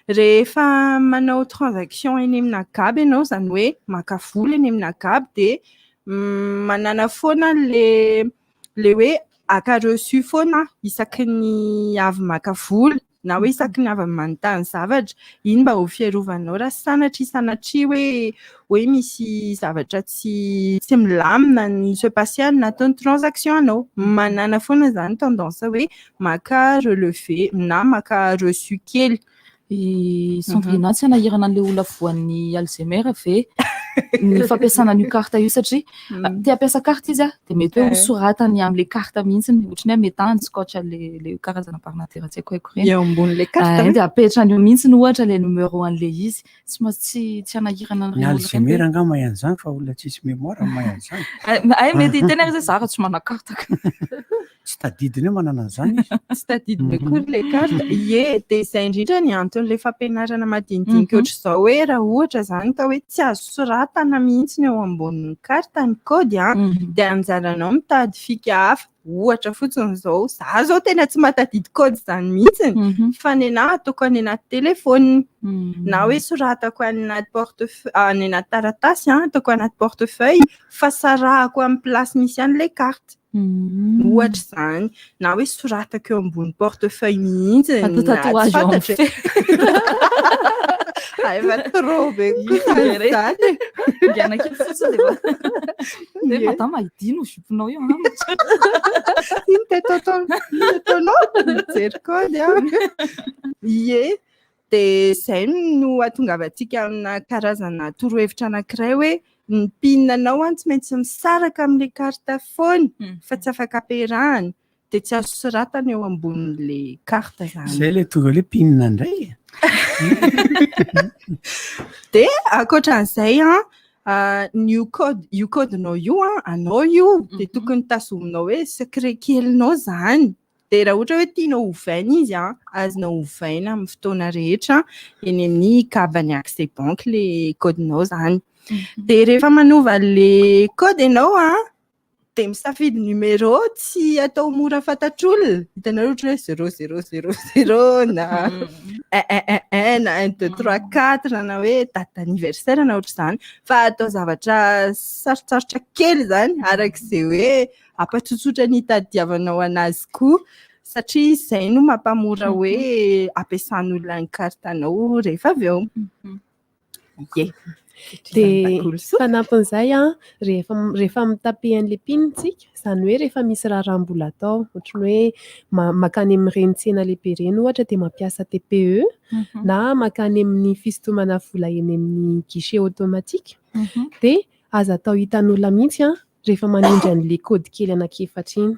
Speaker 2: rehefa manao transaction eny amina GAB ianao, izany hoe maka vola eny amina GAB dia manana foana le hoe aka reçu foana isaky ny avy maka vola na hoe isaky ny avy manontany zavatra. Iny mba ho fiarovanao raha sanatria hoe misy zavatra tsy milamina ny se passer anatin'ny transaction anao. Manana foana izany tendance hoe maka relevé na maka reçu kely.
Speaker 7: I Sandrina, tsy hanahirana an'ilay olona voan'ny Alzheimer ve ny fampiasana an'io carte io satria te hampiasa carte izy dia mety hoe hosoratany amin'ilay carte mihitsy, ohatran'ny hoe metahany scotch le karazana barnatera tsy haiko haiko ireny.
Speaker 2: Eo ambonin'ilay carte.
Speaker 7: Dia apetrany eo mihitsy ohatra ilay numéro an'ilay izy. Tsy maintsy tsy hanahirana
Speaker 3: Ny
Speaker 7: an'ireny olona ireny.
Speaker 3: Alzheimer angaha mahay an'izany fa olona tsisy mémoire no mahay an'izany.
Speaker 7: Ay, mety hiteny ary izy hoe za raha tsy manana carte.
Speaker 3: Tsy tadidiny hoe manana an'izany izy.
Speaker 2: Tsy tadidiny akory ilay carte. Ie, dia izay indrindra ny anton'ilay fampianarana madinidinika ohatr'izao hoe raha ohatra izany ka hoe tsy azo soratana mihitsy ny eo ambonin'ny carte ny code, dia anjaranao mitady fika hafa. Ohatra fotsiny izao, za izao tena tsy mahatadidy code izany mihitsy, fa ny anahy ataoko any anaty téléphone. Na hoe soratako any anaty portefeuille, any anaty taratasy, ataoko anaty portefeuille fa sarahako amin'ny place misy an'ilay carte. Ohatra izany, na hoe soratako eo ambony portefeuille mihitsy.
Speaker 7: Atao tatouage eo amin'ny fe.
Speaker 2: Efa trop be kosa izany.
Speaker 7: Ingana kely fotsiny dia hoe madame aidino no jupe-nao io angamba.
Speaker 2: Ino ty ataonao? Mijery code aho. Ie, dia izay no ahatongavantsika amina karazana torohevitra anankiray hoe ny PIN anao tsy maintsy misaraka amin'ilay carte foana fa tsy afaka ampiarahana. Dia tsy azo soratana eo ambonin'ilay carte izany.
Speaker 3: Izay ilay tonga hoe PIN indray.
Speaker 2: Dia ankoatran'izay, ny io code, io code-nao io, anao io, dia tokony tazominao hoe secret kelinao izany. Dia raha ohatra hoe tianao hovaina izy, azonao hovaina amin'ny fotoana rehetra eny amin'ny GAB-n'ny accès banque ilay code-nao izany. Dia rehefa manova an'ilay code ianao, dia misafidy numéro tsy atao mora fantatr'olona. Hitanareo ohatra hoe zéro zéro zéro zéro na un un un un na un deux trois quatre na hoe date d'anniversaire na ohatr'izany. Fa atao zavatra sarotsarotra kely izany arak'izay hoe ampatsotsotra ny hitadiavanao anazy koa. Satria izay no mampamora hoe ampiasan'olona ny carte-nao rehefa avy eo. Ie.
Speaker 4: Dia fanampin'izay an, rehefa rehefa mi-taper an'ilay pin tsika, izany hoe rehefa misy raharaham-bola atao, ohatran'ny hoe ma- mankany amin'ireny tsena lehibe ireny ohatra dia mampiasa TPE na mankany amin'ny fisintomana vola eny amin'ny guichet automatique, dia aza atao hitan'olona mihitsy an rehefa manindry an'ilay code kely anankiefatra iny.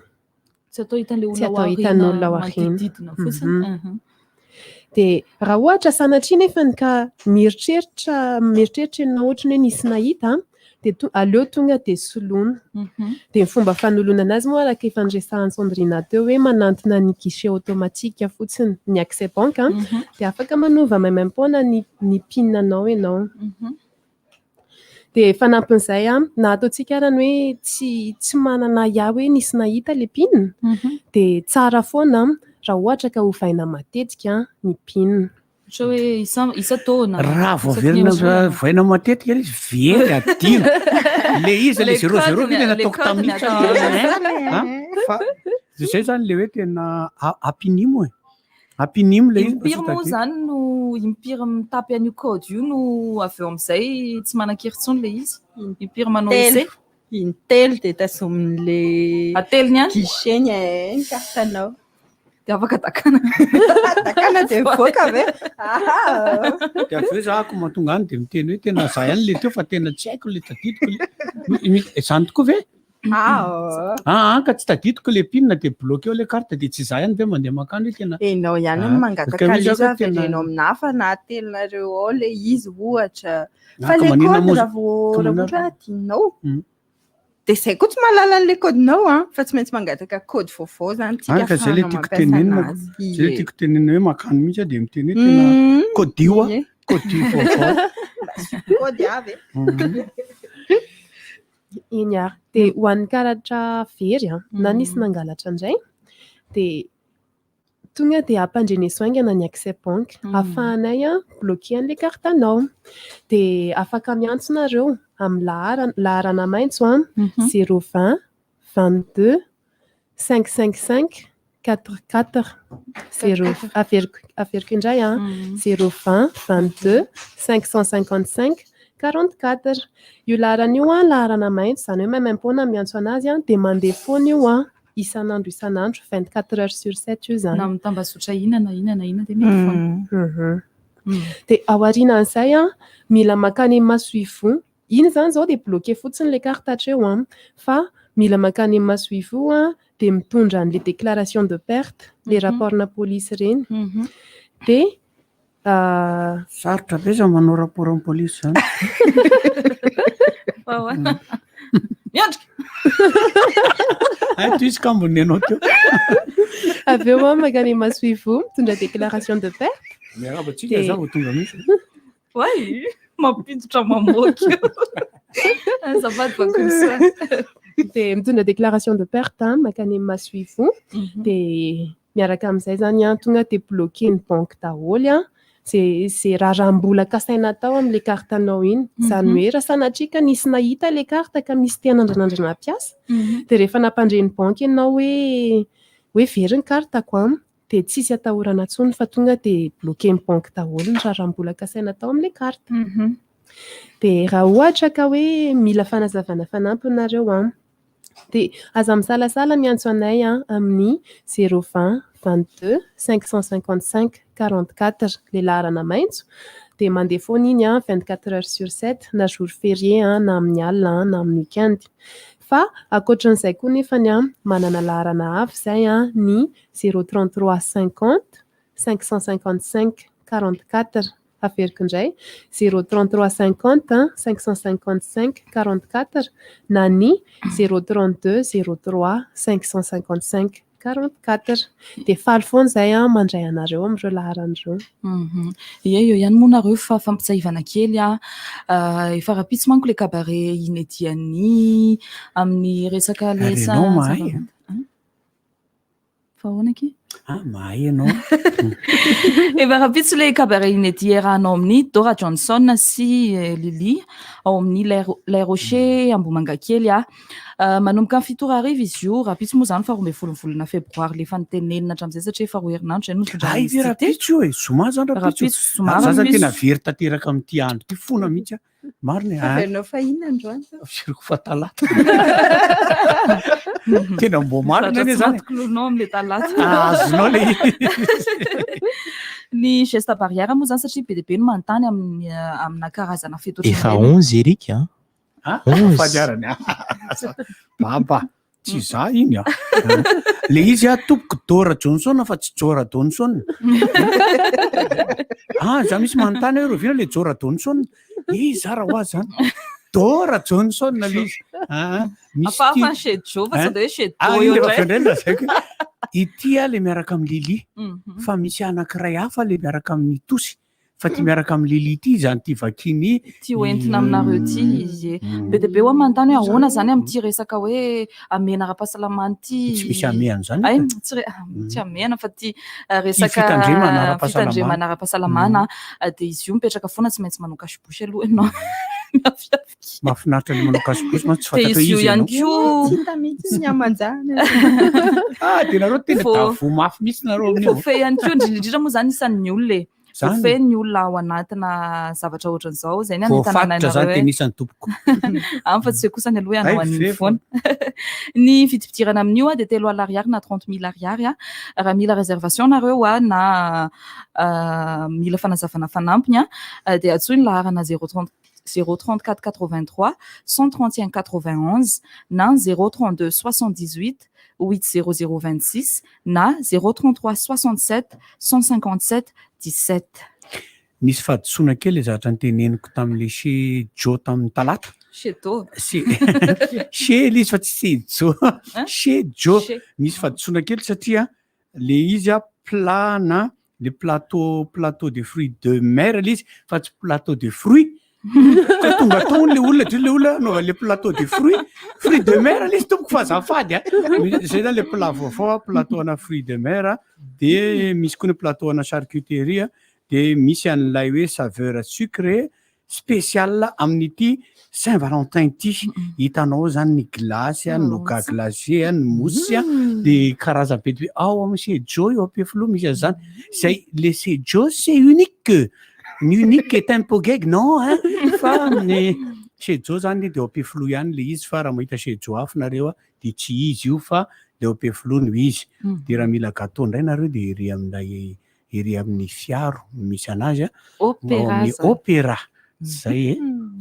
Speaker 7: Tsy atao hitan'ilay
Speaker 4: Tsy
Speaker 7: olona ao
Speaker 4: atao
Speaker 7: aoriana
Speaker 4: hitan'olona ao aoriana.
Speaker 7: manodidina fotsiny.
Speaker 4: Dia raha ohatra sanatria nefany ka mieritreritra mieritreritra ianao ohatran'ny hoe nisy nahita an, dia to- aleo tonga dia soloina. Dia ny fomba fanoloana anazy moa araka efa niresahan'i Sandrine teo hoe manantona ny guichet automatique fotsiny ny accès banque an, dia afaka manova maimaimpoana ny ny pin anao ianao. Dia fanampin'izay an, na ataontsika ara ny hoe tsy tsy manana ahiahy hoe nisy nahita ilay pin, dia tsara foana raha ohatra ka ovaina matetika ny pin.
Speaker 7: Ohatra hoe isa- isan-taona.
Speaker 3: Raha vao
Speaker 7: isaky ny
Speaker 3: averina
Speaker 7: herintaona.
Speaker 3: voaina matetika ilay izy very adino. Le izy le
Speaker 7: Le
Speaker 3: zéro zéro
Speaker 7: code-ny-
Speaker 3: ve le
Speaker 7: le
Speaker 3: nataoko
Speaker 7: code-ny
Speaker 3: tamin'iny
Speaker 7: atao.
Speaker 3: sa Ah, fa zay zany le hoe tena a- ampinimo e. Ampinimo le izy mba tsy
Speaker 7: Impiry moa
Speaker 3: tadidy.
Speaker 7: zany no impiry mitapy an'io code io no avy eo amin'izay tsy manan-kery intsony le izy. Impiry manao
Speaker 2: Intelo.
Speaker 7: essai.
Speaker 2: Intelo dia tazomin'le
Speaker 7: Atelony ihany.
Speaker 2: guichet ny ny carte-nao.
Speaker 7: Dia afaka dakana.
Speaker 2: Dakana dia mivoaka ve? Aha.
Speaker 3: Dia avy eo za ko mahatonga any dia miteny hoe tena za ihany le teo fa tena tsy haiko le tadidiko le. Izany tokoa ve?
Speaker 2: Ah.
Speaker 3: Ah, ka tsy tadidiko le pin dia bloqué eo le carte dia tsy za ihany ve mandeha mankany hoe tena.
Speaker 2: Enao ihany no
Speaker 3: Ah,
Speaker 2: mangataka
Speaker 3: ka misy
Speaker 2: ilay izy
Speaker 3: aho ka tena-
Speaker 2: avereno amina hafa na atelinareo ao le izy ohatra.
Speaker 3: Ah,
Speaker 2: Fa
Speaker 3: ka
Speaker 2: le
Speaker 3: maninona
Speaker 2: code
Speaker 3: moa-
Speaker 2: raha vao
Speaker 3: ka
Speaker 2: raha
Speaker 3: maninona-
Speaker 2: ohatra adinonao
Speaker 3: Mm.
Speaker 2: dia zay koa tsy mahalala an'le code-nao an, fa tsy maintsy mangataka code vaovao zany tsika
Speaker 3: Ah, ka zay le
Speaker 2: ahafahanao
Speaker 3: tiako
Speaker 2: mampiasa
Speaker 3: tenenina.
Speaker 2: anazy.
Speaker 3: Zay le
Speaker 2: Ie.
Speaker 3: tiako tenenina hoe mankany mihitsy aho dia miteny hoe tena codio a,
Speaker 2: Ie.
Speaker 3: codio vaovao.
Speaker 2: Code avy e.
Speaker 4: Eny ary. Dia ho an'ny karatra very an, na nisy nangalatra indray, dia tonga dia ampandreneso haingana ny accès banque. Ahafahanay an, bloquer an'ilay carte-nao. Dia afaka miantso nareo amin'ny laharana, laharana maitso an, 020 22 555 44 0 averiko averiko indray an, 020 22 555 44. Io laharana io an, laharana maitso, izany hoe maimaimpoana miantso anazy an, dia mandeha foana io an, isan'andro isan'andro, 24 heures sur 7 io zany.
Speaker 7: Na mitambazotra inona na inona na inona dia mety foana.
Speaker 4: Dia ao aorianan'izay an, mila mankany amin'ny masoivoho. Iny izany izao dia bloqué fotsiny ilay carte hatreo an, fa mila mankany amin'ny masoivoho an, dia mitondra an'ilay déclaration de perte, ilay rapport-na polisy ireny. Dia ah,
Speaker 3: Sarotra be zany manao rapport amin'ny polisy zany.
Speaker 7: Fa ahoana? Miandrika!
Speaker 3: Hay toy izy ka ambony anao teo.
Speaker 4: Avy eo an, mankany amin'ny masoivoho, mitondra déclaration de perte.
Speaker 3: Miarahaba antsika
Speaker 4: Dia-
Speaker 3: za vao tonga mihitsy.
Speaker 7: Oay, mampiditra mamoaka io. Azafady Bakolisoa.
Speaker 4: Dia mitondra déclaration de perte an, mankany amin'ny masoivoho. Dia miaraka amin'izay zany an, tonga dia bloquer ny banque daholo an, zay zay raharaham-bola kasaina atao amin'ilay carte-nao iny. Izany hoe raha sanatria ka nisy nahita ilay carte ka misy te hanandranandrana hampiasa, dia rehefa nampandre ny banque ianao hoe hoe very ny carte-ko an, dia tsisy atahorana intsony fa tonga dia bloquer ny banque daholo ny raharaham-bola kasaina atao amin'ilay carte. Dia raha ohatra ka hoe mila fanazavana fanampiny nareo an, dia aza misalasala miantso anay an amin'ny 020 22 555 44 le laharana maitso. Dia mandeha foana iny an 24 heures sur 7 na jour férié an, na amin'ny alina an, na amin'ny week-end. Fa ankoatran'izay koa nefany an, manana laharana hafa izay an, ny 033 50 555 44. Averiko indray 033 50 555 44 na ny 032 03 555 44. Dia faly foana izay an mandray anareo amin'ireo laharana ireo.
Speaker 7: Ie, eo ihany moa nareo fa fampitsaivana kely an. Efa rahampitso manko le cabaret inédit-an'ny amin'ny resaka le
Speaker 3: Ary ianao mahay,
Speaker 7: Fa ahoana aky?
Speaker 3: Ah, mahay ianao.
Speaker 7: Efa rahampitso ilay cabaret inédit iarahanao amin'ny Dora Johnson sy Lily ao amin'ny Les Rochers Ambohimangakely. Manomboka amin'ny 7 ora hariva izy io, rahampitso moa izany faha 12 ny volana febroary ilay efa notenenina hatramin'izay satria efa roa herinandro izay no nitondrana
Speaker 3: Hay
Speaker 7: izy
Speaker 3: ve
Speaker 7: ity.
Speaker 3: rahampitso io e? Zoma izany rahampitso.
Speaker 7: Rahampitso zoma
Speaker 3: Za zany tena
Speaker 7: rahampitso.
Speaker 3: very tanteraka amin'ity andro ity foana mihitsy aho. Marina e.
Speaker 2: Averinao fa inona androany zao?
Speaker 3: Averiko fa talata. Tena mbo marina anie zany.
Speaker 7: Zatra tsy matiko amin'ilay talata.
Speaker 3: Ah, azonao le
Speaker 7: Ny geste barrière moa zany satria be dia be no manontany amin'ny amina karazana fety
Speaker 8: Efa
Speaker 7: ohatran'ireny.
Speaker 8: 11 Eric a.
Speaker 3: Ah,
Speaker 8: 11.
Speaker 3: fadiarany. Baba, tsy za iny a. Le izy a tompoko Dora Johnson fa tsy Jora Donson. Ah, za misy manontany hoe rovina le Jora Donson. Eh, za raha ho azy zany. Dora Johnson le izy. Ah, misy
Speaker 7: Hafahafa
Speaker 3: ty-
Speaker 7: ny chez Joe fa sao dia hoe chez
Speaker 3: Ah,
Speaker 7: Do
Speaker 3: iny
Speaker 7: eo
Speaker 3: rehefa avy eo
Speaker 7: indray.
Speaker 3: indray no lazaiko hoe, ity a le miaraka amin'i Lily. Fa misy anankiray hafa le miaraka amin'ny Tosy. Fa ty miaraka amin'i Lily ity izany ity vakiny
Speaker 7: Ty hoentina aminareo ity izy e. Be dia be hoa manontany hoe ahoana izany amin'ity resaka hoe hamehana ara-pahasalamana ity.
Speaker 3: Tsy misy hamehana izany
Speaker 7: Ay,
Speaker 3: eto.
Speaker 7: tsy re- tsy hamehana fa ity resaka
Speaker 3: fitandremana ara-pahasalamana.
Speaker 7: fitandremana ara-pahasalamana. Dia izy io mipetraka foana tsy maintsy manao cache-bouche aloha ianao. Miafiafy.
Speaker 3: Mahafinaritra ny manao cache-bouche mantsy tsy
Speaker 7: Dia
Speaker 3: fantatro hoe
Speaker 7: izy io
Speaker 3: iza
Speaker 7: ihany
Speaker 3: ianao.
Speaker 7: koa.
Speaker 2: Tsy hita mihitsy ny aman-jana.
Speaker 3: Ah, dia nareo tena davoa mafy mihitsy nareo amin'io.
Speaker 7: Voafehy ihany koa, indrindra indrindra moa izany isan'ny olona e.
Speaker 3: Zany.
Speaker 7: Voafehy ny olona ao anatina zavatra ohatran'izao, izay ny
Speaker 3: Voafaritra
Speaker 7: anentanana
Speaker 3: zany
Speaker 7: anareo
Speaker 3: tena
Speaker 7: hoe
Speaker 3: isan'ny tompoko.
Speaker 7: Any fa tsy hoe kosany aloha ianao
Speaker 3: Hay,
Speaker 7: an'iny
Speaker 3: ve
Speaker 7: foana. Ny vidim-pidirana amin'io dia 30 000 ariary na 30 000 ariary. Raha mila réservation nareo na mila fanazavana fanampiny dia antsoy ny laharana 030 034 83 131 91 na 032 78 80026 na 033 67 157 17.
Speaker 3: Nisy fahadisoana kely ilay zavatra noteneniko tamin'ilay chez Joe tamin'ny talata.
Speaker 7: Chez Do.
Speaker 3: Chez chez ilay izy fa tsy chez Joe.
Speaker 7: Hein?
Speaker 3: Chez Joe.
Speaker 7: Chez.
Speaker 3: Nisy fahadisoana kely satria le izy a plat na le plateau plateau de fruits de mer ilay izy fa tsy plateau de fruits. Ka tonga tao le olona de le olona anaova le plateau de fruits, fruits de mer ilay izy tompoko fa azafady a. Zay zany le plat vaovao a, plateau ana fruits de mer a, de misy koa ny plateau ana charcuterie a, de misy an'ilay hoe saveur sucré spécial amin'ity Saint Valentin ity. Hitanao zany ny glace a, ny nougat glacé a, ny mousse a, de karazana be dia be ao amin'ny chez Joe eo Ampefiloha misy an'izany. Zay le chez Joe c'est unique. Ny unique est un peu gag non hein fa ny chez Joe zany de eo Ampefiloha ihany le izy fa raha mahita chez Joe hafa nareo a de tsy izy io fa le eo Ampefiloha no izy. De raha mila gâteau indray nareo de ery amin'ilay ery amin'ny fiaro misy anazy a.
Speaker 7: Opéra
Speaker 3: Ao amin'ny
Speaker 7: zany.
Speaker 3: Opéra. Zay e.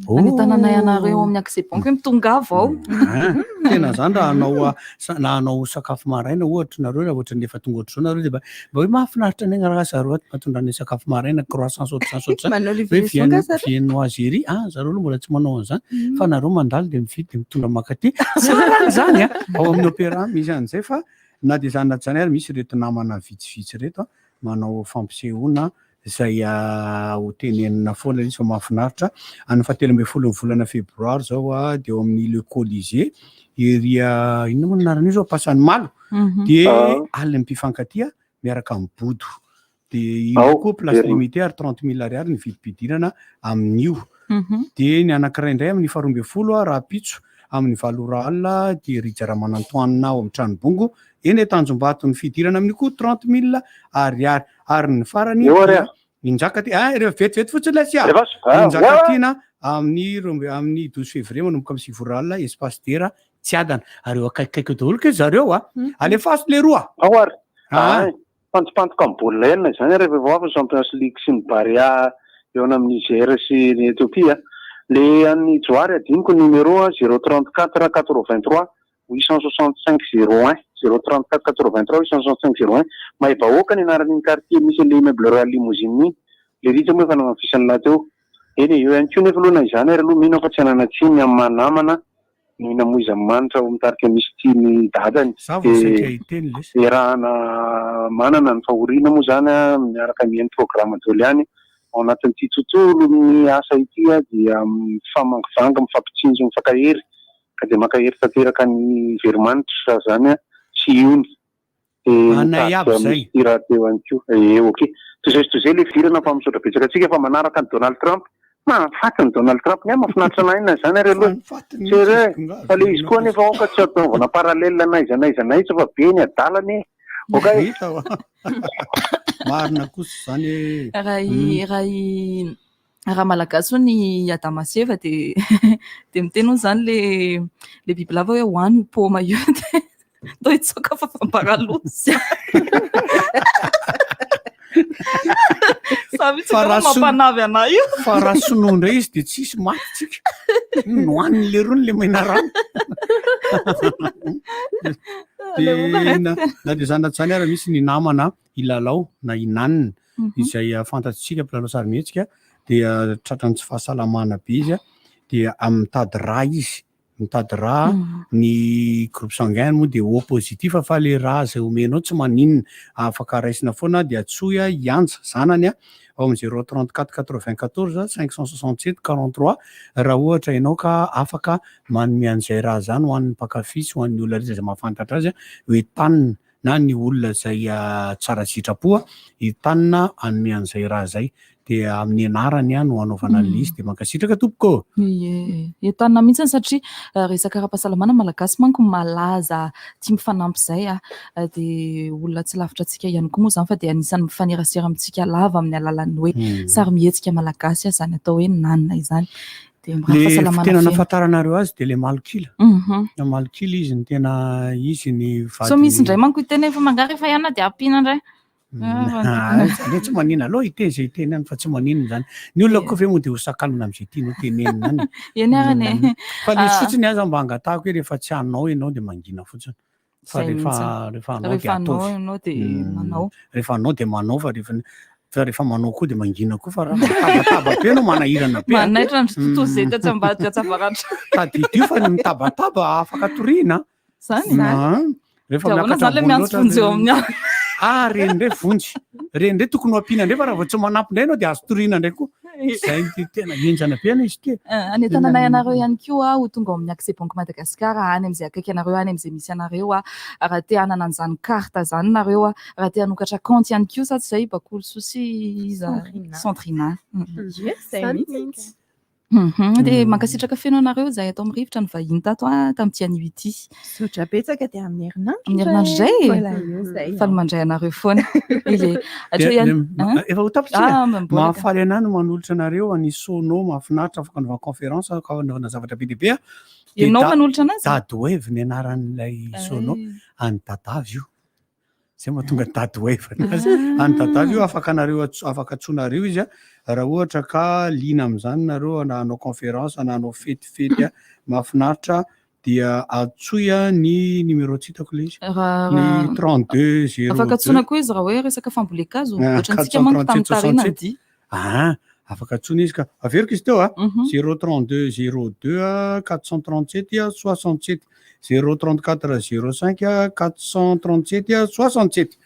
Speaker 7: Anentananay anareo amin'ny accès banque hoe mitongava ao.
Speaker 3: Ah, tena zany raha hanao na hanao sakafo maraina ohatra nareo raha ohatra ny efa tonga ohatr'izao nareo de mba hoe mahafinaritra ny raha zareo ato mampitondra ny sakafo maraina croissant ohatr'izany sy ohatr'izany.
Speaker 2: Manao
Speaker 3: Hoe
Speaker 2: livraison ka zareo?
Speaker 3: viennoiserie, ah zareo aloha mbola tsy manao an'izany fa nareo mandalo de mividy de mitondra mankaty. Tsara zany a, ao amin'ny opéra misy an'izay fa na de zany na tsy zany ary misy reto namana vitsivitsy reto a manao fampisehoana izay ho tenenina foana izy fa mahafinaritra. Any faha 13 ny volana febroary zao a de eo amin'ny Le Colisée ery inona moa ny anaran'io zao Ampasanimalo de alina mpifankatia miaraka amin'ny Bodo. De io
Speaker 1: Ao,
Speaker 3: koa place
Speaker 1: verina.
Speaker 3: limitée ary 30 000 ariary ny vidim-pidirana amin'io. De ny anankiray indray amin'ny faha 12 a rahampitso amin'ny 8 ora alina de Rija Ramanantoanina ao amin'ny Tranobongo eny Tanjombato ny fidirana amin'io koa 30 000 ariary. Ary ny farany
Speaker 1: Eo ary
Speaker 3: dia
Speaker 1: a.
Speaker 3: Injaka ty, ah, rehefa vetivety fotsiny ilay sia.
Speaker 1: Efa, ah,
Speaker 3: Injaka
Speaker 1: oa.
Speaker 3: tiana amin'ny roa amin'ny 12 février manomboka amin'ny 9 ora alina espace dera Tsiadana. Ary eo akaikikaiky eo daholo ke zareo a. Alefaso le roa.
Speaker 1: Ao ary.
Speaker 3: Ah.
Speaker 1: Ah, pantopantoka amin'ny baolina enina izany rehefa vao avy ny Champions League sy ny Barea eo amin'ny Niger sy ny Ethiopie. Le an'ny Johary adinoko ny numéro 034 83 865 01 034 83 865 01. Mahay vahoaka ny anaran'iny quartier misy an'le immeuble Royal Limousine iny. Le rija moa efa namafisany lahy teo. Eny e, eo ihany koa nefa aloha na izany ary aloha mino aho fa tsy hanana tsiny amin'ny maha namana ny namoizan'ny manitra ao mitarika misy tia ny dadany.
Speaker 3: Za vao saika hiteny lesy.
Speaker 1: Iarahana manana ny fahoriana moa zany a, miaraka mihaino programme daholo ihany ao anatin'ity tontolo ny asa ity a, dia mifamangivangy, mifampitsinjo, mifankahery ka dia mankahery tanteraka ny veromanitra zany a sy iony. Dia
Speaker 3: Anay aby
Speaker 1: mitady
Speaker 3: zay.
Speaker 1: misy rahateo ihany koa. Eh, ok. Toy izay sy toy izay ilay fidirana fa misaotra betsaka antsika fa manaraka an'i Donald Trump. Mahafaty an'i Donald Trump. Ny ahy mahafinaritra anah inona izany ary aloha. Sérieux. Fa ilay izy koa anefa aoka tsy ataovana parallèle n'aiza n'aiza n'aiza fa be ny adalana e. Ok.
Speaker 3: Vita wa. Marina kosa izany e.
Speaker 7: Raha i raha i raha malagasy hono i Adama sy Eva dia dia miteny hono izany le le bibilava hoe hoano io paoma io dia ndao hitsoaka fa famparaloza. Za mihitsy
Speaker 3: Fa
Speaker 7: angamba
Speaker 3: raha sono-
Speaker 7: mampanavy anah io.
Speaker 3: Fa raha sinoa indray izy dia tsisy maty tsika. Nohaniny lerony le menarano.
Speaker 7: Le olona
Speaker 3: Dia na na dia izany na tsy izany ary misy ny namana hilalao na hinanina izay fantatsika mpilalao sarimihetsika dia tratran'ny tsy fahasalamana be izy dia mitady rà izy mitady rà ny groupe sanguin moa dia O positif fa le rà izay omenao tsy maninona afaka raisina foana dia antsoy hianja zanany ao amin'ny 034 94 567 43 raha ohatra ianao ka afaka manome an'izay rà izany ho an'ny mpankafy sy ho an'ny olona rehetra izay mahafantatra azy hoe tanina na ny olona izay tsara sitrapo hitanina hanome an'izay raha izay dia amin'ny anarany no hanaovana an'ilay izy dia mankasitraka tompoko ô!
Speaker 7: Ie, entanina mihitsy satria resaka ara-pahasalamana malagasy manko malaza tia mifanampy izay a, dia olona tsy lavitra antsika ihany koa moa izany fa dia anisan'ny mifanerasera amintsika lava amin'ny alalan'ny hoe sarimihetsika malagasy izany atao hoe nanina izany. Dia mirary
Speaker 3: Le
Speaker 7: fahasalamana
Speaker 3: tena
Speaker 7: feno.
Speaker 3: nahafantaranareo azy dia le malok'ila. Le malok'ila izy no tena izy ny
Speaker 7: Sao misy
Speaker 3: vadin'ny
Speaker 7: indray manko hiteny hoe fa mangaha rehefa ihany dia ampiana indray.
Speaker 3: Ah, zany hoe tsy maninona aloha hiteny izay hiteny any fa tsy maninona izany. Ny olona koa ve moa dia ho sakanana amin'izay tiany ho tenenina any.
Speaker 7: Eny ary anie.
Speaker 3: Fa le
Speaker 7: Ah.
Speaker 3: fotsiny aza mba angatahako hoe rehefa tsy hanao ianao dia mangina fotsiny. Fa
Speaker 7: Zay
Speaker 3: rehefa
Speaker 7: mihitsy.
Speaker 3: rehefa hanao
Speaker 7: Rehefa
Speaker 3: dia
Speaker 7: hanao
Speaker 3: ataovy.
Speaker 7: ianao dia manao.
Speaker 3: Rehefa hanao dia manao fa rehefa fa rehefa manao koa dia mangina koa fa raha mitabataba be ianao manahirana be. a.
Speaker 7: Manaitra ny tontolo izay tatsy ambadika atsy avaratra.
Speaker 3: Tadidio fa ny mitabataba afaka toriana.
Speaker 7: Zany?
Speaker 3: Ah, Rehefa
Speaker 7: Dia ahoana
Speaker 3: miakatra
Speaker 7: zany le
Speaker 3: ambony
Speaker 7: miantso
Speaker 3: loatra
Speaker 7: vonjy eo
Speaker 3: le-
Speaker 7: amin'ny alina?
Speaker 3: Ah, reny indray vonjy. Reny indray tokony ho ampiana indray fa raha vao tsy manampy indray ianao dia azo toriana indray koa. Izay ny tena henjana be anie izy ity.
Speaker 7: Any an-tananay anareo ihany koa ho tonga ao amin'ny Accès Banque Madagascar any amin'izay akaiky anareo any amin'izay misy anareo raha te hanana an'izany carte izany nareo raha te hanokatra compte ihany koa sa tsy izay Bakolisoa sy iza
Speaker 2: Sandrina.
Speaker 7: Sandrina.
Speaker 2: Yes, izay mihitsy.
Speaker 7: Dia mankasitraka feno anareo izay atao amin'ny rivotra ny vahiny tato tamin'ity anio ity.
Speaker 2: Misaotra betsaka dia amin'ny herinandro
Speaker 7: Amin'ny herinandro indray.
Speaker 2: Mbola eo izay.
Speaker 7: Faly mandray anareo foana. Ie. Hatreo
Speaker 3: Dia-
Speaker 7: ihany.
Speaker 3: dia-
Speaker 7: Hein?
Speaker 3: Efa ho tapitra
Speaker 7: Ah, mbola.
Speaker 3: Mahafaly anahy no manolotra anareo any Sono, mahafinaritra afaka anaovana conférence, afaka anaovana zavatra be dia be. Dia
Speaker 7: Ianao manolotra anazy?
Speaker 3: Dadwave ny anaran'ilay Sono, any Dadavy io. Zay mahatonga Dadwave anazy. Any Dadavy io afaka anareo antso- afaka antsoinareo izy a, raha ohatra ka liana amin'izany nareo na hanao conférence na hanao fetifety a, mahafinaritra dia antsoy a ny numéro tsy hitako ilay izy.
Speaker 7: Raha-
Speaker 3: Ny
Speaker 7: raha-
Speaker 3: 32 02.
Speaker 7: Afaka antsoina koa izy raha hoe resaka fambolen-kazo.
Speaker 3: Ah,
Speaker 7: Ohatrantsika manko tamin'ny
Speaker 3: 437
Speaker 7: tarina
Speaker 3: 67.
Speaker 7: dia.
Speaker 3: Ah, afaka antsoina izy ka. Averiko izy teo a. 032 02 437 67 034 05 437 67.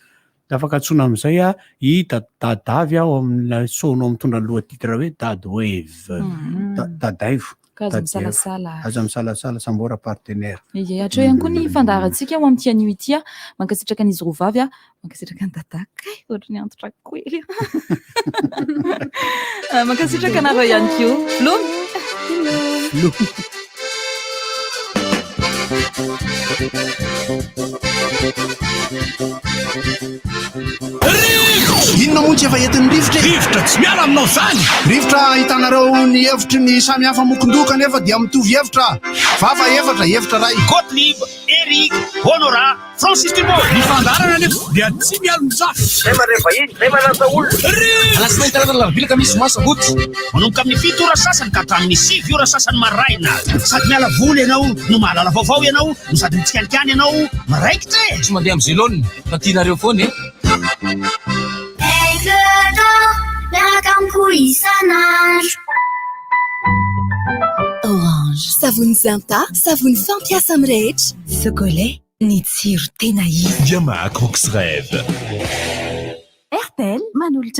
Speaker 3: Dia afaka antsoina amin'izay a i Da- Dadavy ao amin'ilay sono mitondra ny loha titre hoe Dadwave. Dadaivo.
Speaker 7: Ka aza
Speaker 3: Dadaivo.
Speaker 7: misalasala.
Speaker 3: Aza misalasala, samboara partenaire.
Speaker 7: Ie, hatreo ihany koa ny fandaharantsika ho amin'ity anio ity. Mankasitraka an'izy roa vavy, mankasitraka an'i Dada. Kay, ohatry ny antitra kely. Mankasitraka anareo ihany koa. Veloma.
Speaker 3: Veloma.
Speaker 8: Inona moa tsy efa entin'ny rivotra e?
Speaker 9: Rivotra tsy miala aminao zany!
Speaker 8: Rivotra ahitanareo ny hevitry ny samy hafa mokon-doha kanefa dia mitovy hevitra. Vava efatra, hevitra iray.
Speaker 9: Gottlieb, Eric, Honorat, Francis Dubois. Ny fandaharana anefa dia tsy mialon-jafy.
Speaker 21: Zay mandray vahiny, zay manasa olona.
Speaker 9: Alatsinainy, talata, alarobia, alakamisy, zoma, sabotsy.
Speaker 21: Manomboka amin'ny 7 ora sasany ka hatramin'ny 9 ora sasany maraina. Sady miala voly ianao no mahalala vaovao ianao no sady mitsikalikany ianao miraikitra e!
Speaker 10: Tsy mandeha amin'ny zelone fa tianareo foana e!
Speaker 14: Aigle d'or, miaraka amiko isan'andro.
Speaker 11: Orange. Savony Zinta, savony fampiasa amin'ny rehetra.
Speaker 15: Socolet, ny tsiro tena izy.
Speaker 6: Yamaha Crocs Rêve.
Speaker 15: Airtel manolotra.